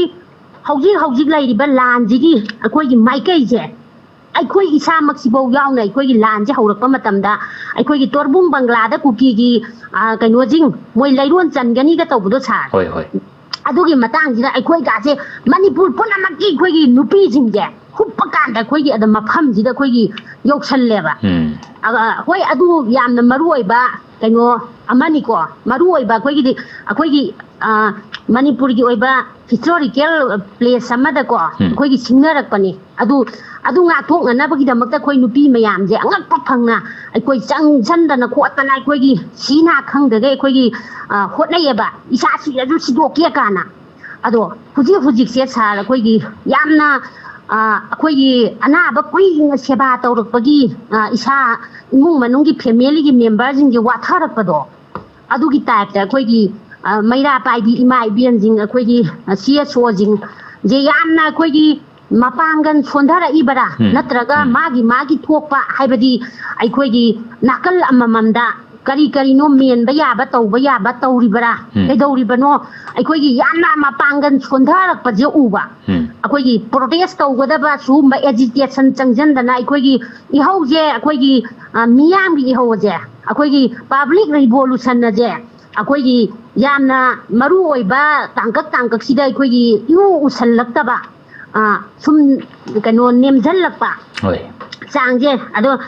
ꯍꯧꯖꯤꯛ ꯍꯧꯖꯤꯛ ꯂꯩꯔꯤꯕ ꯂꯥꯟꯁꯤꯒꯤ ꯑꯩꯈꯣꯏꯒꯤ ꯃꯥꯏꯀꯩꯁꯦ, ꯑꯩꯈꯣꯏ ꯏꯁꯥꯃꯛꯁꯤꯐꯥꯎ ꯌꯥꯎꯅ ꯑꯩꯈꯣꯏꯒꯤ ꯂꯥꯟꯁꯦ ꯍꯧꯔꯛꯄ ꯃꯇꯝꯗ ꯑꯩꯈꯣꯏꯒꯤ ꯇꯣꯔꯕꯨꯡ ꯕꯪꯒ꯭ꯂꯥꯗ ꯀꯨꯀꯤꯒꯤ, ꯑ, ꯀꯩꯅꯣꯁꯤꯡ ꯃꯣꯏ ꯂꯩꯔꯣꯟ ꯆꯟꯒꯅꯤꯒ ꯇꯧꯕꯗꯣ ꯁꯥꯔ꯫ ꯍꯣꯏ, ꯍꯣꯏ꯫ ꯑꯗꯨꯒꯤ ꯃꯇꯥꯡꯁꯤꯗ ꯑꯩꯈꯣꯏꯒꯥꯁꯦ ꯃꯅꯤꯄꯨꯔ ꯄꯨꯝꯅꯃꯛꯀꯤ ꯑꯩꯈꯣꯏꯒꯤ ꯅꯨꯄꯤꯁꯤꯡꯁꯦ ꯍꯨꯞꯄ ꯀꯥꯟꯗ ꯑꯩꯈꯣꯏꯒꯤ ꯑꯗ ꯃꯐꯝꯁꯤꯗ ꯑꯩꯈꯣꯏꯒꯤ ꯌꯧꯁꯜꯂꯦꯕ꯫ ꯎꯝ꯫ ꯑ, ꯍꯣꯏ, ꯑꯗꯨ ꯌꯥꯝꯅ ꯃꯔꯨ ꯑꯣꯏꯕ ꯀꯩꯅꯣ ꯑꯃꯅꯤꯀꯣ꯫ ꯃꯔꯨ ꯑꯣꯏꯕ ꯑꯩꯈꯣꯏꯒꯤꯗꯤ, ꯑꯩꯈꯣꯏꯒꯤ, ꯑ, ꯃꯅꯤꯄꯨꯔꯒꯤ ꯑꯣꯏꯕ historical place ꯑꯃꯗꯀꯣ, ꯎꯝ꯫ ꯑꯩꯈꯣꯏꯒꯤ ꯁꯤꯡꯅꯔꯛꯄꯅꯤ꯫ ꯑꯗꯨ, ꯑꯗꯨ ꯉꯥꯛꯊꯣꯛꯅꯅꯕꯒꯤꯗꯃꯛꯇ ꯑꯩꯈꯣꯏ ꯅꯨꯄꯤ ꯃꯌꯥꯝꯁꯦ ꯑꯉꯛꯄ ꯐꯪꯅ ꯑꯩꯈꯣꯏ ꯆꯪꯁꯟꯗꯅ ꯈꯣꯠꯇꯅ ꯑꯩꯈꯣꯏꯒꯤ ꯁꯤ ꯅꯥ ꯈꯪꯗꯒꯩ ꯑꯩꯈꯣꯏꯒꯤ, ꯑ, ꯍꯣꯠꯅꯩꯌꯦꯕ, ꯏꯁꯥ ꯁꯤꯔꯁꯨ ꯁꯤꯗꯣꯛꯀꯦ ꯀꯥꯏꯅ꯫ ꯑꯗꯣ ꯍꯧꯖꯤꯛ ꯍꯧꯖꯤꯛꯁꯦ ꯁꯥꯔ, ꯑꯩꯈꯣꯏꯒꯤ ꯌꯥꯝꯅ, ꯑ, ꯑꯩꯈꯣꯏꯒꯤ ꯑꯅꯥꯕ ꯀꯨꯏꯅ ꯁꯦꯕꯥ ꯇꯧꯔꯛꯄꯒꯤ, ꯑ, ꯏꯁꯥ ꯏꯃꯨꯡ ꯃꯅꯨꯡꯒꯤ family ꯒꯤ member ꯁꯤꯡꯁꯦ ꯋꯥꯊꯔꯛꯄꯗꯣ, ꯑꯗꯨꯒꯤ type ꯇ ꯑꯩꯈꯣꯏꯒꯤ, ꯑ, ꯃꯩꯔꯥ ꯄꯥꯏꯕꯤ ꯏꯃꯥ ꯏꯕꯦꯟꯁꯤꯡ, ꯑꯩꯈꯣꯏꯒꯤ, ꯑ, C S O ꯁꯤꯡꯁꯦ ꯌꯥꯝꯅ ꯑꯩꯈꯣꯏꯒꯤ ꯃꯄꯥꯡꯒꯜ ꯁꯣꯟꯊꯔꯛꯏꯕꯔꯥ, ꯎꯝ, ꯅꯠꯇ꯭ꯔꯒ ꯎꯝ꯫ ꯃꯥꯒꯤ ꯃꯥꯒꯤ ꯊꯣꯛꯄ, ꯍꯥꯏꯕꯗꯤ ꯑꯩꯈꯣꯏꯒꯤ ꯅꯥꯀꯜ ꯑꯃꯃꯝꯗ ꯀꯔꯤ ꯀꯔꯤꯅꯣ ꯃꯦꯟꯕ ꯌꯥꯕ, ꯇꯧꯕ ꯌꯥꯕ ꯇꯧꯔꯤꯕꯔꯥ, ꯎꯝ꯫ ꯀꯩꯗꯧꯔꯤꯕꯅꯣ, ꯑꯩꯈꯣꯏꯒꯤ ꯌꯥꯝꯅ ꯃꯄꯥꯡꯒꯜ ꯁꯣꯟꯊꯔꯛꯄꯁꯦ ꯎꯕ꯫ ꯎꯝ꯫ ꯑꯩꯈꯣꯏꯒꯤ protest ꯇꯧꯒꯗꯕ ꯁꯤꯒꯨꯝꯕ agitation ꯆꯪꯁꯤꯟꯗꯅ ꯑꯩꯈꯣꯏꯒꯤ ꯏꯍꯧꯁꯦ, ꯑꯩꯈꯣꯏꯒꯤ, ꯑ, ꯃꯤꯌꯥꯝꯒꯤ ꯏꯍꯧ ꯑꯁꯦ, ꯑꯩꯈꯣꯏꯒꯤ public revolution ꯑꯁꯦ, ꯑꯩꯈꯣꯏꯒꯤ ꯌꯥꯝꯅ ꯃꯔꯨ ꯑꯣꯏꯕ ꯇꯥꯡꯀꯛ ꯇꯥꯡꯀꯛꯁꯤꯗ ꯑꯩꯈꯣꯏꯒꯤ ꯏꯎ ꯎꯁꯜꯂꯛꯇꯕ, ꯑ, ꯁꯨꯝ ꯀꯩꯅꯣ ꯅꯦꯝꯖꯜꯂꯛꯄ ꯍꯣꯏ꯫ ꯆꯥꯡꯁꯦ꯫ ꯑꯗꯣ,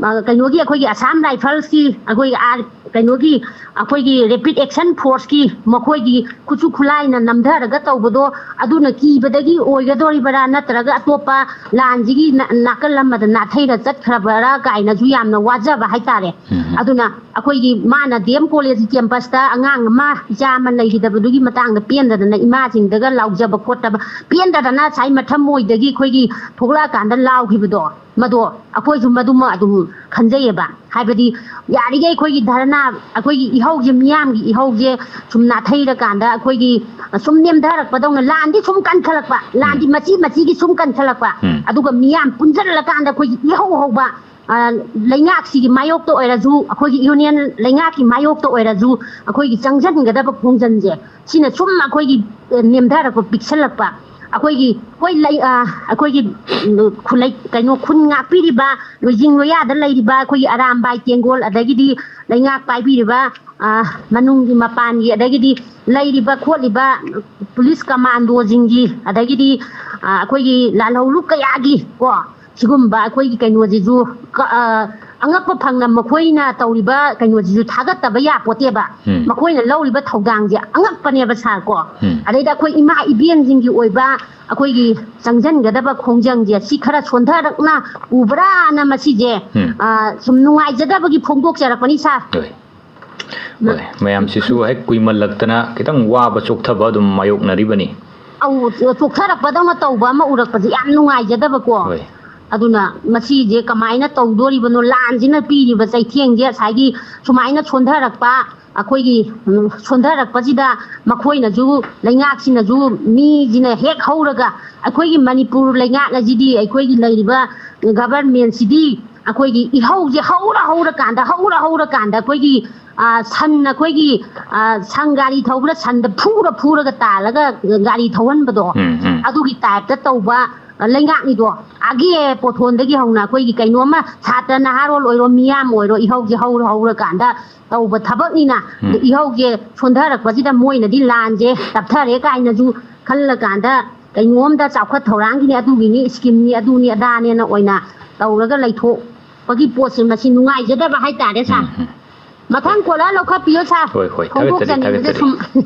ꯑ, ꯀꯩꯅꯣꯒꯤ ꯑꯩꯈꯣꯏꯒꯤ Assam Rifles ꯀꯤ ꯑꯩꯈꯣꯏꯒꯤ ꯑꯥꯔ-, ꯀꯩꯅꯣꯒꯤ ꯑꯩꯈꯣꯏꯒꯤ rapid action force ꯀꯤ ꯃꯈꯣꯏꯒꯤ ꯈꯨꯠꯁꯨ ꯈꯨꯠꯂꯥꯏꯅ ꯅꯝꯊꯔꯒ ꯇꯧꯕꯗꯣ, ꯑꯗꯨꯅ ꯀꯤꯕꯗꯒꯤ ꯑꯣꯏꯒꯗꯧꯔꯤꯕ꯭ꯔꯥ, ꯅꯠꯇ꯭ꯔꯒ ꯑꯇꯣꯞꯄ ꯂꯥꯟꯁꯤꯒꯤ ꯅꯥ-, ꯅꯥꯀꯜ ꯑꯃꯗ ꯅꯥꯊꯩꯔ ꯆꯠꯈ꯭ꯔꯕ꯭ꯔꯥ ꯀꯥꯏꯅꯁꯨ ꯌꯥꯝꯅ ꯋꯥꯖꯕ ꯍꯥꯏꯇꯥꯔꯦ꯫ ꯎꯝ꯫ ꯑꯗꯨꯅ ꯑꯩꯈꯣꯏꯒꯤ ꯃꯥꯅ D M College campus ꯇ ꯑꯉꯥꯡ ꯑꯃ, ꯏꯆꯥ ꯑꯃ ꯂꯩꯈꯤꯗꯕꯗꯨꯒꯤ ꯃꯇꯥꯡꯗ ꯄꯦꯟꯗꯗꯅ ꯏꯃꯥꯁꯤꯡꯗꯒ ꯂꯥꯎꯖꯕ ꯈꯣꯠꯇꯕ, ꯄꯦꯟꯗꯗꯅ ꯉꯁꯥꯏ ꯃꯊꯃꯣꯏꯗꯒꯤ ꯑꯩꯈꯣꯏꯒꯤ ꯊꯣꯛꯂꯛꯑꯀꯥꯟꯗ ꯂꯥꯎꯈꯤꯕꯗꯣ, ꯃꯗꯣ ꯑꯩꯈꯣꯏꯁꯨ ꯃꯗꯨꯃ ꯑꯗꯨꯝ ꯈꯟꯖꯩꯌꯦꯕ꯫ ꯍꯥꯏꯕꯗꯤ ꯌꯥꯔꯤꯈꯩ ꯑꯩꯈꯣꯏꯒꯤ ꯙꯔꯅꯥ, ꯑꯩꯈꯣꯏꯒꯤ ꯏꯍꯧꯁꯦ, ꯃꯤꯌꯥꯝꯒꯤ ꯏꯍꯧꯁꯦ ꯁꯨꯝ ꯅꯥꯊꯩꯔꯀꯥꯟꯗ ꯑꯩꯈꯣꯏꯒꯤ ꯁꯨꯝ ꯅꯦꯝꯊꯔꯛꯄꯗꯧꯅ, ꯂꯥꯟꯗꯤ ꯁꯨꯝ ꯀꯟꯈꯠꯂꯛꯄ, ꯂꯥꯟꯗꯤ ꯎꯝ꯫ ꯃꯆꯤ ꯃꯆꯤꯒꯤ ꯁꯨꯝ ꯀꯟꯈꯠꯂꯛꯄ, ꯎꯝ꯫ ꯑꯗꯨꯒ ꯃꯤꯌꯥꯝ ꯄꯨꯟꯁꯤꯜꯂꯀꯥꯟꯗ ꯑꯩꯈꯣꯏꯒꯤ ꯏꯍꯧ ꯍꯧꯕ, ꯑ, ꯂꯩꯉꯥꯛꯁꯤꯒꯤ ꯃꯥꯌꯣꯛꯇ ꯑꯣꯏꯔꯁꯨ, ꯑꯩꯈꯣꯏꯒꯤ ꯌꯨꯅꯤꯌꯟ ꯂꯩꯉꯥꯛꯀꯤ ꯃꯥꯌꯣꯛꯇ ꯑꯣꯏꯔꯁꯨ, ꯑꯩꯈꯣꯏꯒꯤ ꯆꯪꯁꯤꯟꯒꯗꯕ ꯈꯣꯡꯖꯟꯁꯦ ꯁꯤꯅ ꯁꯨꯝ ꯑꯩꯈꯣꯏꯒꯤ, ꯑ, ꯅꯦꯝꯊꯔꯛꯄ, ꯄꯤꯛꯁꯜꯂꯛꯄ, ꯑꯩꯈꯣꯏꯒꯤ, ꯍꯣꯏ, ꯂꯩ-, ꯑ, ꯑꯩꯈꯣꯏꯒꯤ, ꯎꯝ, ꯈꯨꯂꯩ-, ꯀꯩꯅꯣ, ꯈꯨꯟ ꯉꯥꯛꯄꯤꯔꯤꯕ, ꯂꯣꯏꯖꯤꯡ ꯂꯣꯌꯥꯗ ꯂꯩꯔꯤꯕ ꯑꯩꯈꯣꯏꯒꯤ ꯑꯔꯥꯝꯕꯥꯏ ꯇꯦꯡꯒꯣꯜ, ꯑꯗꯒꯤꯗꯤ ꯂꯩꯉꯥꯛ ꯄꯥꯏꯕꯤꯔꯤꯕ, ꯑ, ꯃꯅꯨꯡꯒꯤ ꯃꯄꯥꯟꯒꯤ, ꯑꯗꯒꯤꯗꯤ ꯂꯩꯔꯤꯕ ꯈꯣꯠꯂꯤꯕ ꯄꯨꯂꯤꯁ ꯀꯃꯥꯟꯗꯣꯁꯤꯡꯒꯤ, ꯑꯗꯒꯤꯗꯤ, ꯑ, ꯑꯩꯈꯣꯏꯒꯤ ꯂꯥꯜꯍꯧꯂꯨꯞ ꯀꯌꯥꯒꯤ ꯀꯣ, ꯁꯤꯒꯨꯝꯕ ꯑꯩꯈꯣꯏꯒꯤ ꯀꯩꯅꯣꯁꯤꯁꯨ ꯀ-, ꯑ, ꯑꯉꯛꯄ ꯐꯪꯅ ꯃꯈꯣꯏꯅ ꯇꯧꯔꯤꯕ ꯀꯩꯅꯣꯁꯤꯁꯨ ꯊꯥꯒꯠꯇꯕ ꯌꯥꯄꯣꯠꯇꯦꯕ꯫ ꯎꯝ꯫ ꯃꯈꯣꯏꯅ ꯂꯧꯔꯤꯕ ꯊꯧꯗꯥꯡꯁꯦ ꯑꯉꯛꯄꯅꯦꯕ, ꯁꯥꯔ, ꯀꯣ꯫ ꯎꯝ꯫ ꯑꯗꯩꯗ ꯑꯩꯈꯣꯏ ꯏꯃꯥ ꯏꯕꯦꯟꯁꯤꯡꯒꯤ ꯑꯣꯏꯕ ꯑꯩꯈꯣꯏꯒꯤ ꯆꯪꯁꯤꯟꯒꯗꯕ ꯈꯣꯡꯖꯪꯁꯦ ꯁꯤ ꯈꯔ ꯁꯣꯟꯊꯔꯛꯅ ꯎꯕ꯭ꯔꯥꯅ ꯃꯁꯤꯁꯦ, ꯎꯝ꯫ ꯑ, ꯁꯨꯝ ꯅꯨꯡꯉꯥꯏꯖꯗꯕꯒꯤ ꯐꯣꯡꯗꯣꯛꯆꯔꯛꯄꯅꯤ, ꯁꯥꯔ꯫ ꯍꯣꯏ꯫ ꯍꯣꯏ, ꯃꯌꯥꯝꯁꯤꯁꯨ ꯍꯦꯛ ꯀꯨꯏꯃꯜꯂꯛꯇꯅ ꯈꯤꯇꯪ ꯋꯥꯕ ꯆꯣꯛꯊꯕ ꯑꯗꯨꯝ ꯃꯥꯌꯣꯛꯅꯔꯤꯕꯅꯤ꯫ ꯑꯧ, ꯆꯣꯛꯊꯔꯛꯄꯗꯧꯅ ꯇꯧꯕ ꯑꯃ ꯎꯔꯛꯄꯁꯦ ꯌꯥꯝ ꯅꯨꯡꯉꯥꯏꯖꯗꯕꯀꯣ꯫ ꯍꯣꯏ꯫ ꯑꯗꯨꯅ ꯃꯁꯤꯁꯦ ꯀꯃꯥꯏꯅ ꯇꯧꯗꯣꯔꯤꯕꯅꯣ? ꯂꯥꯟꯁꯤꯅ ꯄꯤꯔꯤꯕ ꯆꯩꯊꯦꯡꯁꯦ ꯉꯁꯥꯏꯒꯤ ꯁꯨꯃꯥꯏꯅ ꯁꯣꯟꯊꯔꯛꯄ, ꯑꯩꯈꯣꯏꯒꯤ, ꯎꯝ, ꯁꯣꯟꯊꯔꯛꯄꯁꯤꯗ ꯃꯈꯣꯏꯅꯁꯨ, ꯂꯩꯉꯥꯛꯁꯤꯅꯁꯨ, ꯃꯤꯁꯤꯅ ꯍꯦꯛ ꯍꯧꯔꯒ ꯑꯩꯈꯣꯏꯒꯤ ꯃꯅꯤꯄꯨꯔ ꯂꯩꯉꯥꯛ ꯑꯁꯤꯗꯤ, ꯑꯩꯈꯣꯏꯒꯤ ꯂꯩꯔꯤꯕ ꯒꯚꯔꯟꯃꯦꯟꯁꯤꯗꯤ ꯑꯩꯈꯣꯏꯒꯤ ꯏꯍꯧꯁꯦ ꯍꯧꯔ ꯍꯧꯔꯀꯥꯟꯗ, ꯍꯧꯔ ꯍꯧꯔꯀꯥꯟꯗ ꯑꯩꯈꯣꯏꯒꯤ, ꯑ, ꯁꯟ, ꯑꯩꯈꯣꯏꯒꯤ, ꯑ, ꯁꯟ ꯒꯥꯔꯤ ꯊꯧꯕꯗ ꯁꯟꯗ ꯐꯨꯔ ꯐꯨꯔꯒ ꯇꯥꯜꯂꯒ ꯒꯥꯔꯤ ꯊꯧꯍꯟꯕꯗꯣ, ꯎꯝ, ꯎꯝ꯫ ꯑꯗꯨꯒꯤ ꯇꯥꯏꯞꯇ ꯇꯧꯕ, ꯑ, ꯂꯩꯉꯥꯛꯅꯤꯗꯣ꯫ ꯑꯥꯒꯦ ꯄꯣꯠꯊꯣꯟꯗꯒꯤ ꯍꯧꯅ ꯑꯩꯈꯣꯏꯒꯤ ꯀꯩꯅꯣꯝꯃ ꯁꯥꯇ꯭ꯔ ꯅꯍꯥꯔꯣꯜ ꯑꯣꯏꯔꯣ, ꯃꯤꯌꯥꯝ ꯑꯣꯏꯔꯣ, ꯏꯍꯧꯁꯦ ꯍꯧꯔ ꯍꯧꯔꯀꯥꯟꯗ ꯇꯧꯕ ꯊꯕꯛꯅꯤꯅ, ꯎꯝ꯫ ꯏꯍꯧꯁꯦ ꯁꯣꯟꯊꯔꯛꯄꯁꯤꯗ ꯃꯣꯏꯅꯗꯤ ꯂꯥꯟꯁꯦ ꯇꯞꯊꯔꯦ ꯀꯥꯏꯅꯁꯨ ꯈꯜꯂꯀꯥꯟꯗ, ꯀꯩꯅꯣꯝꯗ ꯆꯥꯎꯈꯠ ꯊꯧꯔꯥꯡꯒꯤꯅꯤ, ꯑꯗꯨꯒꯤꯅꯤ, ꯁ꯭ꯀꯤꯝꯅꯤ, ꯑꯗꯨꯅꯤ, ꯑꯗꯥꯅꯦꯅ ꯑꯣꯏꯅ ꯇꯧꯔꯒ ꯂꯩꯊꯣꯛꯄꯒꯤ ꯄꯣꯠꯁꯦ, ꯃꯁꯤ ꯅꯨꯡꯉꯥꯏꯖꯗꯕ ꯍꯥꯏꯇꯥꯔꯦ, ꯁꯥꯔ꯫ ꯎꯝ, ꯎꯝ꯫ ꯃꯊꯪ ꯀꯣꯂꯔ ꯂꯧꯈꯠꯄꯤꯌꯨ, ꯁꯥꯔ꯫ ꯍꯣꯏ, ꯍꯣꯏ, ꯊꯥꯒꯠꯆꯔꯤ, ꯐꯣꯡꯗꯣꯛꯆꯅꯤꯡꯕꯁꯦ ꯊꯥꯒꯠꯆꯔꯤ꯫ ꯁꯨꯝ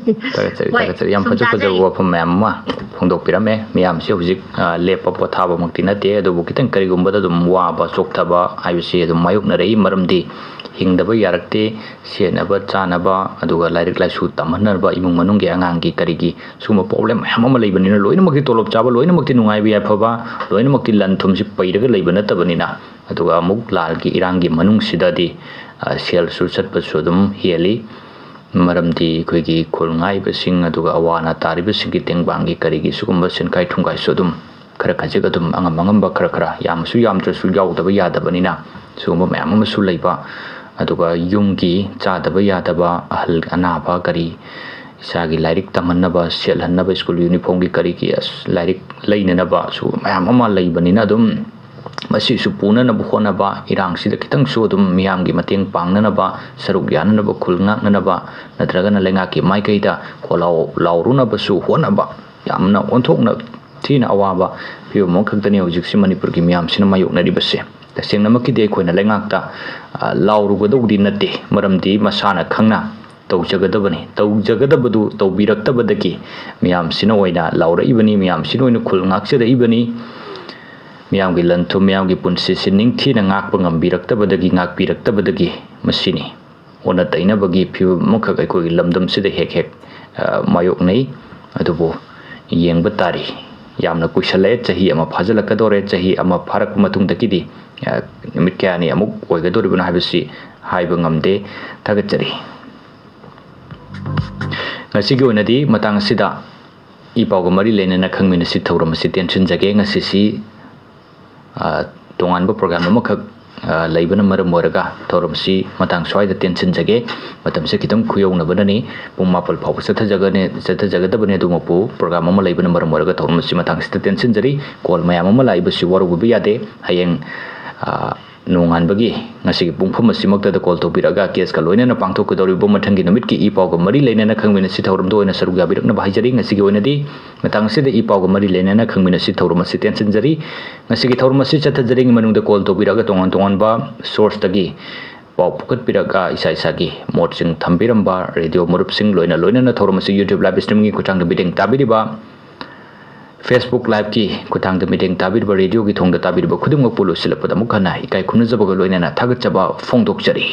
ꯊꯥꯒꯠꯆꯔꯤ, ꯍꯣꯏ, ꯊꯥꯒꯠꯆꯔꯤ꯫ ꯌꯥꯝ ꯁꯨꯝ ꯐꯖ ꯐꯖꯕ ꯇꯥꯖꯔꯤ꯫ ꯋꯥꯐꯝ ꯃꯌꯥꯝ ꯑꯃ ꯐꯣꯡꯗꯣꯛꯄꯤꯔꯝꯃꯦ꯫ ꯃꯤꯌꯥꯝꯁꯤ ꯍꯧꯖꯤꯛ, ꯑ, ꯂꯦꯞꯄ ꯄꯣꯊꯥꯕꯃꯛꯇꯤ ꯅꯠꯇꯦ, ꯑꯗꯨꯕꯨ ꯈꯤꯇꯪ ꯀꯔꯤꯒꯨꯝꯕꯗ ꯑꯗꯨꯝ ꯋꯥꯕ, ꯆꯣꯛꯊꯕ ꯍꯥꯏꯕꯁꯤ ꯑꯗꯨꯝ ꯃꯥꯌꯣꯛꯅꯔꯛꯏ꯫ ꯃꯔꯝꯗꯤ ꯍꯤꯡꯗꯕ ꯌꯥꯔꯛꯇꯦ, ꯁꯦꯠꯅꯕ ꯆꯥꯅꯕ, ꯑꯗꯨꯒ ꯂꯥꯏꯔꯤꯛ ꯂꯥꯏꯁꯨ ꯇꯝꯍꯟꯅꯕ, ꯏꯃꯨꯡ ꯃꯅꯨꯡꯒꯤ ꯑꯉꯥꯡꯒꯤ ꯀꯔꯤꯒꯤ ꯁꯤꯒꯨꯝꯕ ꯄ꯭ꯔꯣꯕ꯭ꯂꯦꯝ ꯃꯌꯥꯝ ꯑꯃ ꯂꯩꯕꯅꯤꯅ, ꯂꯣꯏꯅꯃꯛꯇꯤ ꯇꯣꯂꯣꯞ ꯆꯥꯕ, ꯂꯣꯏꯅꯃꯛꯇꯤ ꯅꯨꯡꯉꯥꯏꯕ ꯌꯥꯏꯐꯕ, ꯂꯣꯏꯅꯃꯛꯇꯤ ꯂꯟ ꯊꯨꯝꯁꯤ ꯄꯩꯔꯒ ꯂꯩꯕ ꯅꯠꯇꯕꯅꯤꯅ, ꯑꯗꯨꯒ ꯑꯃꯨꯛ ꯂꯥꯜꯒꯤ ꯏꯔꯥꯡꯒꯤ ꯃꯅꯨꯡꯁꯤꯗꯗꯤ, ꯑ, ꯁꯦꯜꯁꯨ ꯆꯠꯄꯁꯨ ꯑꯗꯨꯝ ꯍꯦꯜꯂꯤ꯫ ꯃꯔꯝꯗꯤ ꯑꯩꯈꯣꯏꯒꯤ ꯈꯨꯜ ꯉꯥꯛꯏꯕꯁꯤꯡ, ꯑꯗꯨꯒ ꯑꯋꯥ ꯑꯅꯥ ꯇꯥꯔꯤꯕꯁꯤꯡꯒꯤ ꯇꯦꯡꯕꯥꯡꯒꯤ ꯀꯔꯤꯒꯤ ꯁꯤꯒꯨꯝꯕ ꯁꯦꯟꯈꯥꯏ ꯊꯨꯝꯈꯥꯏꯁꯨ ꯑꯗꯨꯝ ꯈꯔ ꯈꯖꯤꯛ ꯑꯗꯨꯝ ꯑꯉꯝ ꯑꯉꯝꯕ ꯈꯔ ꯈꯔ, ꯌꯥꯝꯃꯁꯨ ꯌꯥꯝꯗ꯭ꯔꯁꯨ ꯌꯥꯎꯗꯕ ꯌꯥꯗꯕꯅꯤꯅ ꯁꯤꯒꯨꯝꯕ ꯃꯌꯥꯝ ꯑꯃꯁꯨ ꯂꯩꯕ꯫ ꯑꯗꯨꯒ ꯌꯨꯝꯒꯤ ꯆꯥꯗꯕ ꯌꯥꯗꯕ, ꯑꯍꯜ ꯑꯅꯥꯕ ꯀꯔꯤ, ꯏꯆꯥꯒꯤ ꯂꯥꯏꯔꯤꯛ ꯇꯝꯍꯟꯅꯕ, ꯁꯦꯠꯍꯟꯅꯕ, ꯁ꯭ꯀꯨꯜ ꯌꯨꯅꯤꯐꯣꯔꯝꯒꯤ ꯀꯔꯤꯒꯤ, ꯑꯁ, ꯂꯥꯏꯔꯤꯛ ꯂꯩꯅꯅꯕ ꯁꯨ ꯃꯌꯥꯝ ꯑꯃ ꯂꯩꯕꯅꯤꯅ ꯑꯗꯨꯝ ꯃꯁꯤꯁꯨ ꯄꯨꯅꯅꯕ ꯍꯣꯠꯅꯕ, ꯏꯔꯥꯡꯁꯤꯗ ꯈꯤꯇꯪꯁꯨ ꯑꯗꯨꯝ ꯃꯤꯌꯥꯝꯒꯤ ꯃꯇꯦꯡ ꯄꯥꯡꯅꯅꯕ, ꯁꯔꯨꯛ ꯌꯥꯅꯅꯕ, ꯈꯨꯜ ꯉꯥꯛꯅꯅꯕ, ꯅꯠꯇ꯭ꯔꯒꯅ ꯂꯩꯉꯥꯛꯀꯤ ꯃꯥꯏꯀꯩꯗ ꯈꯣꯜꯂꯥꯎ ꯂꯥꯎꯔꯨꯅꯕꯁꯨ ꯍꯣꯠꯅꯕ, ꯌꯥꯝꯅ ꯑꯣꯟꯊꯣꯛꯅ ꯊꯤꯅ ꯑꯋꯥꯕ ꯐꯤꯕꯝ ꯑꯃꯈꯛꯇꯅꯤ ꯍꯧꯖꯤꯛꯁꯤ ꯃꯅꯤꯄꯨꯔꯒꯤ ꯃꯤꯌꯥꯝꯁꯤꯅ ꯃꯥꯌꯣꯛꯅꯔꯤꯕꯁꯦ꯫ ꯇꯁꯦꯡꯅꯃꯛꯀꯤꯗꯤ ꯑꯩꯈꯣꯏꯅ ꯂꯩꯉꯥꯛꯇ, ꯑ, ꯂꯥꯎꯔꯨꯒꯗꯧꯗꯤ ꯅꯠꯇꯦ, ꯃꯔꯝꯗꯤ ꯃꯁꯥꯅ ꯈꯪꯅ ꯇꯧꯖꯒꯗꯕꯅꯤ꯫ ꯇꯧꯖꯒꯗꯕꯗꯨ ꯇꯧꯕꯤꯔꯛꯇꯕꯗꯒꯤ ꯃꯤꯌꯥꯝꯁꯤꯅ ꯑꯣꯏꯅ ꯂꯥꯎꯔꯛꯏꯕꯅꯤ, ꯃꯤꯌꯥꯝꯁꯤꯅ ꯑꯣꯏꯅ ꯈꯨꯜ ꯉꯥꯛꯆꯔꯛꯏꯕꯅꯤ꯫ ꯃꯤꯌꯥꯝꯒꯤ ꯂꯟ ꯊꯨꯝ, ꯃꯤꯌꯥꯝꯒꯤ ꯄꯨꯟꯁꯤꯁꯤ ꯅꯤꯡꯊꯤꯅ ꯉꯥꯛꯄ ꯉꯝꯕꯤꯔꯛꯇꯕꯗꯒꯤ, ꯉꯥꯛꯄꯤꯔꯛꯇꯕꯗꯒꯤ ꯃꯁꯤꯅꯤ꯫ ꯑꯣꯟꯅ ꯇꯩꯅꯕꯒꯤ ꯐꯤꯕꯝ ꯑꯃꯈꯛ ꯑꯩꯈꯣꯏꯒꯤ ꯂꯝꯗꯝꯁꯤꯗ ꯍꯦꯛ ꯍꯦꯛ, ꯑ, ꯃꯥꯌꯣꯛꯅꯩ꯫ ꯑꯗꯨꯕꯨ ꯌꯦꯡꯕ ꯇꯥꯔꯤ꯫ ꯌꯥꯝꯅ ꯀꯨꯏꯁꯜꯂꯛꯑꯦ, ꯆꯍꯤ ꯑꯃ ꯐꯥꯖꯤꯜꯂꯛꯀꯗꯧꯔꯦ꯫ ꯆꯍꯤ ꯑꯃ ꯐꯥꯔꯛꯄ ꯃꯇꯨꯡꯗꯒꯤꯗꯤ, ꯑ, ꯅꯨꯃꯤꯠ ꯀꯌꯥꯅꯤ ꯑꯃꯨꯛ ꯑꯣꯏꯒꯗꯧꯔꯤꯕꯅꯣ ꯍꯥꯏꯕꯁꯤ ꯍꯥꯏꯕ ꯉꯝꯗꯦ꯫ ꯊꯥꯒꯠꯆꯔꯤ꯫ ꯉꯁꯤꯒꯤ ꯑꯣꯏꯅꯗꯤ ꯃꯇꯥꯡ ꯑꯁꯤꯗ ꯏ ꯄꯥꯎꯒ ꯃꯔꯤ ꯂꯩꯅꯅ ꯈꯪꯃꯤꯟꯅꯁꯤ ꯊꯧꯔꯝ ꯑꯁꯤ ꯇꯦꯟꯁꯤꯟꯖꯒꯦ꯫ ꯉꯁꯤꯁꯤ, ꯑ, ꯇꯣꯉꯥꯟꯕ ꯄ꯭ꯔꯣꯒ꯭ꯔꯥꯝ ꯑꯃꯈꯛ, ꯑ, ꯂꯩꯕꯅ ꯃꯔꯝ ꯑꯣꯏꯔꯒ ꯊꯧꯔꯝꯁꯤ ꯃꯇꯥꯡ ꯁ꯭ꯋꯥꯏꯗ ꯇꯦꯟꯁꯤꯟꯖꯒꯦ꯫ ꯃꯇꯝꯁꯦ ꯈꯤꯇꯪ ꯈꯨꯌꯧꯅꯕꯅꯅꯤ, ꯄꯨꯡ ꯃꯥꯄꯜ ꯐꯥꯎꯕ ꯆꯠꯊꯖꯒꯅꯤ, ꯆꯠꯊꯖꯒꯗꯕꯅꯤ꯫ ꯑꯗꯨꯃꯛꯄꯨ ꯄ꯭ꯔꯣꯒ꯭ꯔꯥꯝ ꯑꯃ ꯂꯩꯕꯅ ꯃꯔꯝ ꯑꯣꯏꯔꯒ ꯊꯧꯔꯝ ꯑꯁꯤ ꯃꯇꯥꯡꯁꯤꯗ ꯇꯦꯟꯁꯤꯟꯖꯔꯤ꯫ ꯀꯣꯜ ꯃꯌꯥꯝ ꯑꯃ ꯂꯥꯛꯏꯕꯁꯤ ꯋꯥꯔꯧꯕꯤꯕ ꯌꯥꯗꯦ꯫ ꯍꯌꯦꯡ, ꯑ, ꯅꯣꯡꯉꯥꯟꯕꯒꯤ ꯉꯁꯤꯒꯤ ꯄꯨꯡꯐꯝ ꯑꯁꯤꯃꯛꯇꯗ ꯀꯣꯜ ꯇꯧꯕꯤꯔꯛꯑꯒ ꯀꯦꯁꯀ ꯂꯣꯏꯅꯅ ꯄꯥꯡꯊꯣꯛꯀꯗꯧꯔꯤꯕ ꯃꯊꯪꯒꯤ ꯅꯨꯃꯤꯠꯀꯤ ꯏ ꯄꯥꯎꯒ ꯃꯔꯤ ꯂꯩꯅꯅ ꯈꯪꯃꯤꯟꯅꯁꯤ ꯊꯧꯔꯝꯗ ꯑꯣꯏꯅ ꯁꯔꯨꯛ ꯌꯥꯕꯤꯔꯛꯅꯕ ꯍꯥꯏꯖꯔꯤ꯫ ꯉꯁꯤꯒꯤ ꯑꯣꯏꯅꯗꯤ ꯃꯇꯥꯡ ꯑꯁꯤꯗ ꯏ ꯄꯥꯎꯒ ꯃꯔꯤ ꯂꯩꯅꯅ ꯈꯪꯃꯤꯟꯅꯁꯤ ꯊꯧꯔꯝ ꯑꯁꯤ ꯇꯦꯟꯁꯤꯟꯖꯔꯤ꯫ ꯉꯁꯤꯒꯤ ꯊꯧꯔꯝ ꯑꯁꯤ ꯆꯠꯊꯖꯔꯤꯉꯩ ꯃꯅꯨꯡꯗ ꯀꯣꯜ ꯇꯧꯕꯤꯔꯛꯑꯒ ꯇꯣꯉꯥꯟ ꯇꯣꯉꯥꯟꯕ ꯁꯣꯔꯁꯇꯒꯤ ꯄꯥꯎ ꯄꯨꯈꯠꯄꯤꯔꯒ ꯏꯁꯥ ꯏꯁꯥꯒꯤ ꯃꯣꯠꯁꯤꯡ ꯊꯝꯕꯤꯔꯝꯕ ꯔꯦꯗꯤꯑꯣ ꯃꯔꯨꯞꯁꯤꯡ, ꯂꯣꯏꯅ ꯂꯣꯏꯅꯅ ꯊꯧꯔꯝ ꯑꯁꯤ YouTube live streamingꯒꯤ ꯈꯨꯠꯊꯥꯡꯗ ꯃꯤꯠꯌꯦꯡ ꯇꯥꯕꯤꯔꯤꯕ, Facebook liveꯀꯤ ꯈꯨꯠꯊꯥꯡꯗ ꯃꯤꯠꯌꯦꯡ ꯇꯥꯕꯤꯔꯤꯕ, ꯔꯦꯗꯤꯑꯣꯒꯤ ꯊꯣꯡꯗ ꯇꯥꯕꯤꯔꯤꯕ ꯈꯨꯗꯤꯡꯃꯛꯄꯨ ꯂꯣꯏꯁꯤꯜꯂꯛꯄꯗ ꯑꯃꯨꯛ ꯍꯟꯅ ꯏꯀꯥꯏ ꯈꯨꯝꯅꯖꯕꯒ ꯂꯣꯏꯅꯅ ꯊꯥꯒꯠꯆꯕ ꯐꯣꯡꯗꯣꯛꯆꯔꯤ꯫